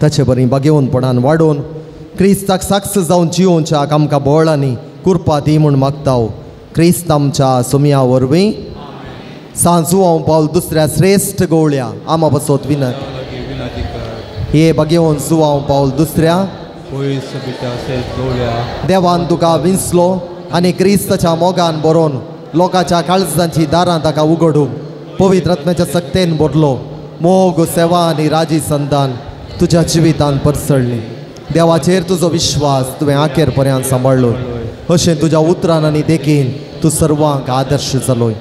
ताचे बरी बागेवनपणान वाडोवन क्रिस्ताक साक्ष जावन जियोवच्याक आमकां बळ आनी कुरपा दी म्हूण मागता. क्रिस्त आमच्या सोमया वरवीं. सांजुवांव पावल दुसऱ्या श्रेश्ठ गोवळ्या आमा बसोत विनत. हे बागेवन जुवांव पावल दुसऱ्या देवान तुका विंचलो आनी क्रिस्ताच्या मोगान बरोवन लोकांच्या काळजांची दारां ताका उगडूंक पवित्र आत्म्याच्या सक्तेन भरलो. मोग सेवा आनी राजी संदान तुज्या जिवितान परसळ्ळी. देवाचेर तुजो विश्वास तुवें आखेर पर्यंत सांबाळ्ळो. अशें तुज्या उतरान आनी देखीन तूं सर्वांक आदर्श जालोय.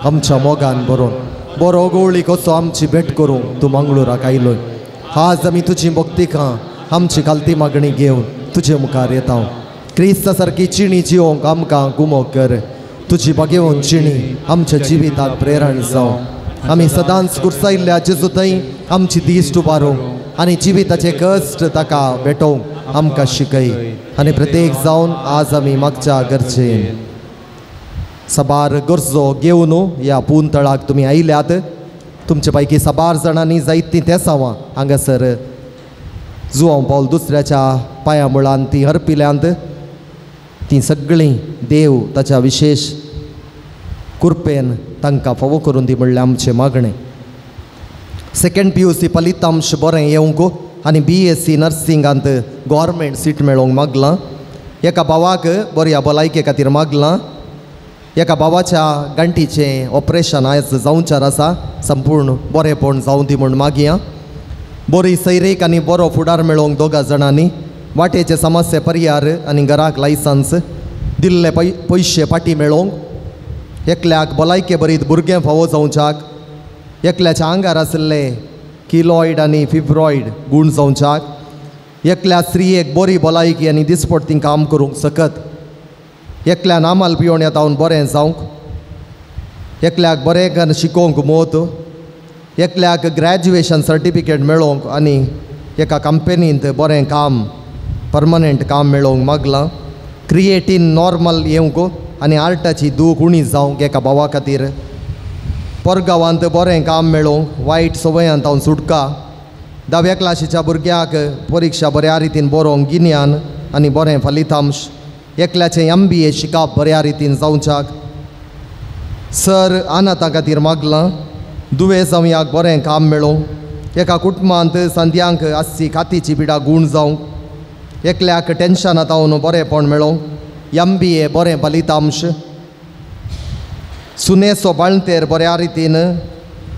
आमच्या मोगान बरोवन बरो गोवळी कसो आमची भेट करूंक तूं मंगळुराक आयलोय. आज आमी तुजी भक्तिकां आमची खालती मागणी घेवन तुजे मुखार येता. क्रिस्ता सारकी चिणी जिवंक आमकां गुमो कर. तुजी बागेवन चिणी आमच्या जिविताक प्रेरण जावं. आमी सदांच कुर्सायिल्ल्या जेजू थंय आमची दिश्ट उबारूंक आनी जिविताचे कश्ट ताका भेटोवंक आमकां शिकय. आनी प्रत्येक जावन आज आमी मागच्या गरजेन साबार गरजो घेवन ह्या पुनतळाक तुमी आयल्यात. तुमचे पैकी साबार जाणांनी जायतीं तेसांवां हांगासर जुवांव पावल दुसऱ्याच्या पांया मुळान ती हरपिल्यांत. तीं सगळीं देव ताच्या विशेश कुरपेन तांकां फावो करून दी म्हणल्यार आमचें मागणें. सेकेंड PUC फलितांश बरें येवंक आनी BSc नर्सिंगांत गव्हर्मेंट सीट मेळोवंक मागलां. एका भावाक बऱ्या भलायके खातीर मागलां. एका भावाच्या गांठीचें ऑपरेशन आयज जावच्यार आसा. संपूर्ण बरेपण जावं दी म्हूण मागया. बरी सैरीक आनी बरो फुडार मेळोवंक दोगा जाणांनी वाटेचे समस्ये पर्यार आनी घराक लायसन्स दिल्ले पयशे फाटीं मेळोवंक. एकल्याक भलायके बरीत भुरगें फावो जावच्याक. एकल्याच्या आंगार आशिल्ले किलॉयड आनी फिब्रॉयड गूण जावच्याक. एकल्या स्त्रियेक बरी भलायकी आनी दिसपट्टी काम करूंक सकत. एकल्या नामाल पिवण येता बरें जावंक. एकल्याक बरें शिकोवंक मोत. एकल्याक ग्रॅज्युएशन सर्टिफिकेट मेळोवंक आनी एका कंपनींत बरें काम परमनंट काम मेळोवंक मागलां. क्रिएटीन नॉर्मल येवंक आनी आर्टाची दूख उणी जावंक एका भावा खातीर. परगांवांत बरें काम मेळोवंक वायट संवयांत हांव सुटका. धाव्या क्लासीच्या भुरग्याक परिक्षा बऱ्या रितीन बरोवंक गिन्यान आनी बरें फलितांश. एकल्याचें MBA शिकप बऱ्या रितीन जावच्याक. सर अनाथा खातीर मागलां. दुयेंसांक बरें काम मेळोवंक. एका कुटुंबांत संद्यांक आसची कातीची पिडा गूण जावंक. एकल्याक टेन्शनांत हांव बरेंपण मेळोवंक. MBA बरें फलितांश. सुनेचो बाळंतेर बऱ्या रितीन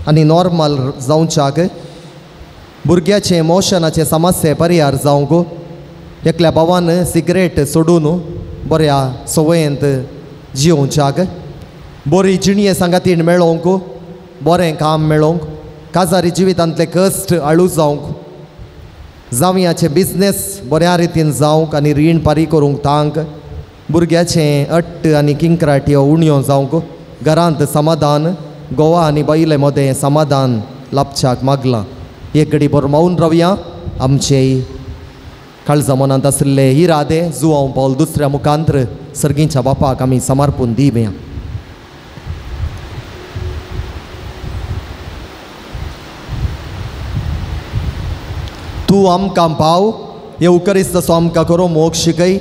आनी नॉर्मल जावच्याक. भुरग्याचें मोशनाचें समस्ये परिहार जावंक. एकल्या भावान सिगरेट सोडून बऱ्या संवयेंत जियोवच्याक. बरी जिणये सांगातीण मेळोवंक. बरें काम मेळोवंक. काजारी जिवितांतले कश्ट आळू जावंक. जावयाचें बिजनेस बऱ्या रितीन जावंक आनी रीण पारी करूंक तांक. भुरग्याचें अट्ट आनी किंक्राट्यो उणयो जावंक. घरांत समाधान गोवा आनी बायले मदें समाधान लाभच्याक मागलां. एक घडी बरो मौन रावया. आमचे काळजा मनांत आशिल्ले इरादे जुवांव पावल दुसऱ्या मुखांत्र सर्गींच्या बापाक आमी समर्पून दिवया. तूं आमकां पाव येवकरीस तसो आमकां करो मोग शिकय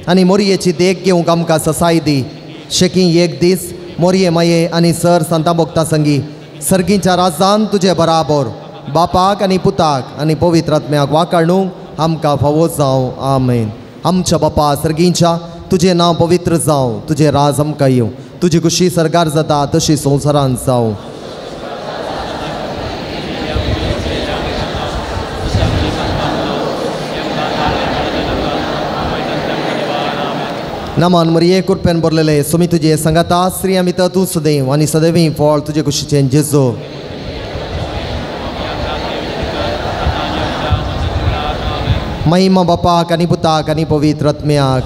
आनी मोरयेची देख घेवंक आमकां ससाय दी. शेकी एक दीस मोरये माये आनी सर संता भोगता संगी सर्गींच्या राजान तुजे बराबर बापाक आनी पुताक आनी पवित्र आत्म्याक वाकाणूंक आमकां फावो जावं. आमेन. आमच्या बापा सर्गींच्या तुजें नांव पवित्र जावं, तुजें राज आमकां येवं, तुजी खुशी सरकार जाता तशी संवसारांत जावं. नमन मरिये कृपेन भरलेले सुमी तुजे संगाता स्त्री आमी तूं सदैव आनी सदैवी फळ तुजे कुशीचें जेजू. महिमा बापाक आनी पुताक आनी पवित्र आत्म्याक.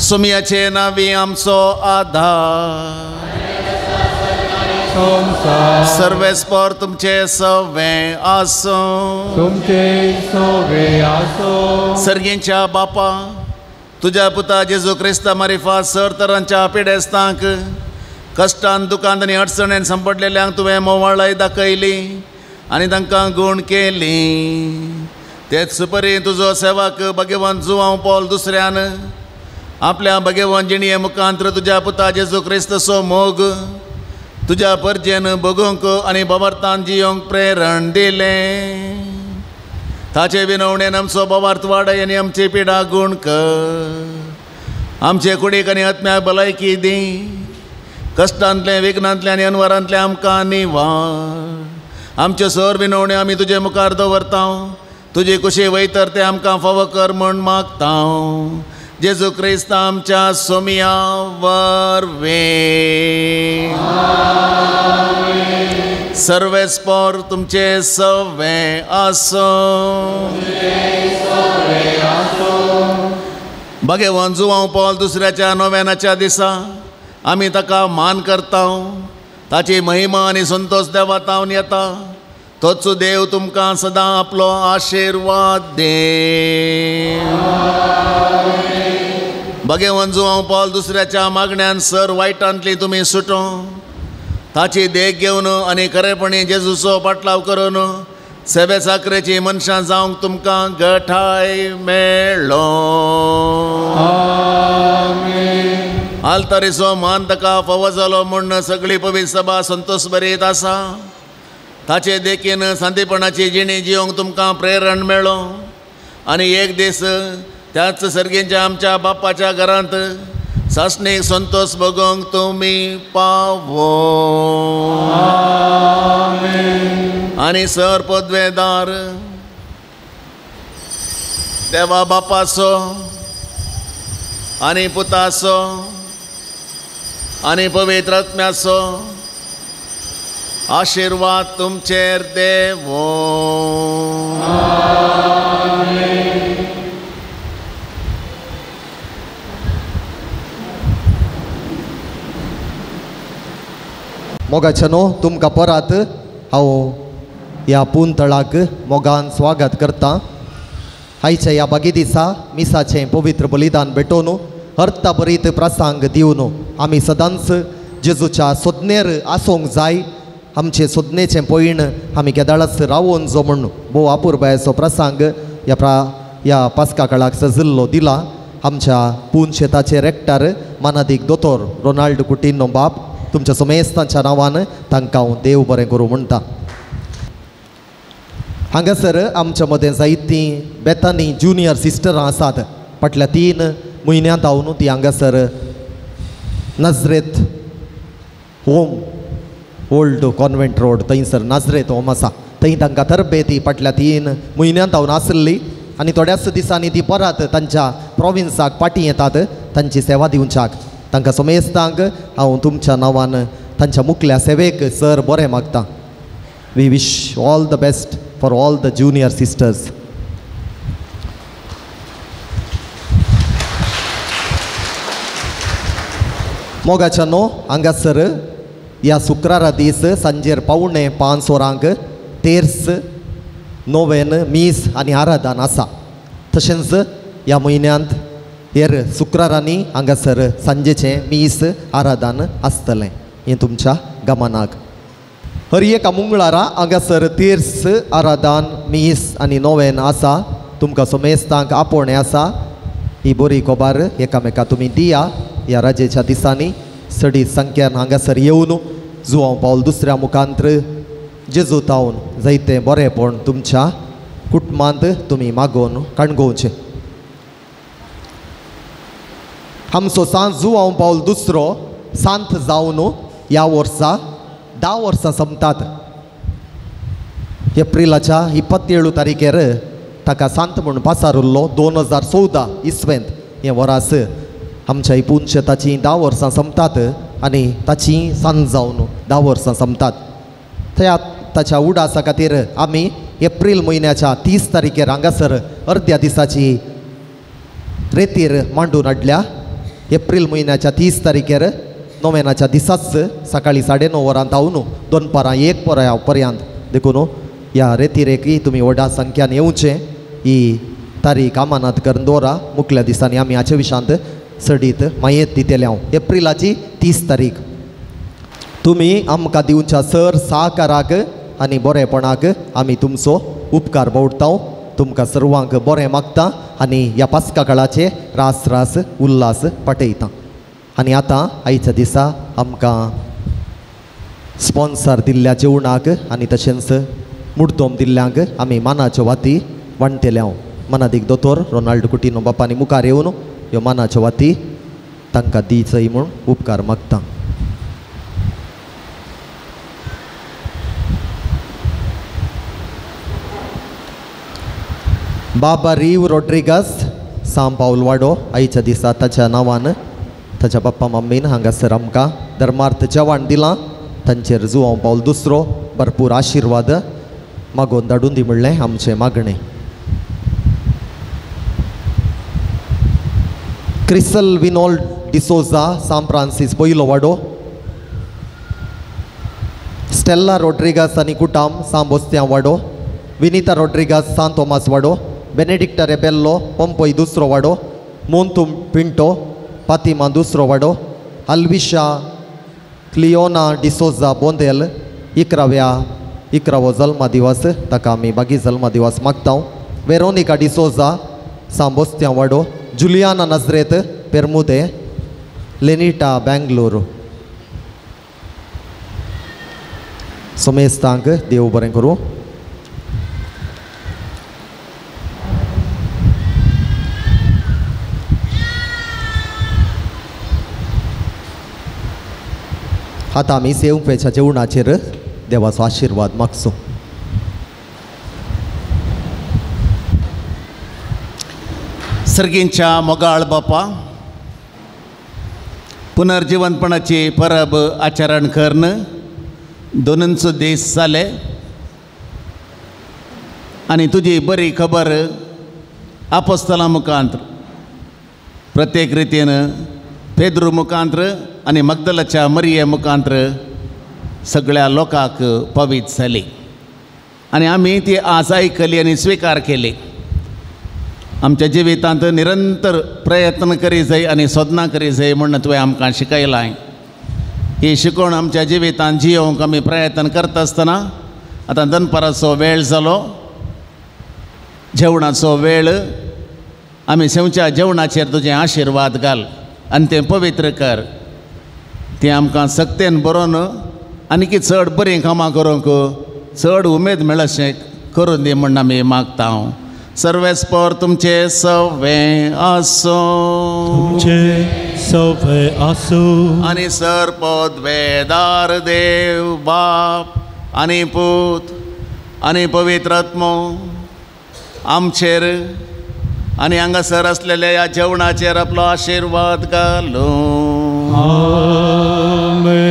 सुमियाचे नावी आमचो आधार सर्वेस्पर तुमचे सवे आसूं तुमचे सवे आसूं. सर्गींच्या बापा तुज्या पुता जेजू क्रिस्ता मारिफात सर तरांच्या पिडेस्तांक कश्टान दुकान आनी अडचणेन सांपडलेल्यांक तुवें मोवाळाय दाखयली आनी तांकां गूण केली. तेच परी तुजो सेवक भगवंत जुवांव पॉल दुसऱ्यान आपल्या भगवंत जिणये मुखांत्र तुज्या पुता जेजू क्रिस्ताचो मोग तुज्या परजेन भोगूंक आनी बाबार्थान जियोंक प्रेरण दिलें. ताचे विनवणेन आमचो बाबार्थ वाडय आनी आमची पिडा गूण कर. आमचे कुडीक आनी आत्म्याक भलायकी दी. कश्टांतलें विघ्नांतलें आनी अनवरांतलें आमकां निवार. आमच्यो सर विनवण्यो आमी तुजे मुखार दवरता. तुजी कुशी वयतर तें आमकां फावो कर म्हूण मागता. जेजू क्रिस्त आमच्या सोमिया वरवीं. सर्वेस्पर तुमचे सवे आसूं. भगवान जुवांव पॉल दुसऱ्याच्या नोवेनाच्या दिसा आमी ताका मान करता. ताची महिमा आनी संतोष देवा तावन येता. तोच देव तुमकां सदां आपलो आशिर्वाद दे. भगवान जुवांव पॉल दुसऱ्याच्या मागण्यान सर वायटांतली तुमी सुटो. ताची देख घेवन आनी खरेपणी जेजूचो पाटलाव करून सेवे साकरेची मनशां जावंक तुमकां गठाय मेळ्ळो. आल्तारीचो मान ताका फावो जालो म्हूण सगळी पवित्र सभा संतोष बरीत आसा. ताचे देखीन सांतेपणाची जिणी जिवंक तुमकां प्रेरण मेळ्ळो आनी एक दीस त्याच सर्गींच्या आमच्या बापाच्या घरांत सासणीक संतोष भोगोवंक तुमी पावो. आनी सर पदवेदार देवा बापाचो आनी पुताचो आनी पवित्र आत्म्याचो आशिर्वाद तुमचेर देवो. मोगाच्या न्हू तुमकां परत हांव ह्या पुंतळाक मोगान स्वागत करता. आयच्या ह्या बागी दिसा मिसाचें पवित्र बलिदान भेटोवन अर्था बरीत प्रसंग दिवन आमी सदांच जेजूच्या सोदनेर आसूंक जाय. आमचे सोदनेचें पयण आमी केदाळाच रावोन जो म्हूण भोव अपुरबायेचो प्रसंग ह्या पास्का काळाक सजिल्लो दिला. आमच्या पून शेताचे रेक्टर मानादीक दोतोर रोनाल्ड कुटिन्हो बाप तुमच्या समेस्तांच्या नांवान तांकां हांव देव बरें करूं म्हणटा. हांगासर आमच्या मदें जायतीं बेतानी ज्युनियर सिस्टरां आसात. फाटल्या 3 म्हयन्यांत हांव ती हांगासर Nazareth home old convent road थंयसर नाजरेत होम आसा थंय तांकां तरबेती फाटल्या 3 म्हयन्यांत हांव आसली आनी थोड्याच दिसांनी ती परत तांच्या प्रोविन्साक फाटीं येतात तांची सेवा दिवच्याक. तांकां समेस्तांक हांव तुमच्या नांवान तांच्या मुखल्या सेवेक सर बरें मागता. We wish all the best for all the junior sisters. मोगाच्या न्हू हांगासर ह्या शुक्रारा दीस सांजेर 4:45 वरांक तेर्स नोवेन मीस आनी आराधन आसा. तशेंच ह्या म्हयन्यांत हेर शुक्रारांनी हांगासर सांजेचें मीस आराधन आसतलें हें तुमच्या गमनाक. हर एका मंगळारा हांगासर तेर्स आराधन मीस आनी नोवेन आसा. तुमकां समेस्तांक आपोवणें आसा. ही बरी खबर एकामेका तुमी दिया. ह्या राजेच्या दिसांनी चडीत संख्यान हांगासर येवन जुवांव पावल दुसऱ्या मुखांत्र जेजू तावन जायतें बरेंपण तुमच्या कुटुंबांत तुमी मागोवन काणगोवचें. आमचो सांत जुवांव पावल दुसरो सांत जावन ह्या वर्सा 10 वर्सां सोंपतात. एप्रिलाच्या 27 तारखेर ताका सांत म्हूण पासार उरलो 2014 इसवेंत हें वरास आमच्या इपुनशे ताची 10 वर्सां सोंपतात आनी ताची सांज जावन 10 वर्सां सोंपतात. त्या ताच्या उडासा खातीर आमी एप्रील म्हयन्याच्या 30 तारखेर हांगासर अर्द्या दिसाची रेतीर मांडून हाडल्या. एप्रील म्हयन्याच्या 30 तारखेर नोवेनाच्या दिसाच सकाळी 9:30 वरां धांवन दनपारां 1 पर्यंत देखून ह्या रेतिरेकय तुमी व्हडा संख्यान येवचें. ही तारीख अमानत करून दवरा. मुखल्या दिसांनी आमी हाचे विशांत चडीत मायेत दितले हांव. एप्रिलाची 30 तारीख तुमी आमकां दिवच्या सर साकाराक आनी बरेपणाक आमी तुमचो उपकार बावडटा. तुमकां सर्वांक बरें मागता आनी ह्या पास्का काळाचे रास रास उल्हास पाठयता. आनी आतां आयच्या दिसा आमकां स्पॉन्सर दिल्ल्या जेवणाक आनी तशेंच मुड्डोम दिल्ल्यांक आमी मानाच्यो वाती वांट्टले हांव. मनादीक दोतोर रोनाल्ड कुटिनो बापांनी मुखार येवन ह्यो मानाच्यो वाती तांकां दिचय म्हूण उपकार मागता. बाबा रीव रोड्रिगस सां पावल वाडो आयच्या दिसा ताच्या नांवान ताच्या पप्पा मम्मीन हांगासर आमकां धर्मार्थ जेवण दिलां. तांचेर जुवांव पावल दुसरो भरपूर आशिर्वाद मागोवन धाडून दी म्हणलें आमचें मागणें. क्रिसल विनोल्ड डिसोजा सां फ्रांसीस पयलो वाडो, स्टेल्ला रोड्रिगस आनी कुटाम सां बोस्त्यां वाडो, विनिता रोड्रिगस सां तोमास वाडो, बेनेडिक्टा रेबेल्लो पंपय दुसरो वाडो, मोंतुम पिंटो पातिमा दुसरो वाडो, अल्विशा क्लियोना डिसोजा बोंदेल 11वो जल्मा दिवस ताका आमी बागी जल्मा दिवस मागता. वेरोनिका डिसोजा सां बोस्त्यां वाडो, जुलियाना नजरेत पेरमुदे, लेनिटा बेंगलोर. समेस्तांक देव बरें करूं. आतां आमी सेवपेच्या जेवणाचेर देवाचो आशिर्वाद मागचो. सर्गींच्या मोगाळ बापा, पुनर्जिवनपणाची परब आचरण करून दोनूंचो दीस जाले आनी तुजी बरी खबर आपोस्तला मुखांत प्रत्येक रितीन पेद्रू मुखांत आनी मगदलाच्या मरिये मुखांत सगळ्या लोकांक पवीत जाली आनी आमी ती आज आयकली आनी स्विकार केली. आमच्या जिवितांत निरंतर प्रयत्न करी जाय आनी सोदना करी जाय म्हूण तुवें आमकां शिकयलां. ही शिकवण आमच्या जिवितांत जियोवंक आमी प्रयत्न करता आसतना आतां दनपाराचो वेळ जालो, जेवणाचो वेळ. आमी सेवच्या जेवणाचेर तुजें आशिर्वाद घाल आनी तें पवित्र कर. तें आमकां सक्तेन बरोवन आनीकी चड बरीं कामां करूंक चड उमेद मेळशें करून दी म्हूण आमी मागता. सर्वेस्पर तुमचे सवे आसूं, तुमचे सवे आसूं. आनी सर पदवेदार देव बाप आनी पूत आनी पवित्र आत्मो आमचेर आनी हांगासर आसलेल्या ह्या जेवणाचेर आपलो आशिर्वाद घालूं. आमेन.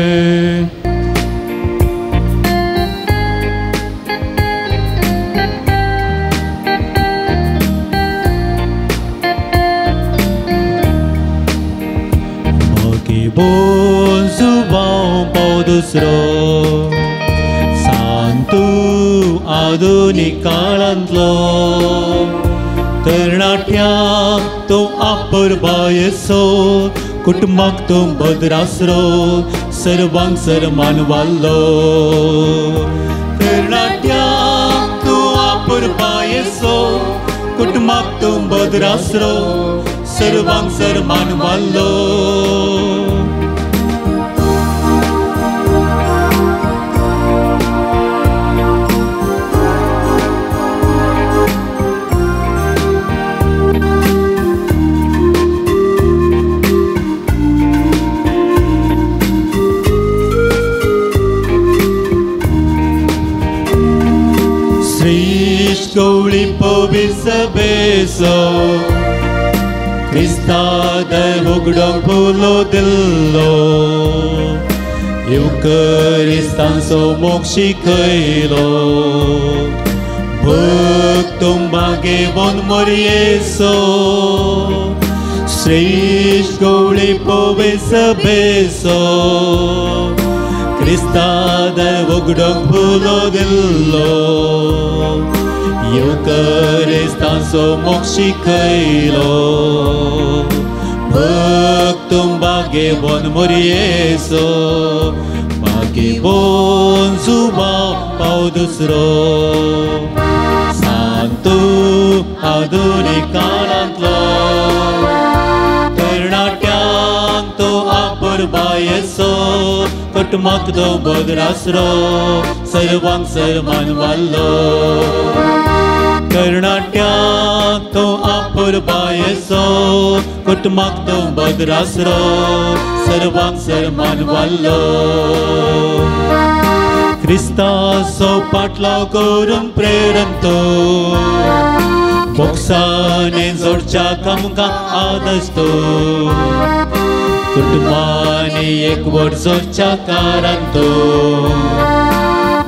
बोजुबाव पाव दुसरो सांतू आधुनीक काळांतलो तरणाट्या तो आपरबायसो कुटुंबाक तो भद्रासरो सर्वांक सरमान वाल्लो. तरणाट्या तूं आपरबायसो कुटुंबाक तो भद्रासरो सर्वांक सरमान वाल्लो. श्रेष्ठ गवळी पवित्र सभेचो क्रिस्ताद उगडोंक फुलो दिल्लो येवकरिस्तांचो मोग शिकयलो भक्त मागेवन मोरयेसो श्रेष्ठ गवळी पवित्र सभेचो क्रिस्ताद उगडोंक फुलो दिल्लो येवकरिस्तांचो मोग शिकयलो भक्त मागेवन मोरयेसो मागेवन जुवांव पाव दुसरो सांतू आधुनीक काळांतलो तरणाट्यांक तो आपुरबायेचो कुटुंबाक तो बदरासरो सर्वांक सर्मान वाल्लो तरणाट्यांक तो आपुरबायेचो कुटुंबाक तो बदरासरो सर्वांक सर्मान वाल्लो क्रिस्ताचो पाटलाव करून प्रेरण तो मोक्षाने जोडच्या आमकां आदर्श तो कुटुंबाने एकवट जोडच्या कारण तो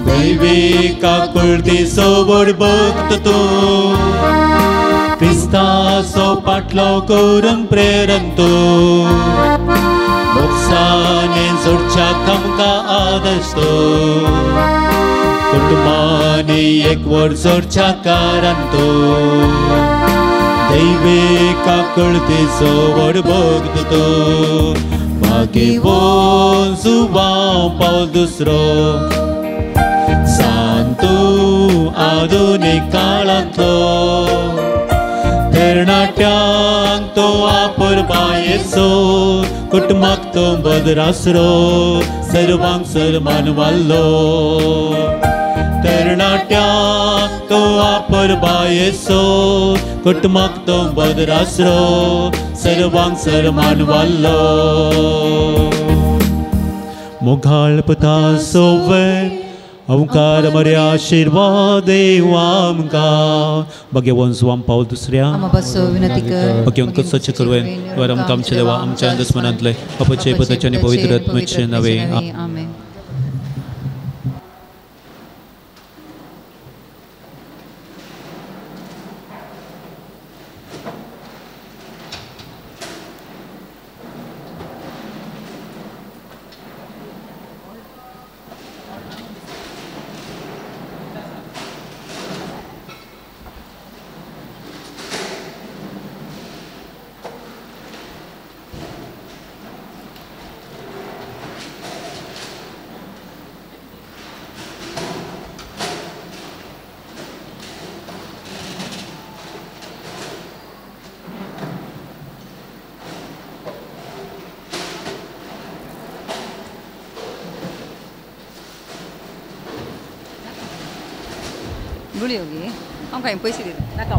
दैवी काकुळती सोबड भक्त तो क्रिस्ताचो पाटलाव करून प्रेरण तो मोक्षाने जोडच्या आमकां आदर्श तो कुटुंबाने एकवट जोडच्या कारण तो दैवी काकुळती सोबड भक्त तो मागेवन जुवांव पावल दुसरो सांतू आधुनीक काळांतलो तरणाट्यांक तो आपुरबायेचो कुटुंबाक तो बदरासरो सर्वांक सर्मान वाल्लो तरणाट्यांक तो आपुरबायेचो कुटुंबाक तो बदरासरो सर्वांक सर्मान वाल्लो मोगाळ पुता सोवे ओंकार मरे आशीर्वाद देव आमकां भगवंत जुवांव पावल दुसऱ्या भगवंत स्वच्छ करुवेन वर आमकां आमच्या देवा आमच्या दुस्मनांतले बापाचे पुताचे आनी पवित्र आत्म्याचे नांवे आमेन. गुळी होगी आमकां पैसे दिता नाका.